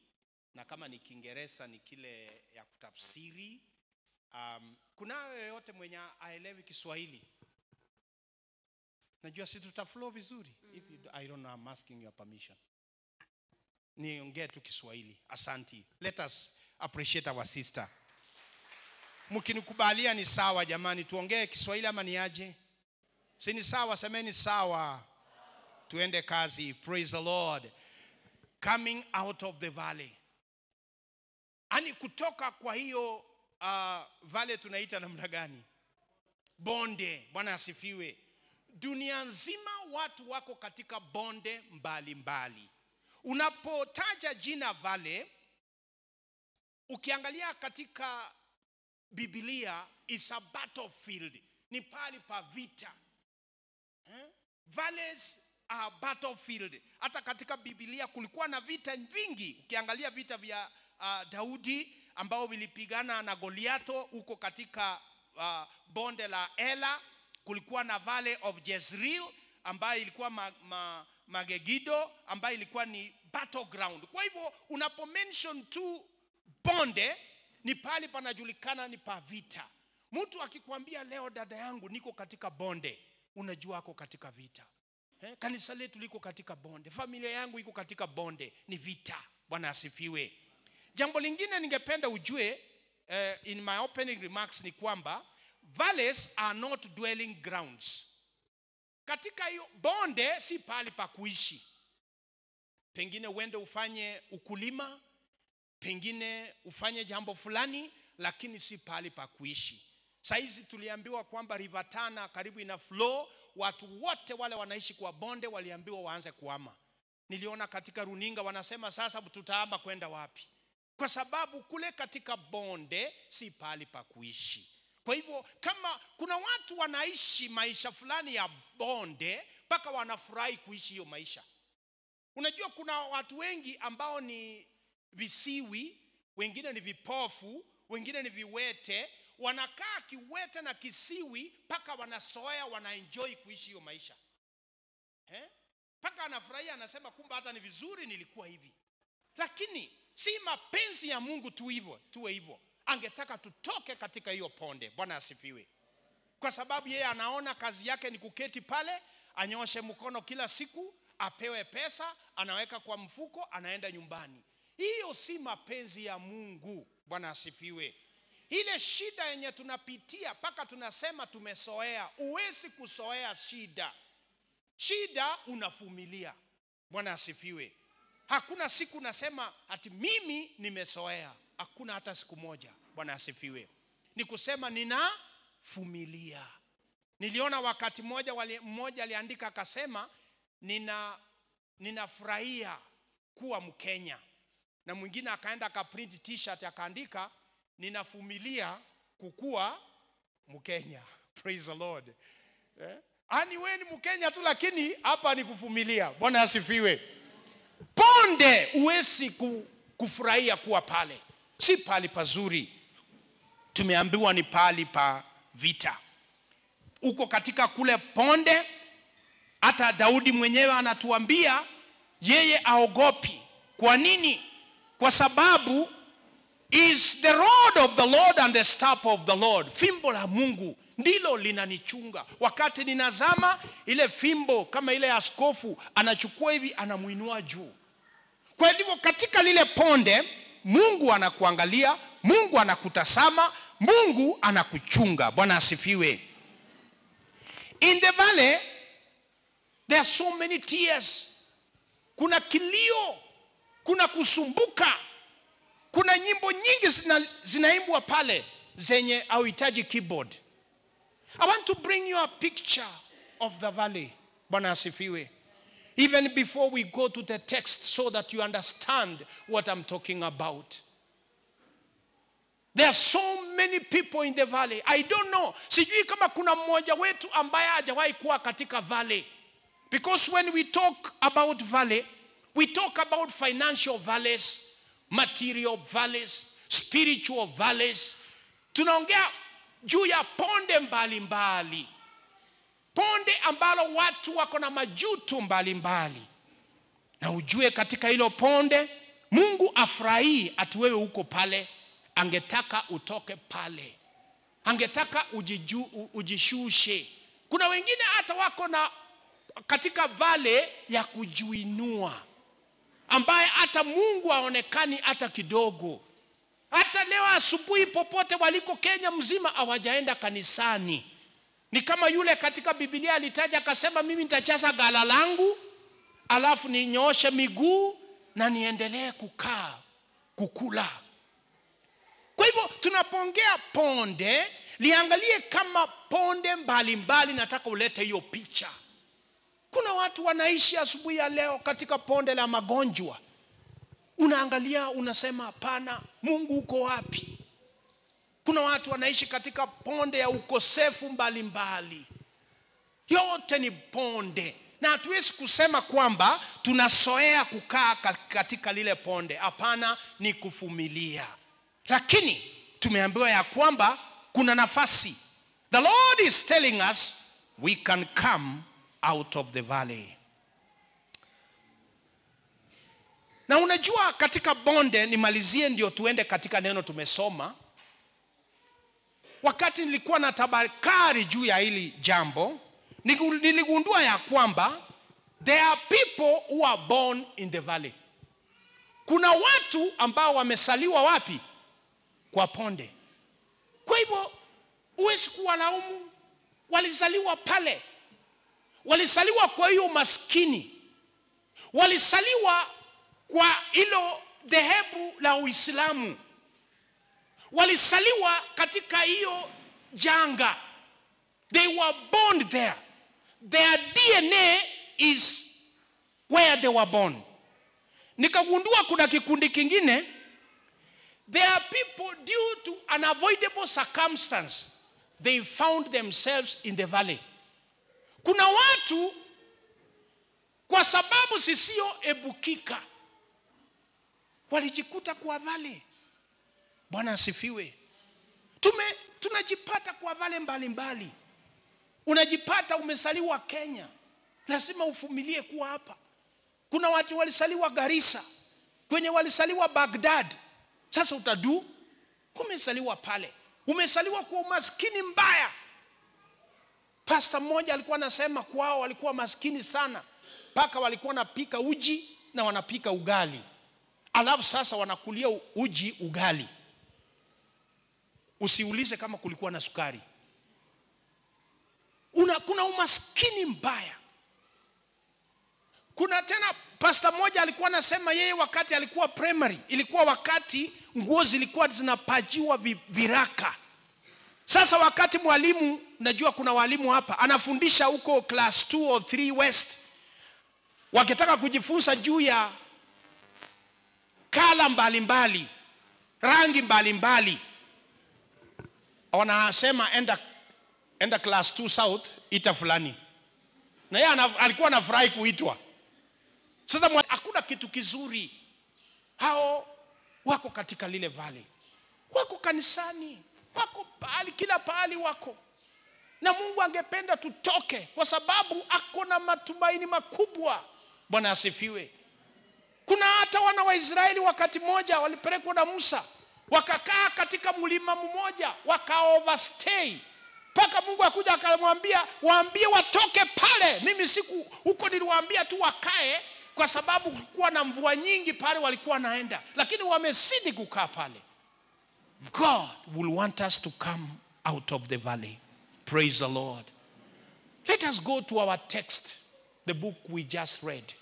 na kama ni Kiingereza ni kile ya kutafsiri. Kuna yoyote mwenye aelewi Kiswahili? Najua si tutaflow vizuri. If you, I don't know, I'm asking your permission. Niongee tu Kiswahili. Asanti. Let us appreciate our sister. Mkinikubalia ni sawa jamani, tuongee Kiswahili ama ni aje? Si ni sawa, semeni sawa. Tuende kazi. Praise the Lord. Coming out of the valley. Ani kutoka kwa hiyo valley tunaita namna gani? Bonde. Bwana asifiwe. Dunia nzima watu wako katika bonde mbali mbali. Unapotaja jina valley, ukiangalia katika Biblia, it's a battlefield. Ni pahali pa vita. Valleys are battlefield. Hata katika Biblia kulikuwa na vita vingi. Ukiangalia vita vya Daudi ambao vilipigana na Goliato huko katika bonde la Ela. Kulikuwa na Valley of Jezreel ambayo ilikuwa Magegido, ambayo ilikuwa ni battleground. Kwa hivyo unapo mention tu bonde, ni pahali panajulikana ni pa vita. Mtu akikwambia leo dada yangu niko katika bonde, unajua ako katika vita. Kanisa letu liko katika bonde, familia yangu iko katika bonde, ni vita. Bwana asifiwe. Jambo lingine ningependa ujue in my opening remarks ni kwamba valleys are not dwelling grounds. Katika hiyo bonde si pahali pa kuishi. Pengine uende ufanye ukulima, pengine ufanye jambo fulani, lakini si pahali pa kuishi. Saizi tuliambiwa kwamba River Tana karibu ina flow, watu wote wale wanaishi kwa bonde waliambiwa waanze kuhama. Niliona katika runinga wanasema sasa tutahama kwenda wapi? Kwa sababu kule katika bonde si pahali pa kuishi. Kwa hivyo kama kuna watu wanaishi maisha fulani ya bonde mpaka wanafurahi kuishi hiyo maisha. Unajua kuna watu wengi ambao ni visiwi, wengine ni vipofu, wengine ni viwete, wanakaa kiwete na kisiwi mpaka wanasoea, wanaenjoy kuishi hiyo maisha. Mpaka anafurahia, anasema kumbe hata ni vizuri nilikuwa hivi. Lakini si mapenzi ya Mungu tu hivyo, tuwe hivyo. Angetaka tutoke katika hiyo ponde. Bwana asifiwe. Kwa sababu yeye anaona kazi yake ni kuketi pale, anyoshe mkono kila siku, apewe pesa, anaweka kwa mfuko, anaenda nyumbani. Hiyo si mapenzi ya Mungu. Bwana asifiwe. Ile shida yenye tunapitia mpaka tunasema tumesoea. Huwezi kusoea shida. Shida unavumilia. Bwana asifiwe. Hakuna siku nasema ati mimi nimesoea. Hakuna hata siku moja. Bwana asifiwe. Ni kusema ninavumilia. Niliona wakati mmoja aliandika akasema ninafurahia kuwa Mkenya. Na mwingine akaenda akaprint t-shirt akaandika ninavumilia kukua Mkenya. Praise the Lord. Ani wewe ni Mkenya tu lakini hapa ni kuvumilia. Bwana asifiwe. Ponde huwezi kufurahia kuwa pale. Si pali pazuri. Tumeambiwa ni pali pa vita. Uko katika kule ponde. Hata Daudi mwenyewe anatuambia yeye aogopi. Kwa nini? Kwa sababu is the rod of the Lord and the staff of the Lord. Fimbo la Mungu ndilo linanichunga. Wakati ninazama, ile fimbo kama ile askofu anachukua hivi anamuinua juu. Kwa hivyo katika lile ponde Mungu anakuangalia, Mungu anakutazama, Mungu anakuchunga. Bwana asifiwe. In the valley there are so many tears. Kuna kilio, kuna kusumbuka. Kuna nyimbo nyingi zinaimbwa pale zenye hauhitaji keyboard. I want to bring you a picture of the valley. Bwana asifiwe. Even before we go to the text so that you understand what I'm talking about. There are so many people in the valley. I don't know. Sijui kama kuna mmoja wetu ambaye hajawahi kuwa katika valley. Because when we talk about valley, we talk about financial valleys, material valleys, spiritual valleys. Tunaongea juu ya ponde mbalimbali. Mbali. Ponde ambalo watu wako na majuto mbalimbali. Na ujue katika hilo ponde, Mungu afurahii ati wewe uko pale. Angetaka utoke pale. Angetaka ujishushe. Kuna wengine hata wako na katika vale ya kujiinua, ambaye hata Mungu haonekani hata kidogo. Hata leo asubuhi popote waliko Kenya mzima hawajaenda kanisani. Ni kama yule katika Biblia alitaja akasema mimi nitachaza gala langu, alafu ninyooshe miguu na niendelee kukaa kukula. Kwa hivyo tunapongea ponde, liangalie kama ponde mbalimbali mbali. Nataka ulete hiyo picha. Kuna watu wanaishi asubuhi ya leo katika ponde la magonjwa. Unaangalia unasema hapana, Mungu uko wapi? Kuna watu wanaishi katika ponde ya ukosefu mbalimbali. Yote ni ponde. Na hatuwezi kusema kwamba tunasoea kukaa katika lile ponde. Hapana, ni kuvumilia. Lakini tumeambiwa ya kwamba kuna nafasi. The Lord is telling us we can come out of the valley. Na unajua katika bonde, nimalizie ndio tuende katika neno tumesoma. Wakati nilikuwa na tabakari juu ya hili jambo, niligundua ya kwamba there are people who are born in the valley. Kuna watu ambao wamesaliwa wapi? Kwa ponde. Kwa hivyo huwezi kuwalaumu, walizaliwa pale. Walisaliwa kwa hiyo maskini. Walisaliwa kwa hilo dhehebu la Uislamu. Walisaliwa katika hiyo janga. They were born there. Their DNA is where they were born. Nikagundua kuna kikundi kingine. There are people due to unavoidable circumstance. they found themselves in the valley. Kuna watu kwa sababu zisizoebukika walijikuta kwa valley. Bwana asifiwe. Tunajipata kwa valley mbalimbali. Unajipata umesaliwa Kenya, lazima uvumilie kuwa hapa. Kuna watu walisaliwa Garissa, kwenye walisaliwa Baghdad. Sasa utadu, umesaliwa pale. Umesaliwa kwa umaskini mbaya. Pastor mmoja alikuwa anasema kwao walikuwa maskini sana, paka walikuwa wanapika uji na wanapika ugali. Alafu sasa wanakulia uji ugali. Usiulize kama kulikuwa na sukari. Kuna umaskini mbaya. Kuna tena pastor mmoja alikuwa anasema yeye wakati alikuwa primary, ilikuwa wakati nguo zilikuwa zinapajiwa viraka. Sasa wakati mwalimu, najua kuna walimu hapa, anafundisha huko class 2 or 3 West, wakitaka kujifunza juu ya kala mbalimbali, rangi mbalimbali, wanasema enda class 2 South, ita fulani. Na yeye alikuwa anafurahi kuitwa. Sasa hakuna kitu kizuri. Hao wako katika lile valley. Wako kanisani, wako pahali, kila pahali wako. Na Mungu angependa tutoke kwa sababu ako na matumaini makubwa. Bwana asifiwe. Kuna hata wana wa Israeli wakati mmoja walipelekwa na Musa, wakakaa katika mlima mmoja, waka overstay. Paka Mungu akuja akamwambia, waambie watoke pale. Mimi siku huko niliwaambia tu wakae kwa sababu kulikuwa na mvua nyingi pale walikuwa naenda, lakini wamesidi kukaa pale. God will want us to come out of the valley. Praise the Lord. Let us go to our text, the book we just read.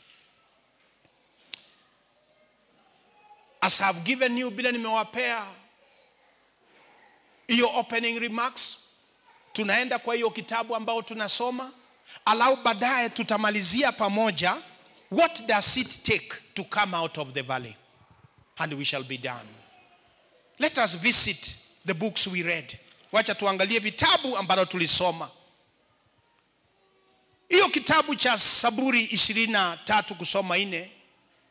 As I have given you, bila nimewapea hiyo opening remarks, tunaenda kwa hiyo kitabu ambao tunasoma, alau baadaye tutamalizia pamoja. What does it take to come out of the valley? And we shall be done. Let us visit the books we read. Wacha tuangalie vitabu ambalo tulisoma. Hiyo kitabu cha Saburi 23 kusoma 4,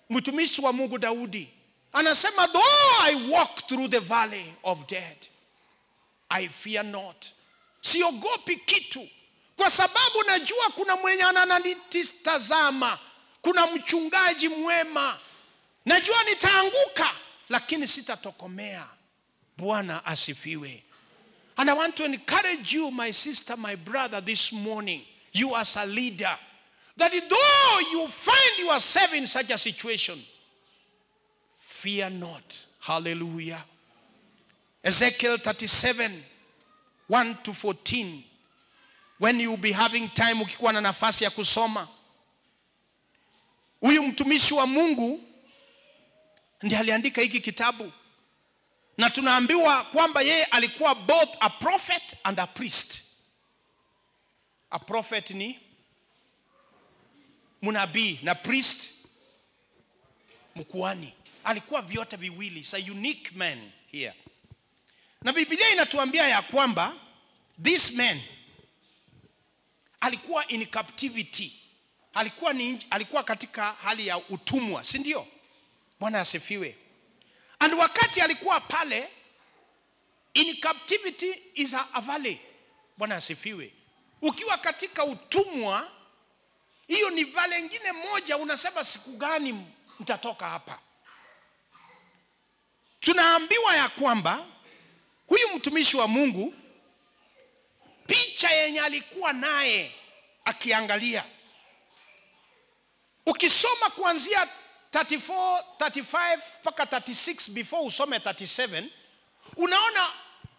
mtumishi wa Mungu Daudi anasema, though I walk through the valley of death, I fear not. Siogopi kitu, kwa sababu najua kuna mwenye ananitazama, kuna mchungaji mwema. Najua nitaanguka, lakini sitatokomea. Bwana asifiwe. And I want to encourage you, my sister, my brother, this morning, you as a leader, that though you find yourself in such a situation, fear not. Hallelujah. Ezekiel 37, 1 to 14. When you will be having time, ukikuwa na nafasi ya kusoma. Huyu mtumishi wa Mungu ndiye aliandika hiki kitabu. Na tunaambiwa kwamba yeye alikuwa both a prophet and a priest. A prophet ni mnabii na priest mkuhani. Alikuwa vyote viwili. It's a unique man here. Na Biblia inatuambia ya kwamba this man alikuwa in captivity. Alikuwa katika hali ya utumwa, si ndio? Bwana asifiwe. And wakati alikuwa pale, in captivity is a valley. Bwana asifiwe. Ukiwa katika utumwa, hiyo ni valley nyingine moja, unasema siku gani nitatoka hapa. Tunaambiwa ya kwamba huyu mtumishi wa Mungu, picha yenye alikuwa naye akiangalia, ukisoma kuanzia 34, 35 mpaka 36 before usome 37, unaona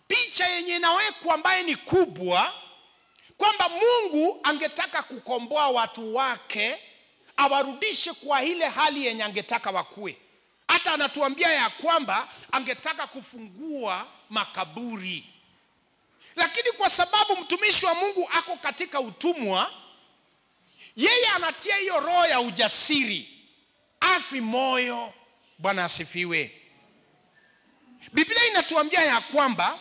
picha yenye inawekwa ambaye ni kubwa, kwamba Mungu angetaka kukomboa watu wake, awarudishe kwa ile hali yenye angetaka wakue. Hata anatuambia ya kwamba angetaka kufungua makaburi. Lakini kwa sababu mtumishi wa Mungu ako katika utumwa, yeye anatia hiyo roho ya ujasiri, afi moyo. Bwana asifiwe. Biblia inatuambia ya kwamba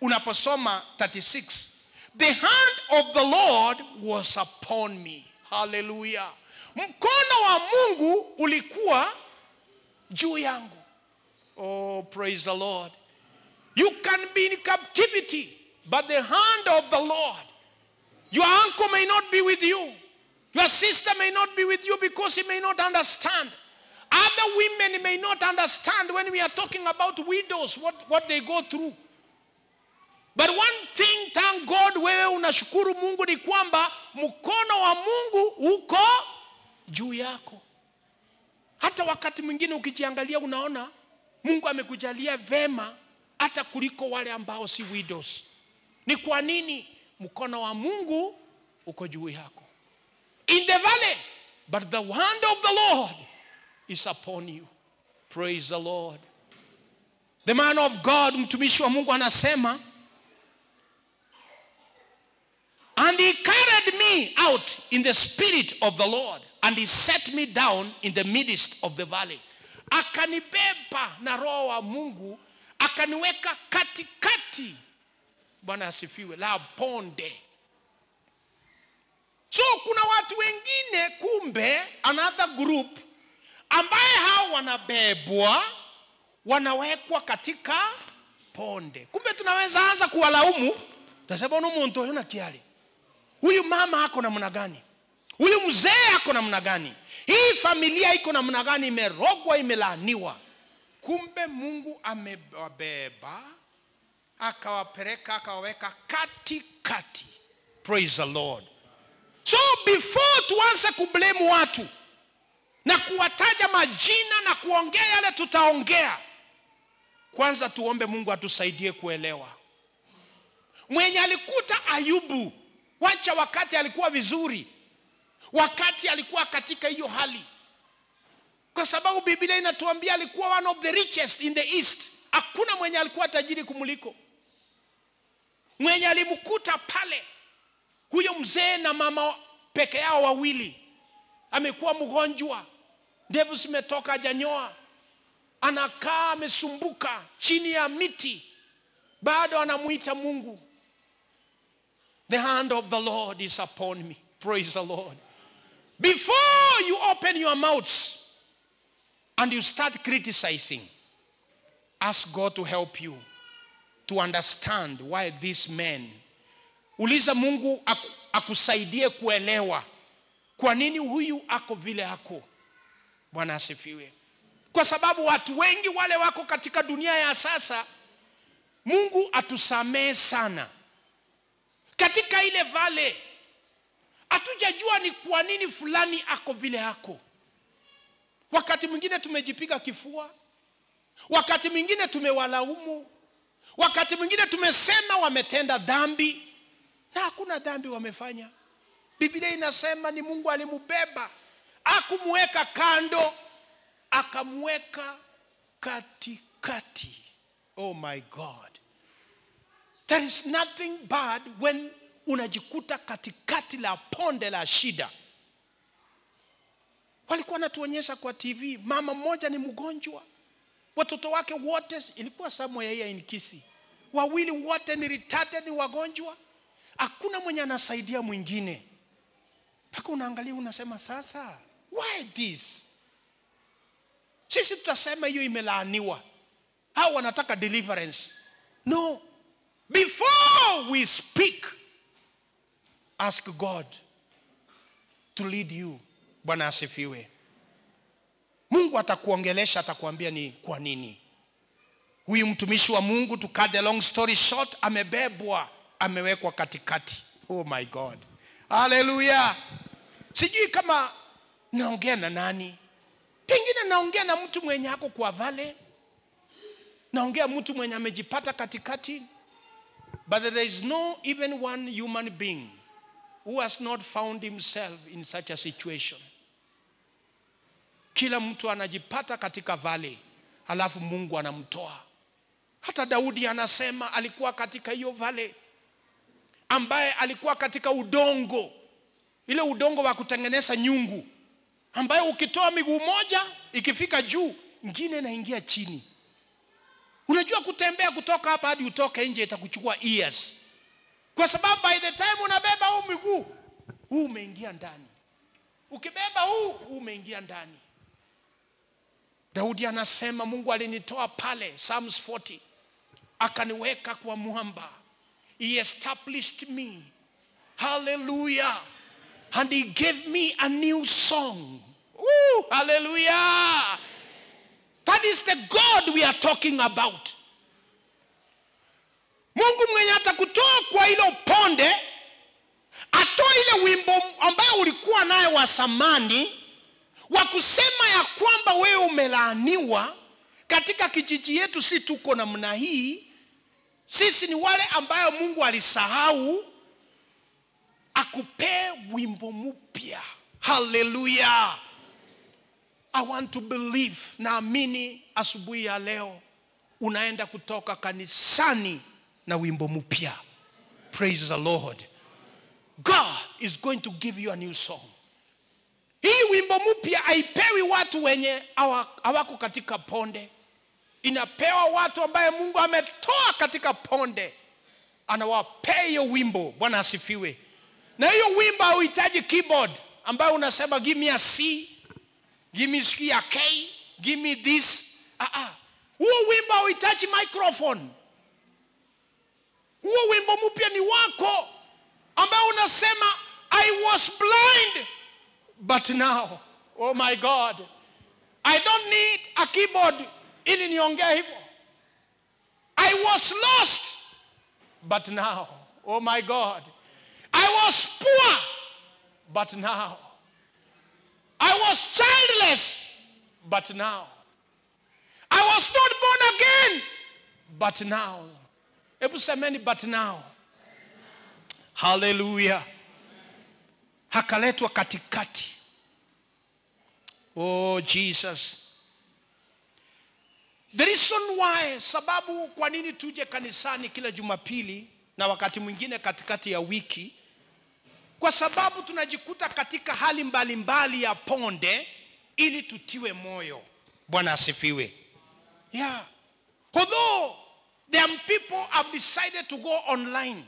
Unaposoma 36, the hand of the Lord was upon me. Hallelujah. Mkono wa Mungu ulikuwa juu yangu. Oh, praise the Lord. You can be in captivity, but the hand of the Lord. Your uncle may not be with you. Your sister may not be with you because he may not understand. Other women may not understand when we are talking about widows, what they go through. But one thing, thank God, wewe unashukuru Mungu ni kwamba mkono wa Mungu uko juu yako. Hata wakati mwingine ukijiangalia unaona Mungu amekujalia vema hata kuliko wale ambao si widows. Ni kwa nini? Mkono wa Mungu uko juu yako. In the valley, but the hand of the Lord is upon you. Praise the Lord. The man of God, mtumishi wa Mungu anasema, and he carried me out in the spirit of the Lord, and he set me down in the midst of the valley. Akanibeba na roho wa Mungu, akaniweka katikati, Bwana asifiwe, la bonde. So kuna watu wengine kumbe, another group, ambaye hao wanabebwa, wanawekwa katika ponde. Kumbe tunaweza anza kuwalaumu, tunasema huyu mtu hana kiali. Huyu mama ako namna gani? Huyu mzee ako namna gani? Hii familia iko namna gani? Imerogwa, imelaaniwa. Kumbe Mungu amewabeba, akawapeleka, akawaweka katikati. Praise the Lord. So before tuanze kublame watu na kuwataja majina na kuongea yale tutaongea, kwanza tuombe Mungu atusaidie kuelewa. Mwenye alikuta Ayubu, wacha wakati alikuwa vizuri, wakati alikuwa katika hiyo hali, kwa sababu Biblia inatuambia alikuwa one of the richest in the East. Hakuna mwenye alikuwa tajiri kumuliko. Mwenye alimkuta pale, huyo mzee na mama peke yao wawili, amekuwa mgonjwa, ndevu zimetoka, hajanyoa, anakaa amesumbuka chini ya miti, bado anamuita Mungu. The hand of the Lord is upon me. Praise the Lord. Before you open your mouths and you start criticizing, ask God to help you to understand why this man. Uliza Mungu akusaidie kuelewa kwa nini huyu ako vile ako. Bwana asifiwe. Kwa sababu watu wengi wale wako katika dunia ya sasa, Mungu atusamee sana. Katika ile vale, hatujajua ni kwa nini fulani ako vile ako. Wakati mwingine tumejipiga kifua, wakati mwingine tumewalaumu, wakati mwingine tumesema wametenda dhambi, na hakuna dhambi wamefanya. Biblia inasema ni Mungu alimubeba, akumweka kando, akamweka katikati. Oh my God. There is nothing bad when unajikuta katikati la ponde la shida. Walikuwa wanatuonyesha kwa TV, mama mmoja ni mgonjwa, watoto wake wote, ilikuwa somewhere here in Kisii, wawili wote ni retarded, ni wagonjwa, hakuna mwenye anasaidia mwingine. Paka unaangalia unasema sasa, why this? Sisi tutasema hiyo imelaaniwa, hao wanataka deliverance. No. Before we speak, ask God to lead you. Bwana asifiwe. Mungu atakuongelesha, atakuambia ni kwa nini. Huyu mtumishi wa Mungu, to cut the long story short, amebebwa, amewekwa katikati. Oh my God. Hallelujah. Sijui kama naongea na nani. Pengine naongea na mtu mwenye ako kwa vale. Naongea mtu mwenye amejipata katikati. But there is no even one human being who has not found himself in such a situation. Kila mtu anajipata katika valley, halafu Mungu anamtoa. Hata Daudi anasema alikuwa katika hiyo valley, ambaye alikuwa katika udongo, ile udongo wa kutengeneza nyungu, ambaye ukitoa miguu moja ikifika juu, ingine inaingia chini. Unajua kutembea kutoka hapa hadi utoke nje itakuchukua years. Kwa sababu by the time unabeba huu miguu, huu umeingia ndani. Ukibeba huu umeingia ndani. Daudi anasema Mungu alinitoa pale, Psalms 40, akaniweka kwa mwamba. He established me. Hallelujah. And he gave me a new song. Ooh, hallelujah. That is the God we are talking about. Mungu mwenye atakutoa kwa hilo ponde, atoe ile wimbo ambayo ulikuwa nayo wa zamani, wa kusema ya kwamba wewe umelaaniwa. Katika kijiji yetu si tuko namna hii. Sisi ni wale ambayo Mungu alisahau. Akupee wimbo mpya. Hallelujah. I want to believe, naamini asubuhi ya leo unaenda kutoka kanisani na wimbo mpya. Praise the Lord. God is going to give you a new song. Hii wimbo mpya haipewi watu wenye hawako katika ponde. Inapewa watu ambaye Mungu ametoa katika ponde. Anawapea hiyo wimbo. Bwana asifiwe. Na hiyo wimbo hauhitaji keyboard ambayo unasema give me a C, give me a K, give me this. Huo wimbo hauhitaji microphone. Huo wimbo mpya ni wako ambao unasema I was blind but now, oh my God, I don't need a keyboard ili niongee hivyo. I was lost but now, oh my God, I was poor but now, I was childless but now, I was not born again but now. Hebu semeni but now. Hallelujah. Hakaletwa katikati. Oh Jesus. The reason why, sababu kwa nini tuje kanisani kila Jumapili na wakati mwingine katikati ya wiki, kwa sababu tunajikuta katika hali mbalimbali ya ponde ili tutiwe moyo. Bwana asifiwe. Yeah. Although there are people have decided to go online,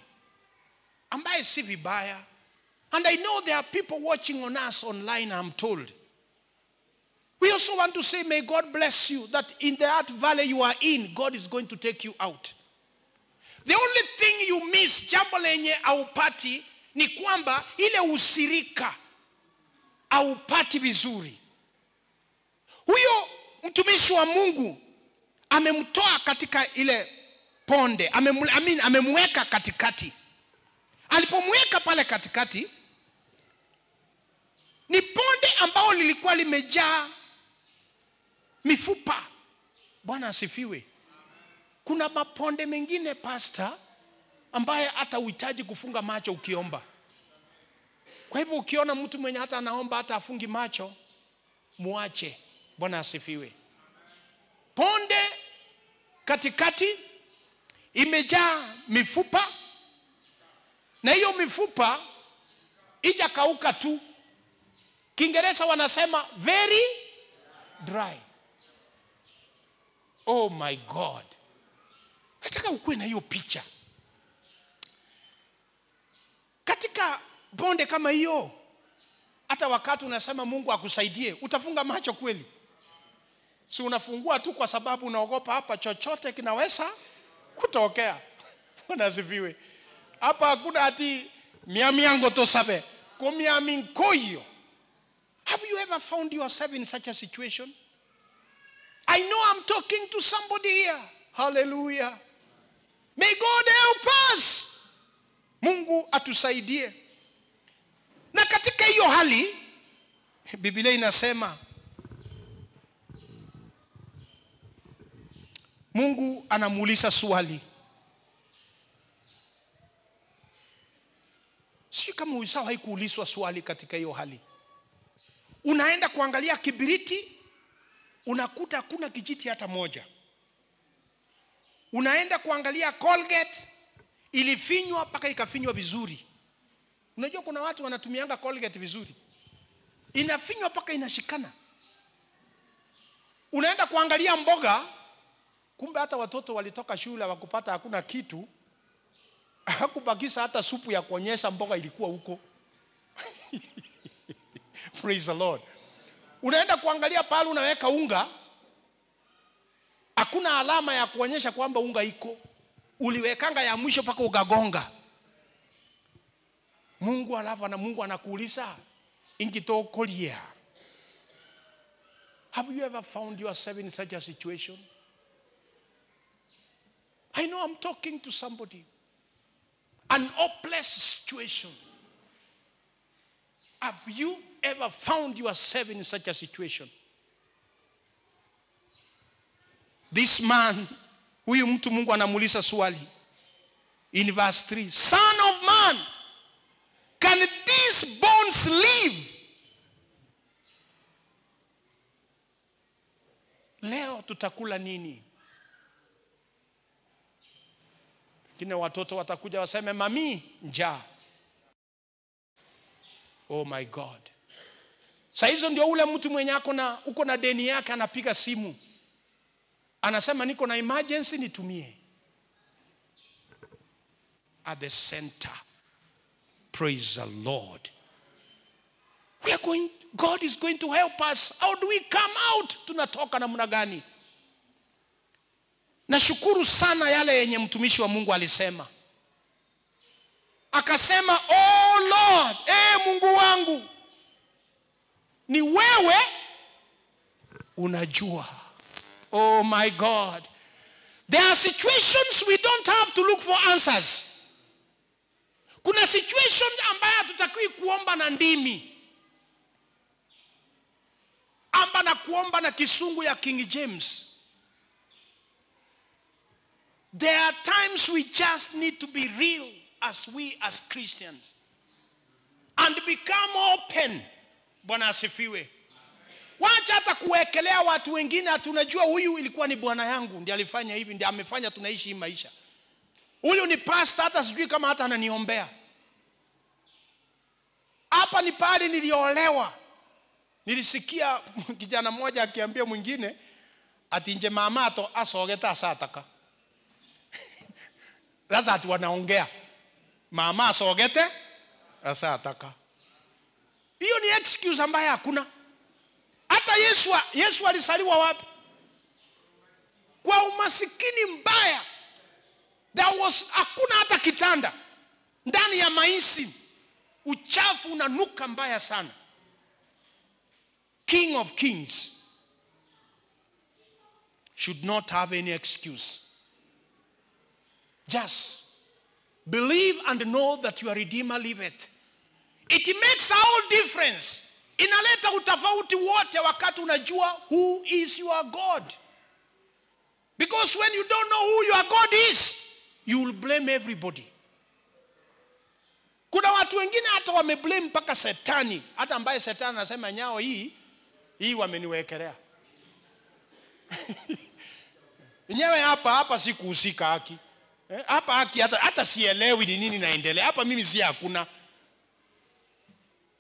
ambaye si vibaya. And I know there are people watching on us online, I'm told. We also want to say, may God bless you, that in that valley you are in, God is going to take you out. The only thing you miss, jambo lenye haupati, ni kwamba ile usirika haupati vizuri. Huyo mtumishi wa Mungu amemtoa katika ile ponde, amemweka katikati. Alipomweka pale katikati, ni ponde ambao lilikuwa limejaa mifupa. Bwana asifiwe. Kuna maponde mengine, pastor, ambaye hata uhitaji kufunga macho ukiomba. Kwa hivyo ukiona mtu mwenye hata anaomba hata afungi macho, muache. Bwana asifiwe. Ponde katikati imejaa mifupa, na hiyo mifupa ijakauka tu. Kiingereza wanasema very dry. Oh my God. Nataka ukuwe na hiyo picha. Katika bonde kama hiyo, hata wakati unasema Mungu akusaidie, utafunga macho kweli? Si unafungua tu kwa sababu unaogopa hapa chochote kinaweza kutokea. Bwana asifiwe. Hapa hakuna ati miamiango tosabe, komiaminkoyo. Have you ever found yourself in such a situation? I know I'm talking to somebody here. Hallelujah. May God help us. Mungu atusaidie. Na katika hiyo hali, Biblia inasema Mungu anamuuliza swali. Sio kama ulishawahi kuulizwa swali katika hiyo hali. Unaenda kuangalia kibiriti, unakuta hakuna kijiti hata moja. Unaenda kuangalia Colgate, ilifinywa mpaka ikafinywa vizuri. Unajua kuna watu wanatumianga Colgate vizuri. Inafinywa mpaka inashikana. Unaenda kuangalia mboga, Kumbe hata watoto walitoka shule wakupata hakuna kitu. Hakubakisha hata supu ya kuonyesha mboga ilikuwa huko. Praise the Lord. Unaenda kuangalia pale unaweka unga, hakuna alama ya kuonyesha kwamba unga iko. Uliwekanga ya mwisho paka ukagonga. Mungu alafu na Mungu anakuuliza, ingitokolia. Have you ever found yourself in such a situation? I know I'm talking to somebody. An hopeless situation. Have you ever found yourself in such a situation? This man, huyu mtu Mungu anamuuliza swali. In verse 3, Son of man, can these bones live? Leo tutakula nini? Kine watoto watakuja waseme, mami, njaa. Oh my God. Saa hizo ndio ule mtu mwenye ako na uko na deni yake anapiga simu. Anasema niko na emergency nitumie. At the center. Praise the Lord. We are going, God is going to help us. How do we come out? Tunatoka namna gani? Nashukuru sana yale yenye mtumishi wa Mungu alisema. Akasema, oh Lord, Mungu wangu, ni wewe unajua. Oh my God. There are situations we don't have to look for answers. Kuna situation ambayo hatutakiwi kuomba na ndimi. Amba na kuomba na kisungu ya King James. There are times we just need to be real as we as Christians. And become open. Bwana asifiwe. Wacha hata kuwekelea watu wengine, tunajua huyu ilikuwa ni bwana yangu, ndiye alifanya hivi, ndiye amefanya tunaishi hii maisha. Huyu ni pastor, hata sijui kama hata ananiombea. Hapa ni pale niliolewa. Nilisikia kijana mmoja akiambia mwingine ati nje mamato asogeta asataka. Sasa ati wanaongea. Mama asogete asataka. Hiyo ni excuse ambayo hakuna. Hata Yesu alisaliwa wapi? Kwa umasikini mbaya. There was hakuna hata kitanda. Ndani ya maisi uchafu unanuka mbaya sana. King of kings should not have any excuse. Just believe and know that your Redeemer liveth. It makes all difference. Inaleta utofauti wote wakati unajua who is your God. Because when you don't know who your God is, you will blame everybody. Kuna watu wengine hata wameblame mpaka setani. Hata ambaye setani anasema nyao hii wameniwekelea. Nyewe hapa sikuhusika haki. Hapa haki hata sielewi ni nini naendelea. Hapa mimi si hakuna.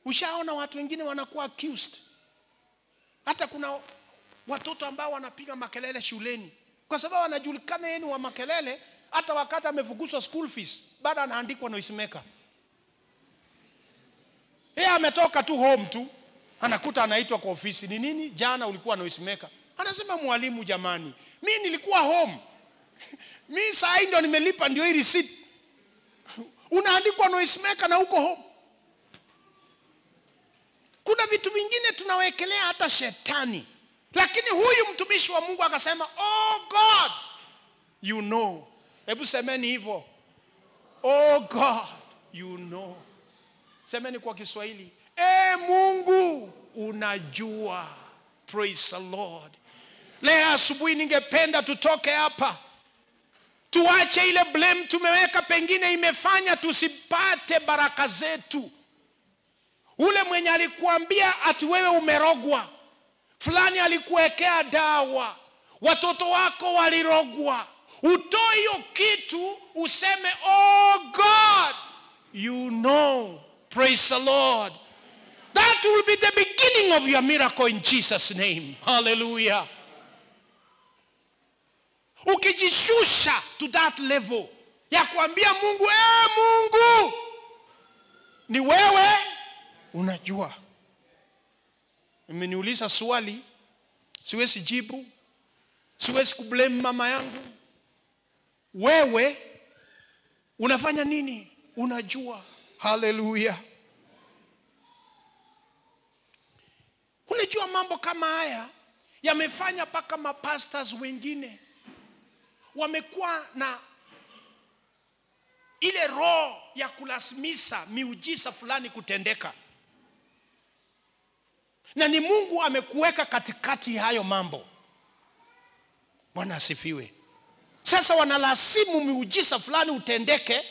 Ushaona watu wengine wanakuwa accused. Hata kuna watoto ambao wanapiga makelele shuleni. Kwa sababu wanajulikana yeye ni wa makelele, hata wakati amefukuzwa school fees, bado anaandikwa noisemaker. Yeye ametoka tu home tu, anakuta anaitwa kwa ofisi. Ni nini? Jana ulikuwa noisemaker. Anasema mwalimu, jamani, mimi nilikuwa home. Mimi saa hii ndio nimelipa, ndio hii receipt. Unaandikwa noisemaker na uko home. Kuna vitu vingine tunawekelea hata shetani. Lakini huyu mtumishi wa Mungu akasema, oh God, you know. Hebu semeni hivyo. Oh God, you know. Semeni kwa Kiswahili. Mungu, unajua. Praise the Lord. Leo asubuhi ningependa tutoke hapa. Tuache ile blame tumeweka, pengine imefanya tusipate baraka zetu. Ule mwenye alikuambia ati wewe umerogwa, fulani alikuwekea dawa, watoto wako walirogwa, utoe hiyo kitu useme, oh God, you know. Praise the Lord. That will be the beginning of your miracle in Jesus' name. Hallelujah. Ukijishusha to that level ya kuambia Mungu, Mungu ni wewe unajua. Umeniuliza swali, siwezi jibu, siwezi kublame mama yangu. Wewe unafanya nini? Unajua. Hallelujah. Unajua mambo kama haya yamefanya paka mapastors wengine wamekuwa na ile roho ya kulazimisha miujiza fulani kutendeka. Na ni Mungu amekuweka katikati hayo mambo. Bwana asifiwe. Sasa wanalazimu miujiza fulani utendeke,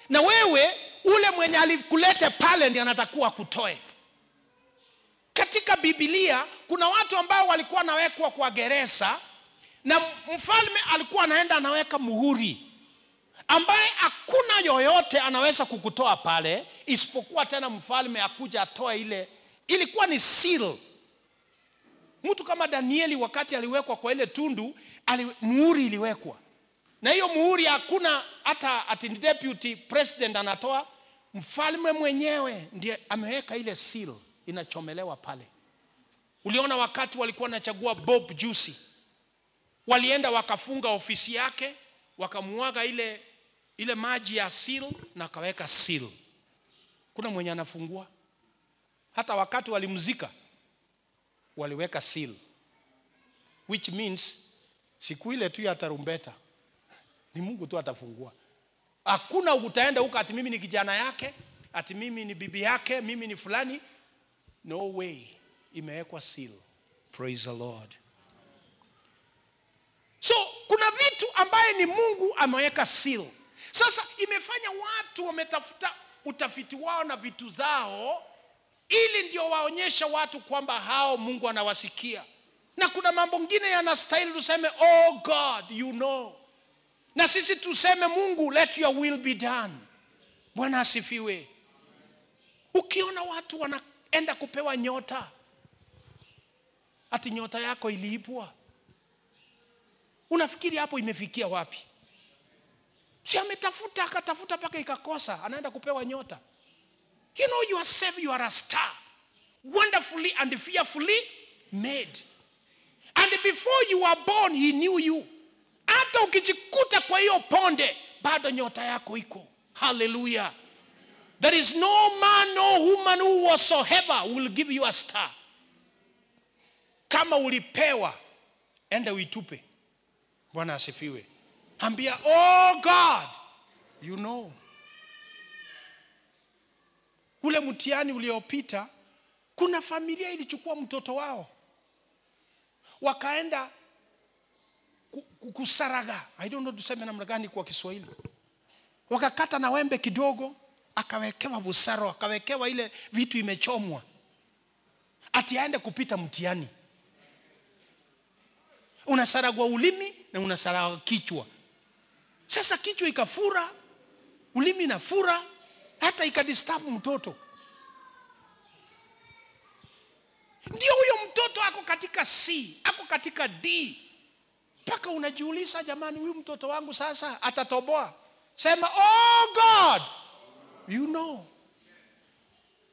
na wewe ule mwenye alikulete pale ndiye anatakuwa kutoe. Katika Biblia kuna watu ambao walikuwa nawekwa kwa gereza, na mfalme alikuwa anaenda anaweka muhuri ambaye hakuna yoyote anaweza kukutoa pale isipokuwa tena mfalme akuja atoe ile. Ilikuwa ni seal. Mtu kama Danieli wakati aliwekwa kwa ile tundu, muhuri iliwekwa. Na hiyo muhuri hakuna hata ati deputy president anatoa, mfalme mwenyewe ndiye ameweka ile seal, inachomelewa pale. Uliona wakati walikuwa wanachagua Bob Juicy, walienda wakafunga ofisi yake, wakamuaga ile maji ya seal na akaweka seal. Kuna mwenye anafungua? Hata wakati walimzika waliweka seal, which means siku ile tu ya tarumbeta ni Mungu tu atafungua. Hakuna utaenda huko ati mimi ni kijana yake, ati mimi ni bibi yake, mimi ni fulani. No way. Imewekwa seal. Praise the Lord. So kuna vitu ambaye ni Mungu ameweka seal. Sasa imefanya watu wametafuta utafiti wao na vitu zao ili ndio waonyesha watu kwamba hao Mungu anawasikia. Na kuna mambo mengine yanastahili tuseme, oh God, you know. Na sisi tuseme, Mungu, let your will be done. Bwana asifiwe. Ukiona watu wanaenda kupewa nyota, ati nyota yako iliibwa, unafikiri hapo imefikia wapi? Si ametafuta akatafuta mpaka ikakosa, anaenda kupewa nyota. You know you are saved, you are a star, wonderfully and fearfully made. And before you were born, he knew you. Hata ukijikuta kwa hiyo ponde, bado nyota yako iko. Hallelujah. There is no man, no woman who whatsoever will give you a star. Kama ulipewa, enda uitupe. Bwana asifiwe. Ambia, oh God, you know. Ule mtihani uliopita, kuna familia ilichukua mtoto wao, wakaenda kusaraga. I don't know tuseme namna gani kwa Kiswahili. Wakakata na wembe kidogo, akawekewa busaro, akawekewa ile vitu imechomwa, ati aende kupita mtihani. Unasaragwa ulimi na unasaragwa kichwa. Sasa kichwa ikafura, ulimi na fura, hata ikadisturb mtoto. Ndio huyo mtoto ako katika C, ako katika D. Paka unajiuliza, jamani, huyu mtoto wangu sasa atatoboa? Sema, oh God, you know.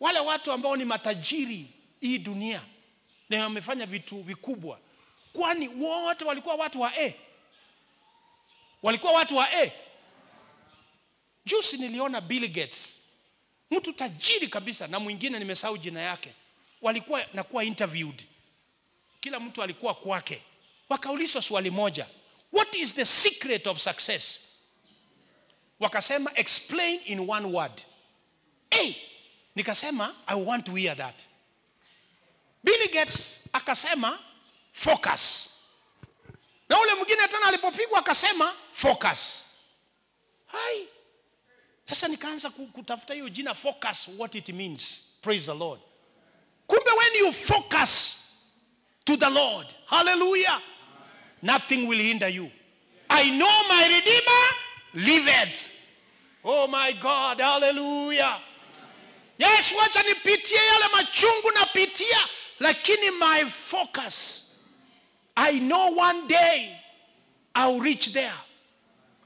Wale watu ambao ni matajiri hii dunia na wamefanya vitu vikubwa, kwani wote walikuwa watu wa A? Walikuwa watu wa A? Juzi niliona Bill Gates, mtu tajiri kabisa, na mwingine nimesahau jina yake, walikuwa na kuwa interviewed. Kila mtu alikuwa kwake. Wakaulizwa swali moja, what is the secret of success? Wakasema, explain in one word. Hey, nikasema, I want to hear that. Bill Gates akasema focus. Na ule mwingine tena alipopigwa akasema focus. Hai. Sasa nikaanza kutafuta hiyo jina focus, what it means. Praise the Lord. Kumbe when you focus to the Lord, hallelujah, nothing will hinder you. I know my Redeemer liveth. Oh my God, hallelujah. Yes, wacha nipitie yale machungu napitia, lakini my focus, I know one day I'll reach there.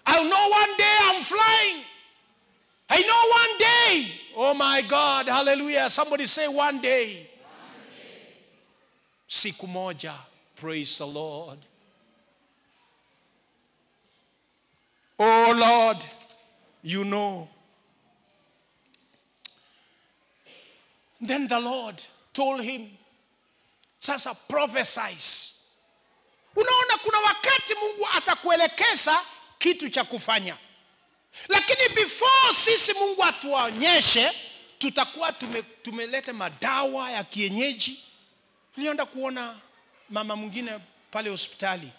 I'll know one day I'm flying. I know one day. Oh my God, hallelujah. Somebody say one day. Siku moja. Praise the Lord. Oh Lord, you know. Then the Lord told him, sasa prophesize. Unaona kuna wakati Mungu atakuelekeza kitu cha kufanya. Lakini before sisi Mungu atuonyeshe, tutakuwa tumeleta madawa ya kienyeji. Nilienda kuona mama mwingine pale hospitali.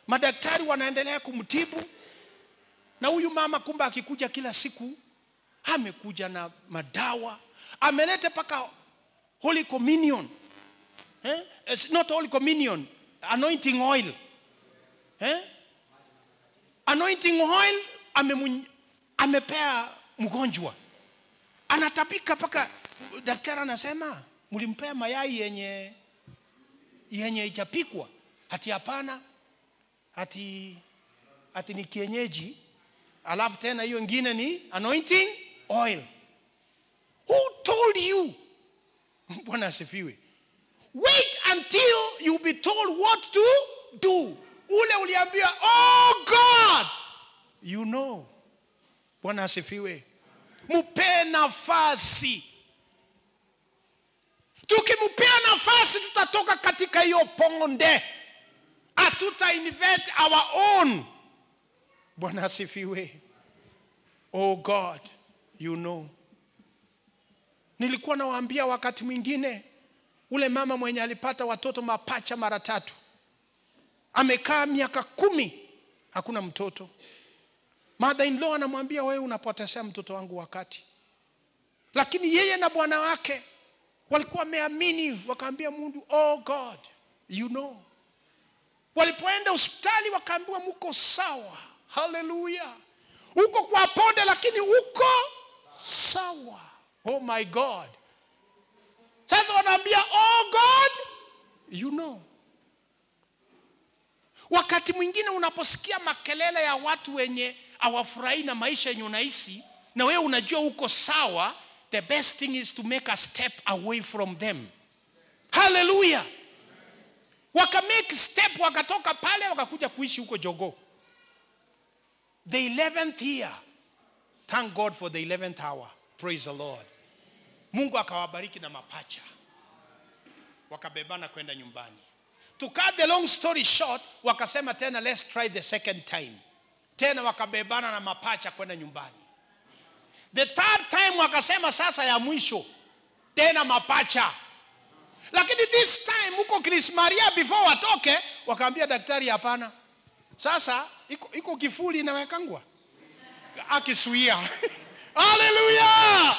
Madaktari wanaendelea kumtibu. Na huyu mama kumbe akikuja kila siku, amekuja na madawa, ameleta paka Holy Communion. It's not Holy Communion, anointing oil. Anointing oil amepea mgonjwa. Anatapika paka daktari anasema mlimpea mayai yenye haijapikwa. Ati hapana, ati ni kienyeji. Alafu tena hiyo nyingine ni anointing oil. Who told you? Bwana asifiwe. Wait until you be told what to do. Ule uliambiwa, oh God, you know. Bwana asifiwe. Mupe nafasi. Tukimpea nafasi tutatoka katika hiyo ponde. Hatuta invent our own. Bwana asifiwe. Oh God, you know. Nilikuwa nawaambia wakati mwingine, ule mama mwenye alipata watoto mapacha mara 3. Amekaa miaka 10, hakuna mtoto. Mother-in-law anamwambia wewe unapotezea mtoto wangu wakati. Lakini yeye na bwana wake walikuwa wameamini, wakaambia Mungu, oh God, you know. Walipoenda hospitali wakaambiwa mko sawa. Hallelujah. Uko kwa ponde lakini uko sawa. Oh my God. Sasa wanaambia, oh God, you know. Wakati mwingine unaposikia makelele ya watu wenye hawafurahi na maisha yenye unaishi, na wewe unajua uko sawa, the best thing is to make a step away from them. Hallelujah. Waka make step, wakatoka pale wakakuja kuishi huko Jogoo. The 11th year. Thank God for the 11th hour. Praise the Lord. Mungu akawabariki na mapacha. Wakabebana kwenda nyumbani. To cut the long story short, wakasema tena let's try the second time. Tena wakabebana na mapacha kwenda nyumbani. The third time wakasema sasa ya mwisho. Tena mapacha. Lakini this time huko Chris Maria before watoke, wakaambia daktari hapana. Sasa iko kifuli inawekangwa. Akisuia. Hallelujah!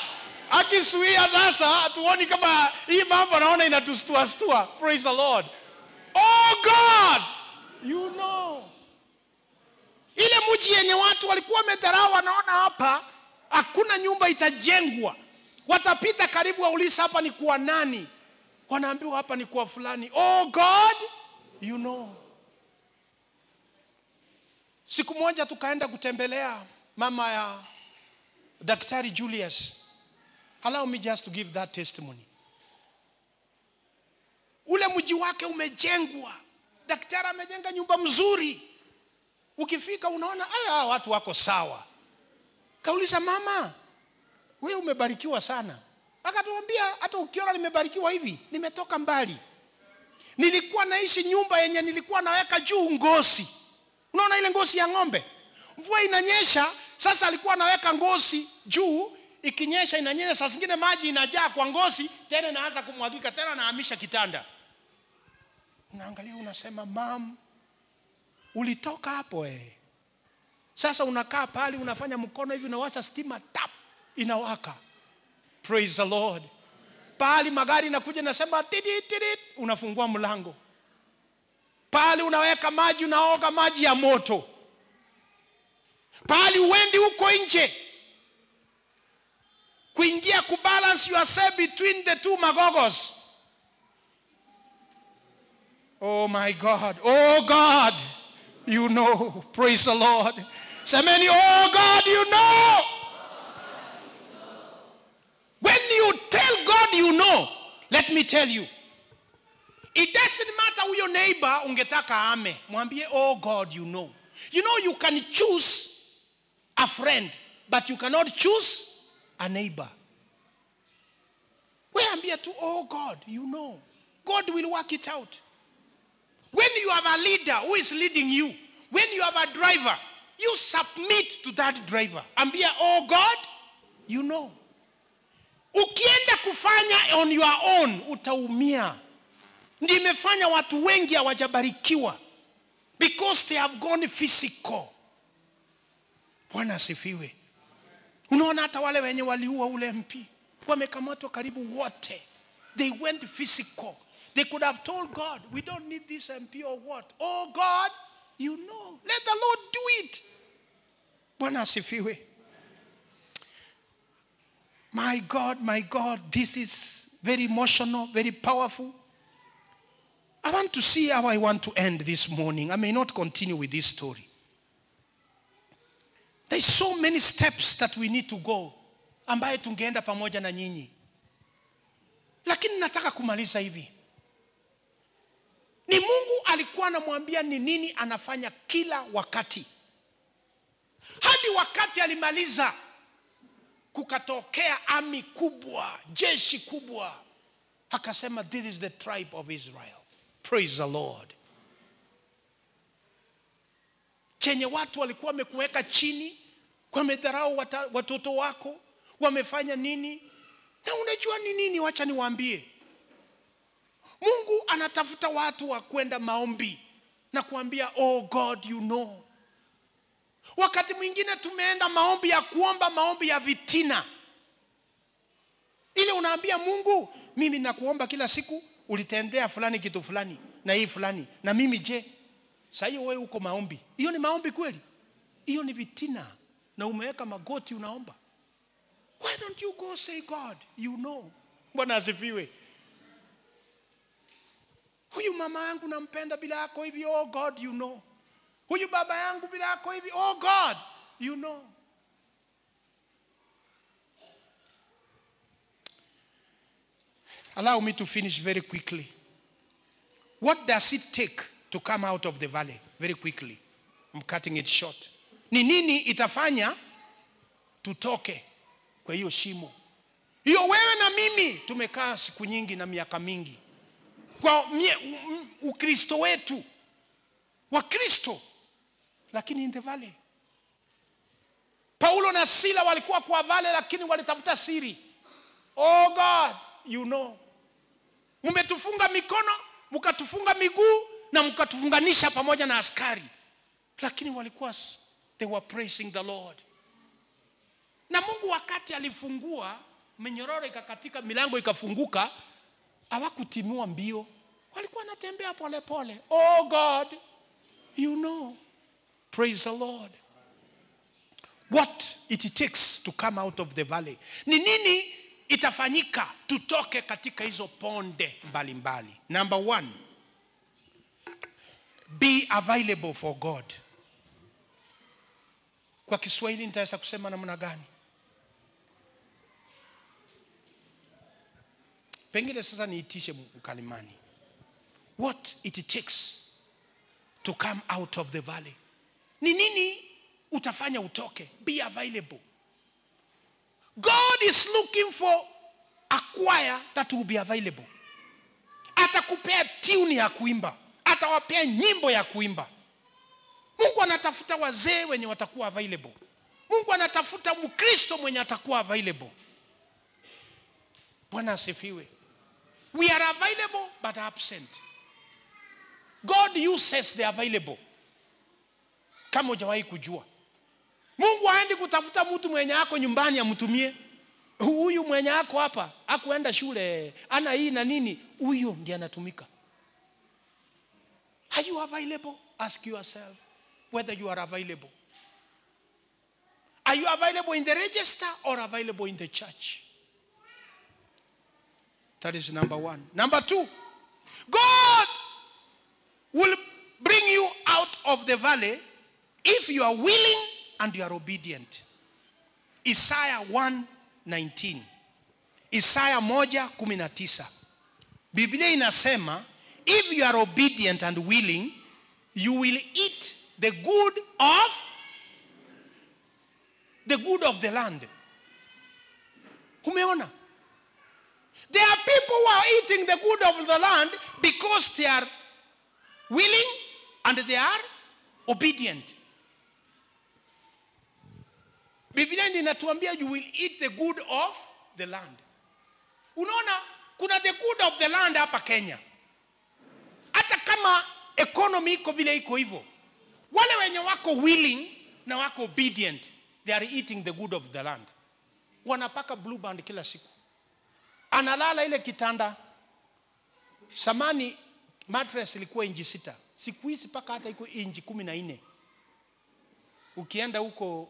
Akisuia sasa hatuoni kama hii mambo naona inatustua stua. Praise the Lord. Oh God, you know. Ile mji yenye watu walikuwa wamedharau, wanaona hapa hakuna nyumba itajengwa. Watapita karibu wauliza hapa ni kwa nani? Wanaambiwa hapa ni kwa fulani. Oh God, you know. Siku moja tukaenda kutembelea mama ya Daktari Julius. Allow me just to give that testimony. Ule mji wake umejengwa. Daktari amejenga nyumba mzuri. Ukifika unaona aya watu wako sawa. Kauliza mama, wewe umebarikiwa sana. Akatuambia hata ukiona nimebarikiwa hivi, nimetoka mbali. Nilikuwa naishi nyumba yenye nilikuwa naweka juu ngozi. Unaona ile ngozi ya ng'ombe? Mvua inanyesha, sasa alikuwa anaweka ngozi juu, ikinyesha inanyesha, saa zingine maji inajaa kwa ngozi, tena inaanza kumwagika, tena anahamisha kitanda. Unaangalia unasema, mam, ulitoka hapo eh. Sasa unakaa pale unafanya mkono hivi unawasha stima, tap, inawaka. Praise the Lord. Pali magari inakuja nasema tidi tidi, unafungua mlango. Pali unaweka maji, unaoga maji ya moto. Pali uendi huko nje kuingia kubalance yourself between the two magogos. Oh my God. Oh God. you know. Praise the Lord. Semeni, oh God, you know. When you tell God you know, let me tell you, it doesn't matter who your neighbor ungetaka ame. Mwambie, oh God, you know. You know you can choose a friend, but you cannot choose a neighbor. We ambia tu, oh God, you know. God will work it out. When you have a leader who is leading you, when you have a driver, you submit to that driver. Ambia, oh God, you know. Ukienda kufanya on your own, utaumia. Ndiyo imefanya watu wengi hawajabarikiwa. Because they have gone physical. Bwana asifiwe. Unaona hata wale wenye waliua ule MP, wamekamatwa karibu wote. They went physical. They could have told God, we don't need this MP or what. Oh God, you know. Let the Lord do it. Bwana asifiwe. My God, this is very emotional, very powerful. I want to see how I want to end this morning. I may not continue with this story. There's so many steps that we need to go, ambaye tungeenda pamoja na nyinyi. Lakini nataka kumaliza hivi. Ni Mungu alikuwa anamwambia ni nini anafanya kila wakati. Hadi wakati alimaliza, kukatokea ami kubwa, jeshi kubwa. Akasema, this is the tribe of Israel. Praise the Lord. Chenye watu walikuwa wamekuweka chini, wamedharau watoto wako, wamefanya nini? Na unajua ni nini? Wacha niwaambie. Mungu anatafuta watu wa kwenda maombi na kuambia, oh God, you know. Wakati mwingine tumeenda maombi ya kuomba, maombi ya vitina. Ile unaambia Mungu, mimi nakuomba kila siku, ulitendea fulani kitu fulani na hii fulani, na mimi je? Sasa hiyo wewe uko maombi. Hiyo ni maombi kweli? Hiyo ni vitina. Na umeweka magoti unaomba. Why don't you go say, God, you know. Bwana asifiwe. Huyu mama yangu nampenda bila yako hivi, oh God, you know. Huyu baba yangu bila yako hivi, oh God, you know. Allow me to finish very quickly. What does it take to come out of the valley? Very quickly. I'm cutting it short. Ni nini itafanya tutoke kwa hiyo shimo? Hiyo wewe na mimi tumekaa siku nyingi na miaka mingi. Kwa Ukristo wetu, wa Kristo, lakini in the valley. Paulo na Sila walikuwa kwa valley, lakini walitafuta siri. Oh God, you know. Mmetufunga mikono, mkatufunga miguu na mkatufunganisha pamoja na askari. Lakini walikuwa, they were praising the Lord. Na Mungu wakati alifungua minyororo ikakatika, milango ikafunguka, hawakutimua mbio. Walikuwa wanatembea pole pole. Oh God, you know. Praise the Lord. What it takes to come out of the valley. Ni nini itafanyika tutoke katika hizo ponde mbalimbali? Number one, be available for God. Kwa Kiswahili nitaweza kusema namna gani? Pengine sasa niitishe mkalimani. What it takes to come out of the valley. Ni nini utafanya utoke? Be available. God is looking for a choir that will be available. Atakupea tune ya kuimba. Atawapea nyimbo ya kuimba. Mungu anatafuta wazee wenye watakuwa available. Mungu anatafuta Mkristo mwenye atakuwa available. Bwana asifiwe. We are available but absent. God uses the available. Kama hujawahi kujua. Mungu haendi kutafuta mtu mwenye ako nyumbani amtumie. Huyu mwenye ako hapa, hakuenda shule, ana hii na nini, huyu ndiye anatumika. Are you available? Ask yourself whether you are available. Are you available in the register or available in the church? That is number one. Number two, God will bring you out of the valley if you are willing and you are obedient. Isaiah 1:19. Isaiah 1:19. Biblia inasema, if you are obedient and willing, you will eat the good of the land. Umeona? There are people who are eating the good of the land because they are willing and they are obedient. Biblia inatuambia you will eat the good of the land. Unaona, kuna the good of the land hapa Kenya. Hata kama economy iko vile iko hivyo, wale wenye wako willing na wako obedient, they are eating the good of the land. Wanapaka blue band kila siku. Analala ile kitanda. Samani mattress ilikuwa inchi 6. Siku hizi paka hata iko inchi 14. Ukienda huko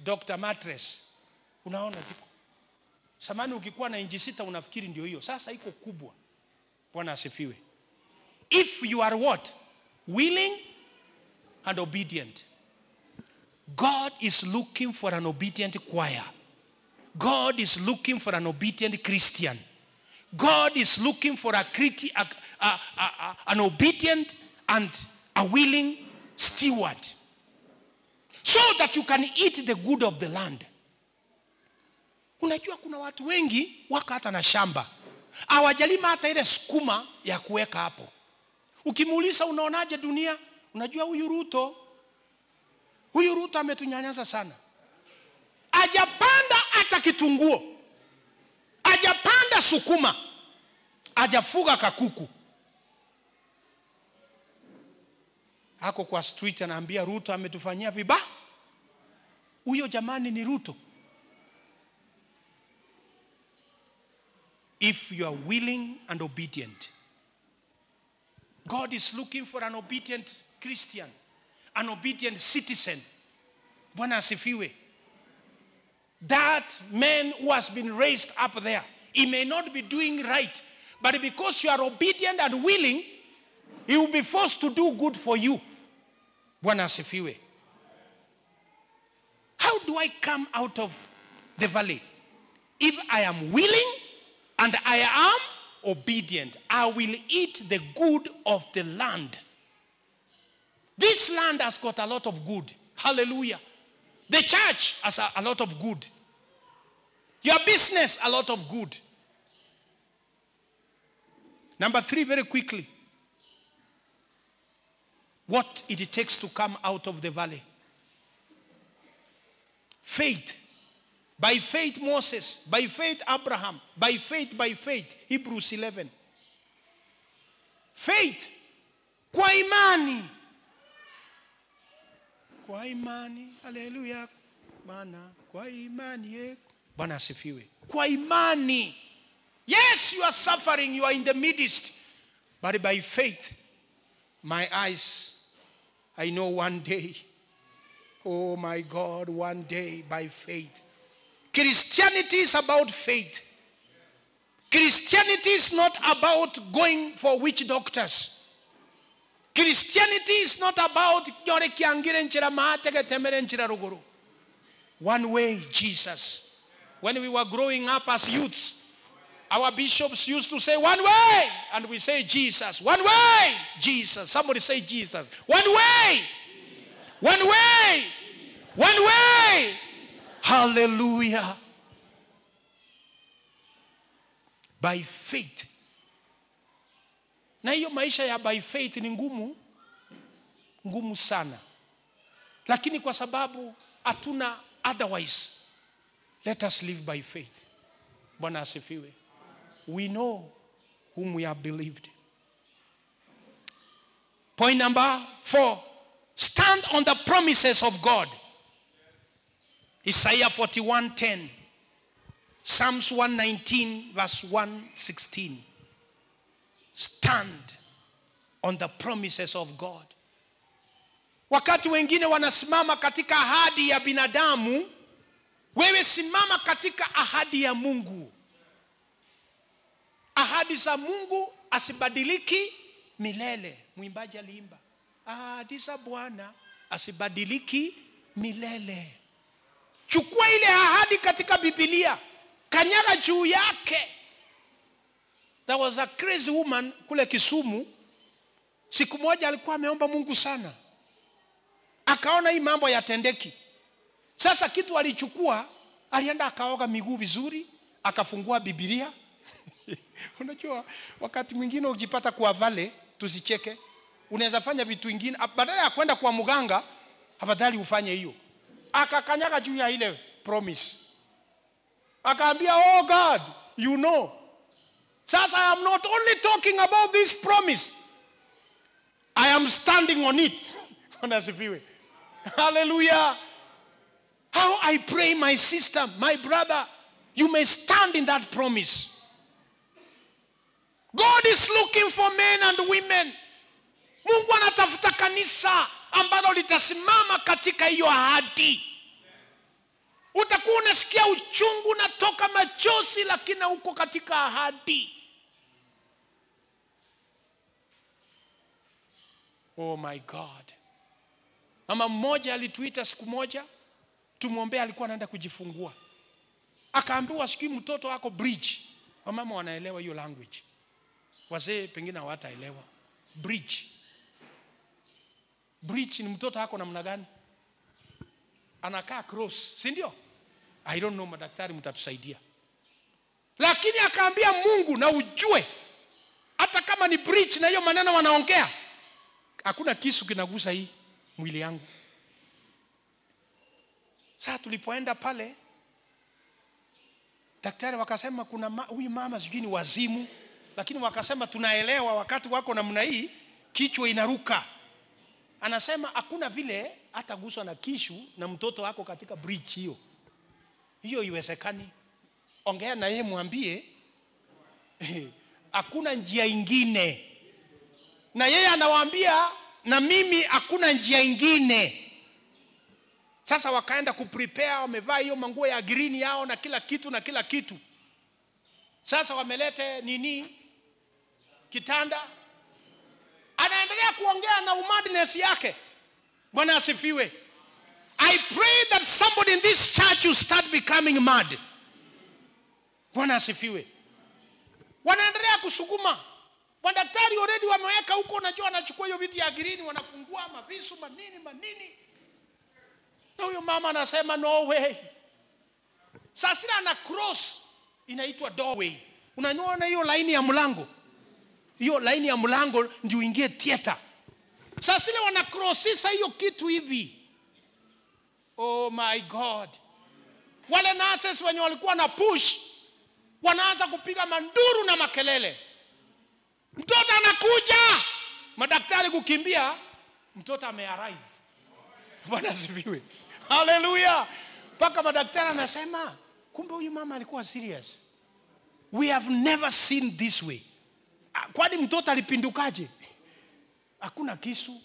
Dr. Mattress, unaona ziko. Samani ukikuwa na inchi 6 unafikiri ndio hiyo. Sasa iko kubwa. Bwana asifiwe. If you are what? Willing and obedient. God is looking for an obedient choir. God is looking for an obedient Christian. God is looking for an obedient and a willing steward, so that you can eat the good of the land. Unajua kuna watu wengi wako hata na shamba, hawajalima hata ile sukuma ya kuweka hapo. Ukimuuliza unaonaje dunia, unajua huyu Ruto ametunyanyasa sana. Hajapanda hata kitunguo, hajapanda sukuma, hajafuga kakuku. Hako kwa street anaambia Ruto ametufanyia vibaya. Huyo jamani ni Ruto. If you are willing and obedient. God is looking for an obedient Christian, an obedient citizen. Bwana asifiwe. That man who has been raised up there, he may not be doing right, but because you are obedient and willing, he will be forced to do good for you. Bwana asifiwe. How do I come out of the valley? If I am willing and I am obedient, I will eat the good of the land. This land has got a lot of good. Hallelujah. The church has a lot of good. Your business, a lot of good. Number 3, very quickly. What it takes to come out of the valley. Faith. By faith Moses, by faith Abraham, by faith, Hebrews 11. Faith. Kwa imani. Kwa imani, haleluya, Bwana, kwa imani, Bwana asifiwe. Kwa imani. Yes, you are suffering, you are in the midst. But by faith, my eyes, I know one day, oh my God, one day by faith. Christianity is about faith. Christianity is not about going for witch doctors. Christianity is not about one way, Jesus. When we were growing up as youths, our bishops used to say one way, and we say Jesus. One way, Jesus. Somebody say Jesus. One way. One way. One way. Hallelujah. By faith. Na hiyo maisha ya by faith ni ngumu, ngumu sana. Lakini kwa sababu hatuna otherwise, let us live by faith. Bwana asifiwe. We know whom we have believed. Point number 4. Stand on the promises of God. Isaiah 41:10. Psalms 119 verse 116. Stand on the promises of God. Wakati wengine wanasimama katika ahadi ya binadamu, wewe simama katika ahadi ya Mungu. Ahadi za Mungu asibadiliki milele. Mwimbaji aliimba, Ahadi za Bwana asibadiliki milele. Chukua ile ahadi katika Biblia, kanyaga juu yake. There was a crazy woman kule Kisumu. Siku moja alikuwa ameomba Mungu sana, akaona hii mambo yatendeki. Sasa kitu alichukua, alienda akaoga miguu vizuri, akafungua Biblia. Unajua wakati mwingine ukijipata kwa vale, tusicheke, unaweza fanya vitu vingine badala ya kwenda kwa mganga, afadhali ufanye hiyo. Akakanyaga juu ya ile promise, akaambia, oh God, you know. Sasa I am not only talking about this promise, I am standing on it. Bwana asifiwe. Hallelujah. How I pray, my sister, my brother, you may stand in that promise. God is looking for men and women. Mungu anatafuta kanisa ambalo litasimama katika hiyo ahadi. Utakuwa unasikia uchungu na toka machozi, lakini uko katika ahadi. Oh my God. Mama mmoja alituita siku moja tumuombee, alikuwa anaenda kujifungua. Akaambiwa siku mtoto wako bridge. Wamama wanaelewa hiyo language, wazee pengine hawataelewa. Bridge. Bridge ni mtoto wako namna gani? Anakaa cross, si ndio? I don't know, madaktari mtatusaidia. Lakini akaambia Mungu, na ujue hata kama ni bridge na hiyo maneno wanaongea, hakuna kisu kinagusa hii mwili yangu. Sasa tulipoenda pale, daktari wakasema kuna huyu mama sijui ni wazimu, lakini wakasema tunaelewa wakati wako namna hii kichwa inaruka. Anasema hakuna vile hataguswa na kishu na mtoto wako katika bridge hiyo. Hiyo iwezekani. Ongea na yeye mwambie hakuna njia ingine. Na yeye anawaambia na mimi hakuna njia ingine. Sasa wakaenda kuprepare, wamevaa hiyo manguo ya green yao na kila kitu na kila kitu. Sasa wamelete nini? Kitanda. Anaendelea kuongea na umadness yake. Bwana asifiwe. I pray that somebody in this church will start becoming mad. Bwana asifiwe. Wanaendelea kusukuma. Madaktari already wameweka huko, unajua wanachukua hiyo vitu ya green, wanafungua mavisu manini manini. Na huyo mama anasema no way. Sasa ana cross inaitwa doorway. Unaniona hiyo line ya mlango? Hiyo line ya mlango ndio uingie theater. Sasa ile wana crossisa hiyo kitu hivi. Oh my God. Wale nurses wenye walikuwa na push wanaanza kupiga manduru na makelele. Mtoto anakuja. Madaktari kukimbia, mtoto amearrive. Bwana asifiwe. Hallelujah. Paka madaktari anasema, kumbe huyu mama alikuwa serious. We have never seen this way. Kwani mtoto alipindukaje? Hakuna kisu.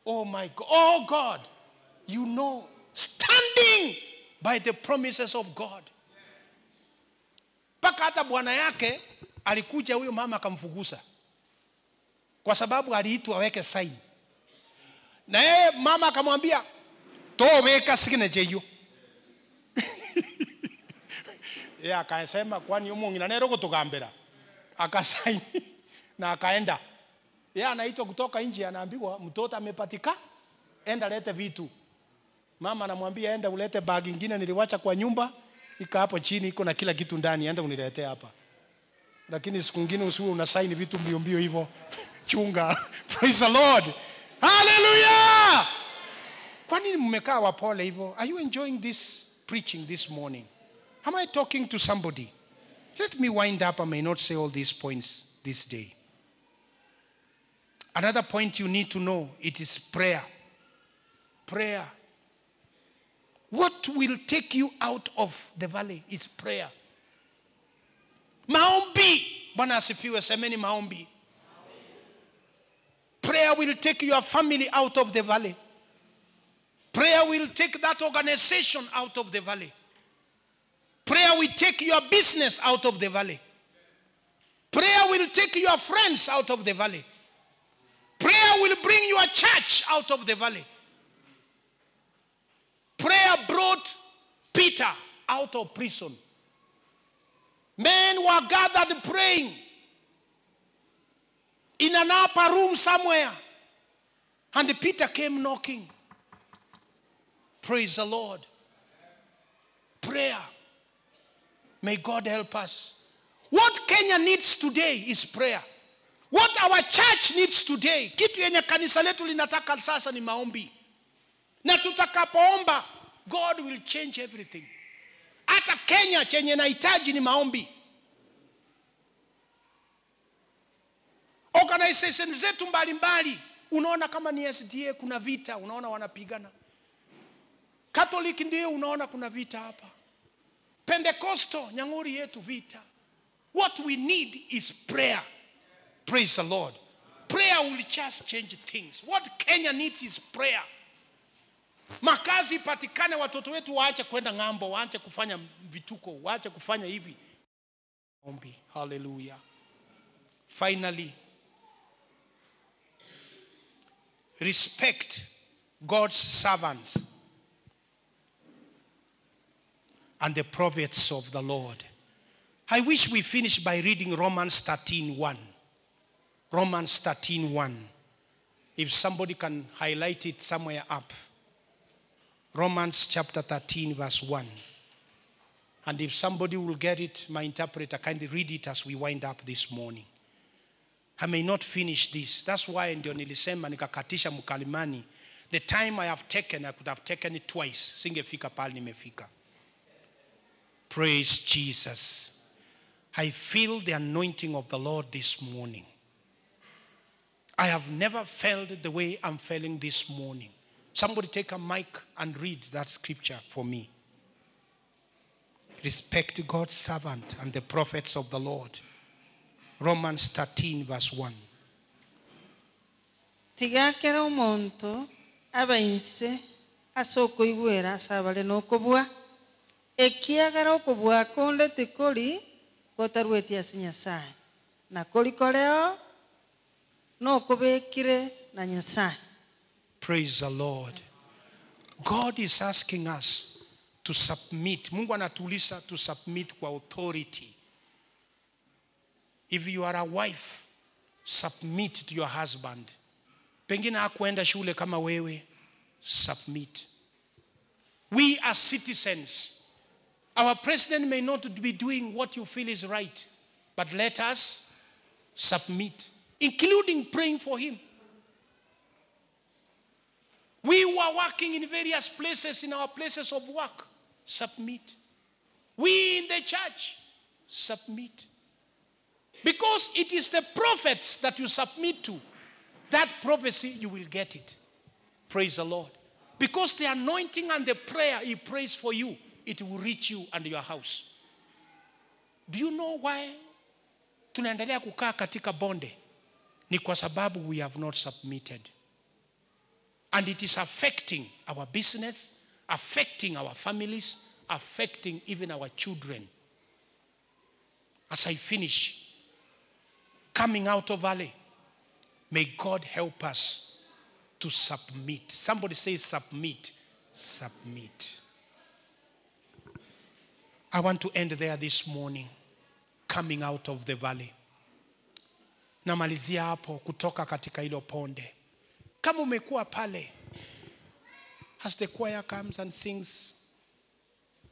Oh my God. Oh God. You know, standing by the promises of God. Paka hata bwana yake alikuja, huyo mama akamfugusa. Kwa sababu aliitwa aweke sign. Na yeye mama akamwambia, "Toweka signature hiyo." Yeye akasema, kwani umungina nero kutugambira. Akasign na akaenda. Yeye anaitwa kutoka nje, anaambiwa mtoto amepatika, enda lete vitu. Mama anamwambia enda ulete bag nyingine niliwacha kwa nyumba, ika hapo chini iko na kila kitu ndani, enda uniletee hapa. Lakini siku nyingine usiwe unasign vitu mbio mbio hivyo. Chunga. Praise the Lord. Hallelujah. Kwa nini mmekaa wapole hivyo? Are you enjoying this preaching this morning? Am I talking to somebody? Let me wind up. I may not say all these points this day. Another point you need to know, it is prayer. Prayer. What will take you out of the valley is prayer. Maombi. Bwana asifiwe, semeni maombi. Prayer will take your family out of the valley. Prayer will take that organization out of the valley. Prayer will take your business out of the valley. Prayer will take your friends out of the valley. Prayer will bring your church out of the valley. Prayer brought Peter out of prison. Men were gathered praying in an upper room somewhere. And Peter came knocking. Praise the Lord. Prayer. May God help us. What Kenya needs today is prayer. What our church needs today, kitu yenye kanisa letu linataka sasa ni maombi. Na tutakapoomba, God will change everything. Hata Kenya chenye nahitaji ni maombi. Organization zetu mbalimbali, unaona kama ni SDA kuna vita, unaona wanapigana. Catholic ndio unaona kuna vita hapa. Pentecostal, nyang'uri yetu vita. What we need is prayer. Praise the Lord. Prayer will just change things. What Kenya needs is prayer. Makazi patikane, watoto wetu waache kwenda ng'ambo, waache kufanya vituko, waache kufanya hivi. Ombi. Hallelujah. Finally, respect God's servants and the prophets of the Lord. I wish we finish by reading Romans 13:1. Romans 13:1. If somebody can highlight it somewhere up. Romans chapter 13 verse 1. And if somebody will get it, my interpreter, kindly read it as we wind up this morning. I may not finish this. That's why ndio nilisema nikakatisha mkalimani. The time I have taken, I could have taken it twice. Singefika pale nimefika. Praise Jesus. I feel the anointing of the Lord this morning. I have never felt the way I'm feeling this morning. Somebody take a mic and read that scripture for me. Respect God's servant and the prophets of the Lord. Romans 13 verse 1. Tigakera omonto abainse asoko igwera asabale nokobua ekiagera okobua konde tikori gotarueti ase Nyasaye na kori koreo nokobekire na Nyasaye. Praise the Lord. God is asking us to submit. Mungu anatuuliza to submit kwa authority. If you are a wife, submit to your husband. Pengine hakuenda shule kama wewe, submit. We are citizens. Our president may not be doing what you feel is right, but let us submit, including praying for him. We who are working in various places, in our places of work, submit. We in the church, submit. Because it is the prophets that you submit to. That prophecy, you will get it. Praise the Lord. Because the anointing and the prayer he prays for you, it will reach you and your house. Do you know why tunaendelea kukaa katika bonde? Ni kwa sababu we have not submitted. And it is affecting our business, affecting our families, affecting even our children. As I finish, coming out of valley, may God help us to submit. Somebody say submit. Submit. I want to end there this morning, coming out of the valley. Namalizia hapo kutoka katika hilo ponde. Kama umekuwa pale, as the choir comes and sings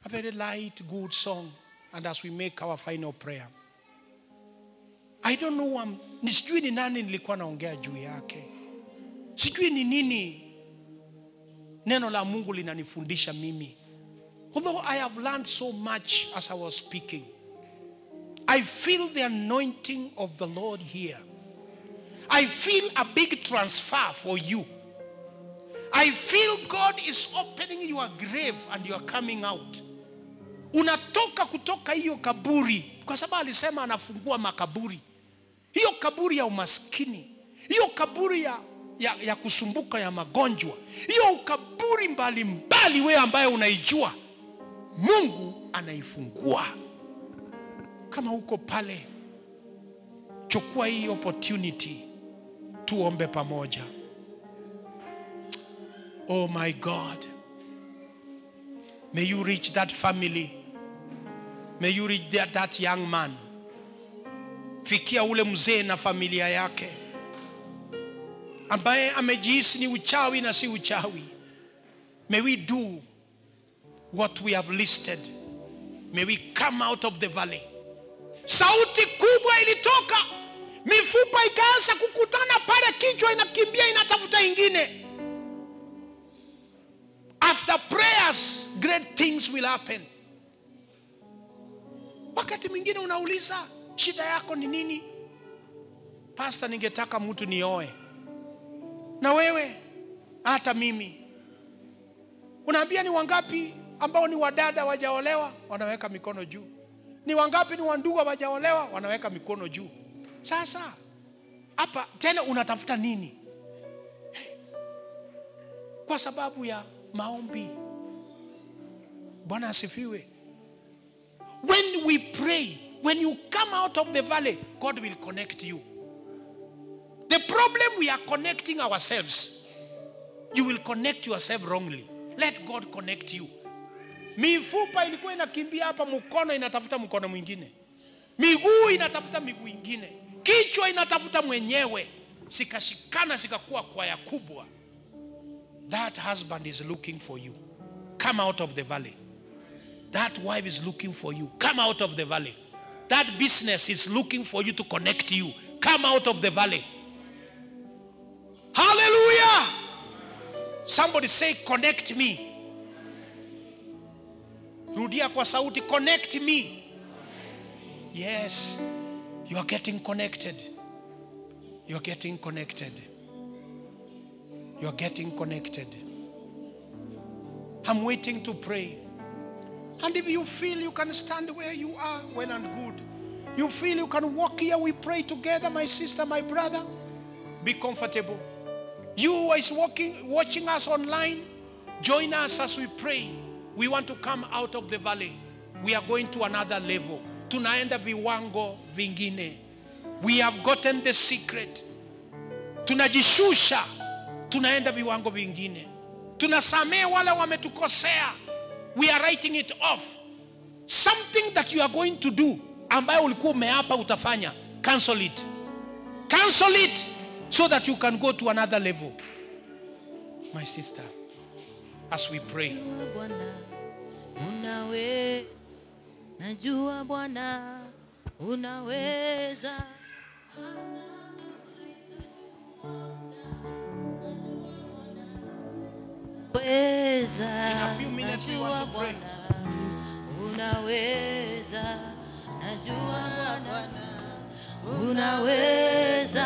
a very light, good song, and as we make our final prayer. I don't know, sijui ni nani nilikuwa naongea juu yake. Sijui ni nini neno la Mungu linanifundisha mimi. Although I have learned so much as I was speaking, I feel the anointing of the Lord here. I feel a big transfer for you. I feel God is opening your grave and you are coming out. Unatoka kutoka hiyo kaburi. Kwa sababu alisema anafungua makaburi. Hiyo kaburi ya umaskini. Hiyo kaburi ya kusumbuka ya magonjwa. Hiyo kaburi mbali mbali wewe ambaye unaijua. Mungu anaifungua. Kama uko pale, chukua hii opportunity. Tuombe pamoja. Oh my God, may you reach that family. May you reach that young man. Fikia ule mzee na familia yake ambaye amejihisi ni uchawi na si uchawi. May we do what we have listed. May we come out of the valley. Sauti kubwa ilitoka, mifupa ikaanza kukutana pale, kichwa inakimbia inatafuta ingine. After prayers, great things will happen. Wakati mwingine unauliza shida yako ni nini? Pastor, ningetaka mtu nioe. Na wewe, hata mimi. Unaambia ni wangapi ambao ni wadada wajaolewa, wanaweka mikono juu. Ni wangapi ni wandugu wajaolewa, wanaweka mikono juu. Sasa hapa tena unatafuta nini? Kwa sababu ya maombi. Bwana asifiwe. When we pray, when you come out of the valley, God will connect you. The problem, we are connecting ourselves. You will connect yourself wrongly. Let God connect you. Mifupa ilikuwa inakimbia hapa, mkono inatafuta mkono mwingine, miguu inatafuta miguu ingine, kichwa inatafuta mwenyewe, sikashikana sikakuwa kwaya kubwa. That husband is looking for you. Come out of the valley. That wife is looking for you. Come out of the valley. That business is looking for you to connect you. Come out of the valley. Hallelujah. Somebody say, connect me. Rudia kwa sauti, connect me. Yes, you are getting connected. You are getting connected. You are getting connected. I'm waiting to pray. And if you feel you can stand where you are, well and good. You feel you can walk here, we pray together, my sister, my brother. Be comfortable. You who is watching us online, join us as we pray. We want to come out of the valley. We are going to another level. Tunaenda viwango vingine. We have gotten the secret. Tunajishusha. Tunaenda viwango vingine. Tunasamee wale wametukosea. We are writing it off. Something that you are going to do, ambayo ulikuwa umeapa utafanya, cancel it. Cancel it so that you can go to another level. My sister, as we pray. Najua Bwana unaweza. In a few minutes we want to pray. Unaweza, najua Bwana unaweza,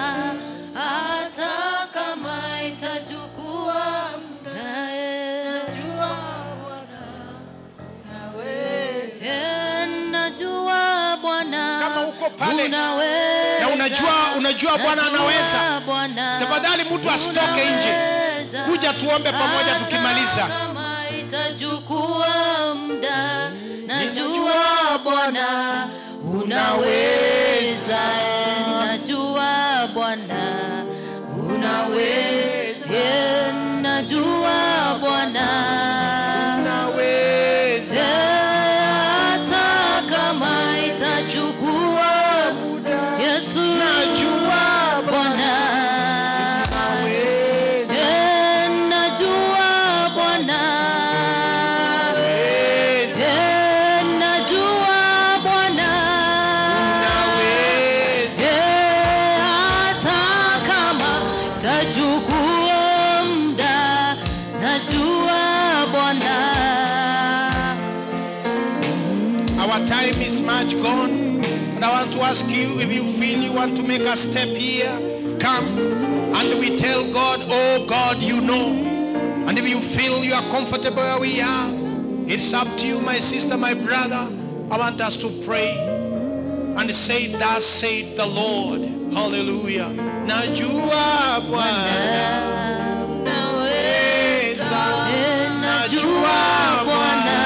hata kama itachukua muda. Najua Bwana unaweza, najua Bwana kama uko pale unaweza, na unajua Bwana anaweza. Tafadhali mtu asitoke nje. Kuja tuombe pamoja tukimaliza. Kama itachukua muda, najua Bwana unaweza, najua Bwana unaweza, najua Bwana unaweza, hata kama itachukua muda, Yesu najua Bwana Our time is much gone, and I want to ask you, if you feel you want to make a step here, come and we tell God, oh God, you know. And if you feel you are comfortable where we are, it's up to you, my sister, my brother. I want us to pray and say, thus said the Lord. Hallelujah. Najua Bwana unaweza, najua Bwana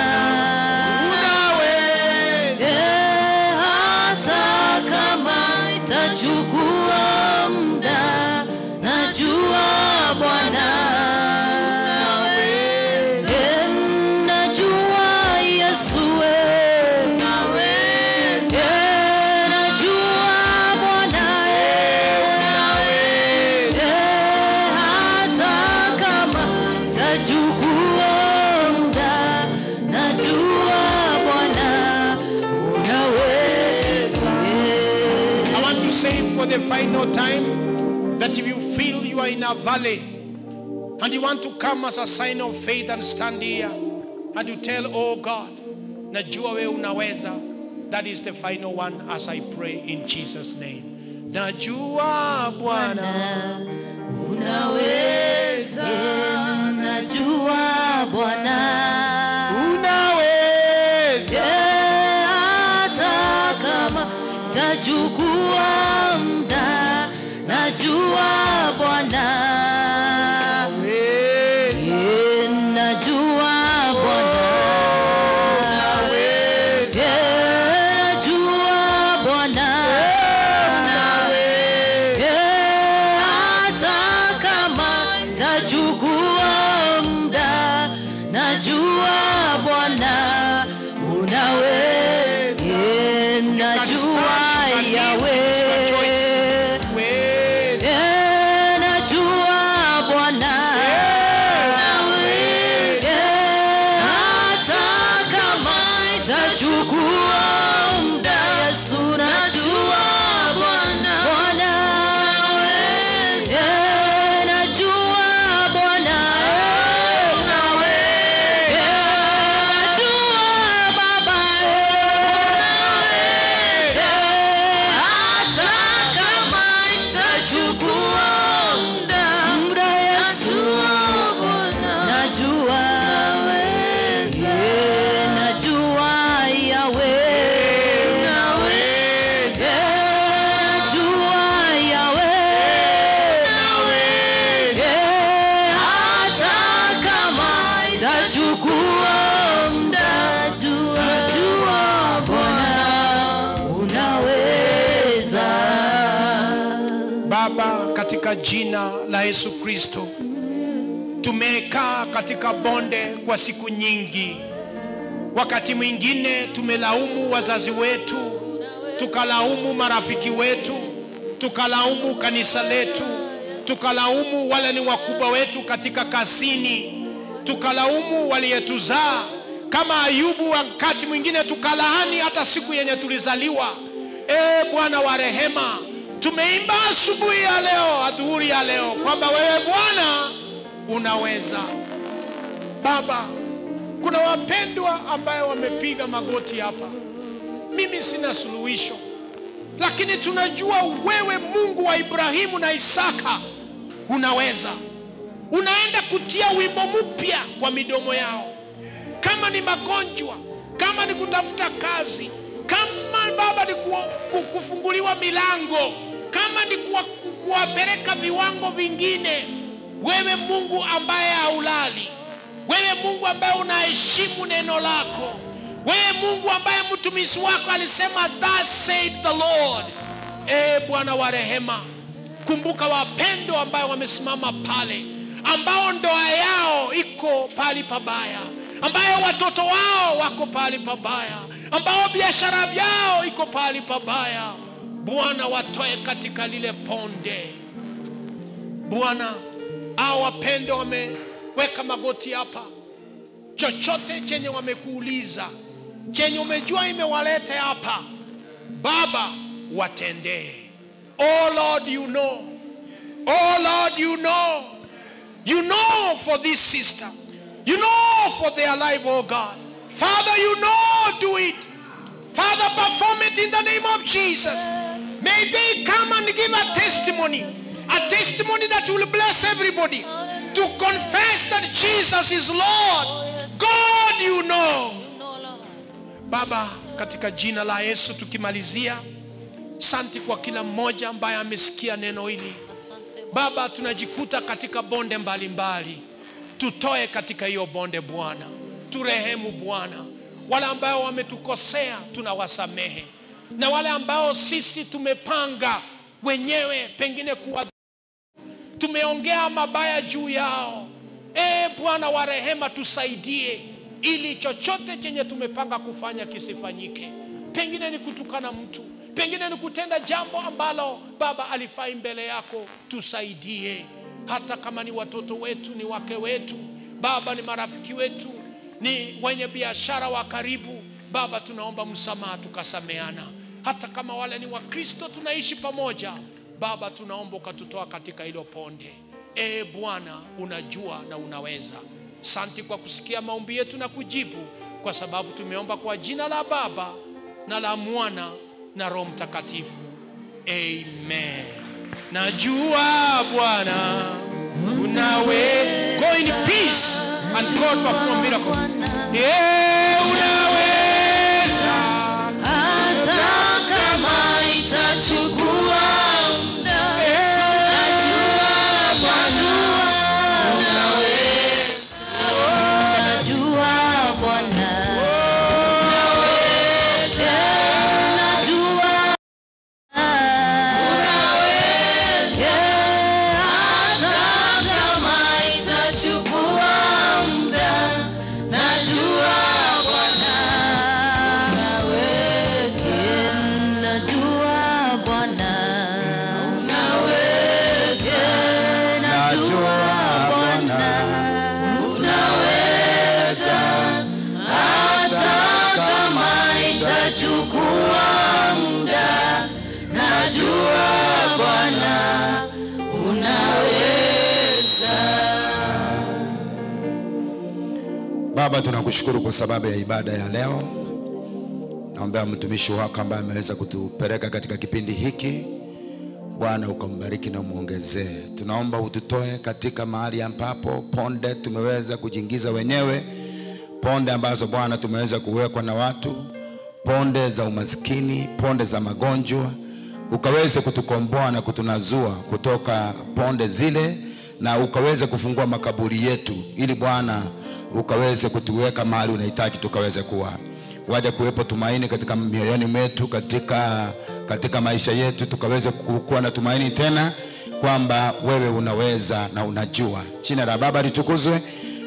unaweza, hata kama itachukua muda, the final time that if you feel you are in a valley and you want to come as a sign of faith and stand here and you tell, oh God, najua we unaweza. That is the final one as I pray in Jesus' name. Najua Bwana unaweza, najua Bwana unaweza, hata kama tajukua muda, najua Bwana najua Bwana unaweza, najua Bwana unaweza, hata kama tajukua muda, najua Bwana unaweza, najua Yahweh, najua Bwana unaweza, hata kama itachukua muda, Yesu najua Bwana unaweza, najua Bwana unaweza, najua Baba unaweza, hata kama itachukua muda, Yesu najua najua Yahweh unaweza, najua Yahweh unaweza, hata kama itachukua muda, najua Bwana unaweza. Baba, katika jina la Yesu Kristo, tumekaa katika bonde kwa siku nyingi. Wakati mwingine tumelaumu wazazi wetu, tukalaumu marafiki wetu, tukalaumu kanisa letu, tukalaumu wale ni wakubwa wetu katika kazini, tukalaumu waliyetuzaa kama Ayubu. Wakati mwingine tukalaani hata siku yenye tulizaliwa. Bwana wa rehema, tumeimba asubuhi ya leo, adhuhuri ya leo, kwamba wewe Bwana unaweza. Baba, kuna wapendwa ambaye wamepiga magoti hapa. Mimi sina suluhisho, lakini tunajua wewe Mungu wa Ibrahimu na Isaka unaweza. Unaenda kutia wimbo mpya kwa midomo yao. Kama ni magonjwa, kama ni kutafuta kazi, kama Baba ni kufunguliwa milango, kama ni kuwapeleka viwango vingine, wewe Mungu ambaye haulali, wewe Mungu ambaye unaheshimu neno lako, wewe Mungu ambaye mtumishi wako alisema thus said the Lord. Bwana wa rehema, kumbuka wapendo ambaye wamesimama pale, ambao ndoa yao iko pali pabaya, ambaye watoto wao wako pali pabaya, ambao biashara yao iko pali pabaya. Bwana, watoe katika lile ponde. Bwana, hao wapendo wameweka magoti hapa, chochote chenye wamekuuliza, chenye umejua imewaleta hapa, Baba watendee. Oh Lord, you know. Oh Lord, you know. You know for this sister. You know for their life, oh God. Father, you know, do it. Father, perform it in the name of Jesus. May they come and give a testimony. A testimony that will bless everybody. To confess that Jesus is Lord. God, you know. Baba, katika jina la Yesu tukimalizia, asante kwa kila mmoja ambaye amesikia neno hili. Baba, tunajikuta katika bonde mbalimbali. Tutoe katika hiyo bonde Bwana. Turehemu Bwana. Wale ambao wametukosea tunawasamehe. Na wale ambao sisi tumepanga wenyewe pengine kuwa tumeongea mabaya juu yao, Bwana wa rehema, tusaidie ili chochote chenye tumepanga kufanya kisifanyike. Pengine ni kutukana mtu, pengine ni kutenda jambo ambalo Baba alifai mbele yako, tusaidie. Hata kama ni watoto wetu, ni wake wetu, Baba, ni marafiki wetu, ni wenye biashara wa karibu, Baba, tunaomba msamaha tukasameana. Hata kama wale ni Wakristo tunaishi pamoja, Baba, tunaomba ukatutoa katika hilo ponde. E Bwana, unajua na unaweza. Santi kwa kusikia maombi yetu na kujibu, kwa sababu tumeomba kwa jina la Baba na la Mwana na Roho Mtakatifu. Amen. Najua Bwana unawe. Go in peace and God perform miracle. Yeah, unaweza hata kama itachukua muda. Najua Bwana unaweza. Najua Bwana unaweza. Najua unaweza hata kama itachukua muda. Najua Bwana unaweza. Najua Bwana unaweza. Najua Bwana unaweza hata kama itachukua muda. Najua Bwana unaweza. Baba, tunakushukuru kwa sababu ya ibada ya leo. Naombea mtumishi wako ambaye ameweza kutupeleka katika kipindi hiki. Bwana ukambariki na umuongezee. Tunaomba ututoe katika mahali ambapo ponde tumeweza kujiingiza wenyewe, ponde ambazo Bwana tumeweza kuwekwa na watu, ponde za umaskini, ponde za magonjwa. Ukaweze kutukomboa na kutunazua kutoka ponde zile, na ukaweze kufungua makaburi yetu, ili Bwana ukaweze kutuweka mahali unahitaji tukaweze kuwa. Waje kuwepo tumaini katika mioyoni mwetu, katika maisha yetu, tukaweze kuwa na tumaini tena kwamba wewe unaweza na unajua. Jina la Baba litukuzwe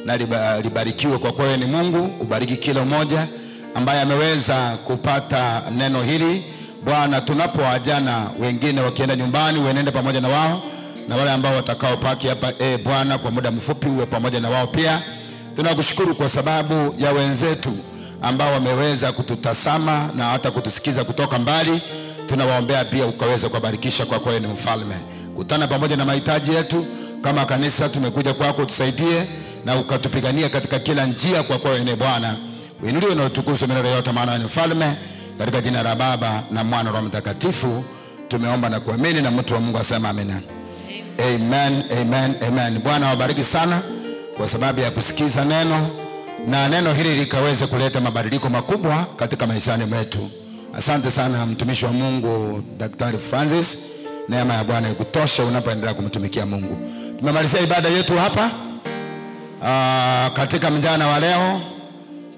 na libarikiwe, kwa kuwa wewe ni Mungu. Ubariki kila mmoja ambaye ameweza kupata neno hili. Bwana, tunapoajana wengine wakienda nyumbani, uenende pamoja na wao, na wale ambao watakao paki hapa, Bwana, kwa muda mfupi uwe pamoja na wao pia. Tunakushukuru kwa sababu ya wenzetu ambao wameweza kututazama na hata kutusikiza kutoka mbali. Tunawaombea pia ukaweze kuwabarikisha, kwa kuwa ni mfalme. Kutana pamoja na mahitaji yetu kama kanisa, tumekuja kwako, tusaidie na ukatupigania katika kila njia, kwa kuwa ni Bwana. Uinuliwe na utukuzwe milele yote, maana ni mfalme. Katika jina la Baba na Mwana na Roho Mtakatifu tumeomba na kuamini, na mtu wa Mungu asema amina. Amen, amen, amen. Bwana awabariki sana kwa sababu ya kusikiza neno, na neno hili likaweze kuleta mabadiliko makubwa katika maishani mwetu. Asante sana mtumishi wa Mungu Daktari Francis. Neema ya Bwana ikutoshe unapoendelea kumtumikia Mungu. Tumemalizia ibada yetu hapa katika mjana wa leo,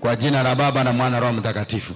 kwa jina la Baba na Mwana Roho Mtakatifu.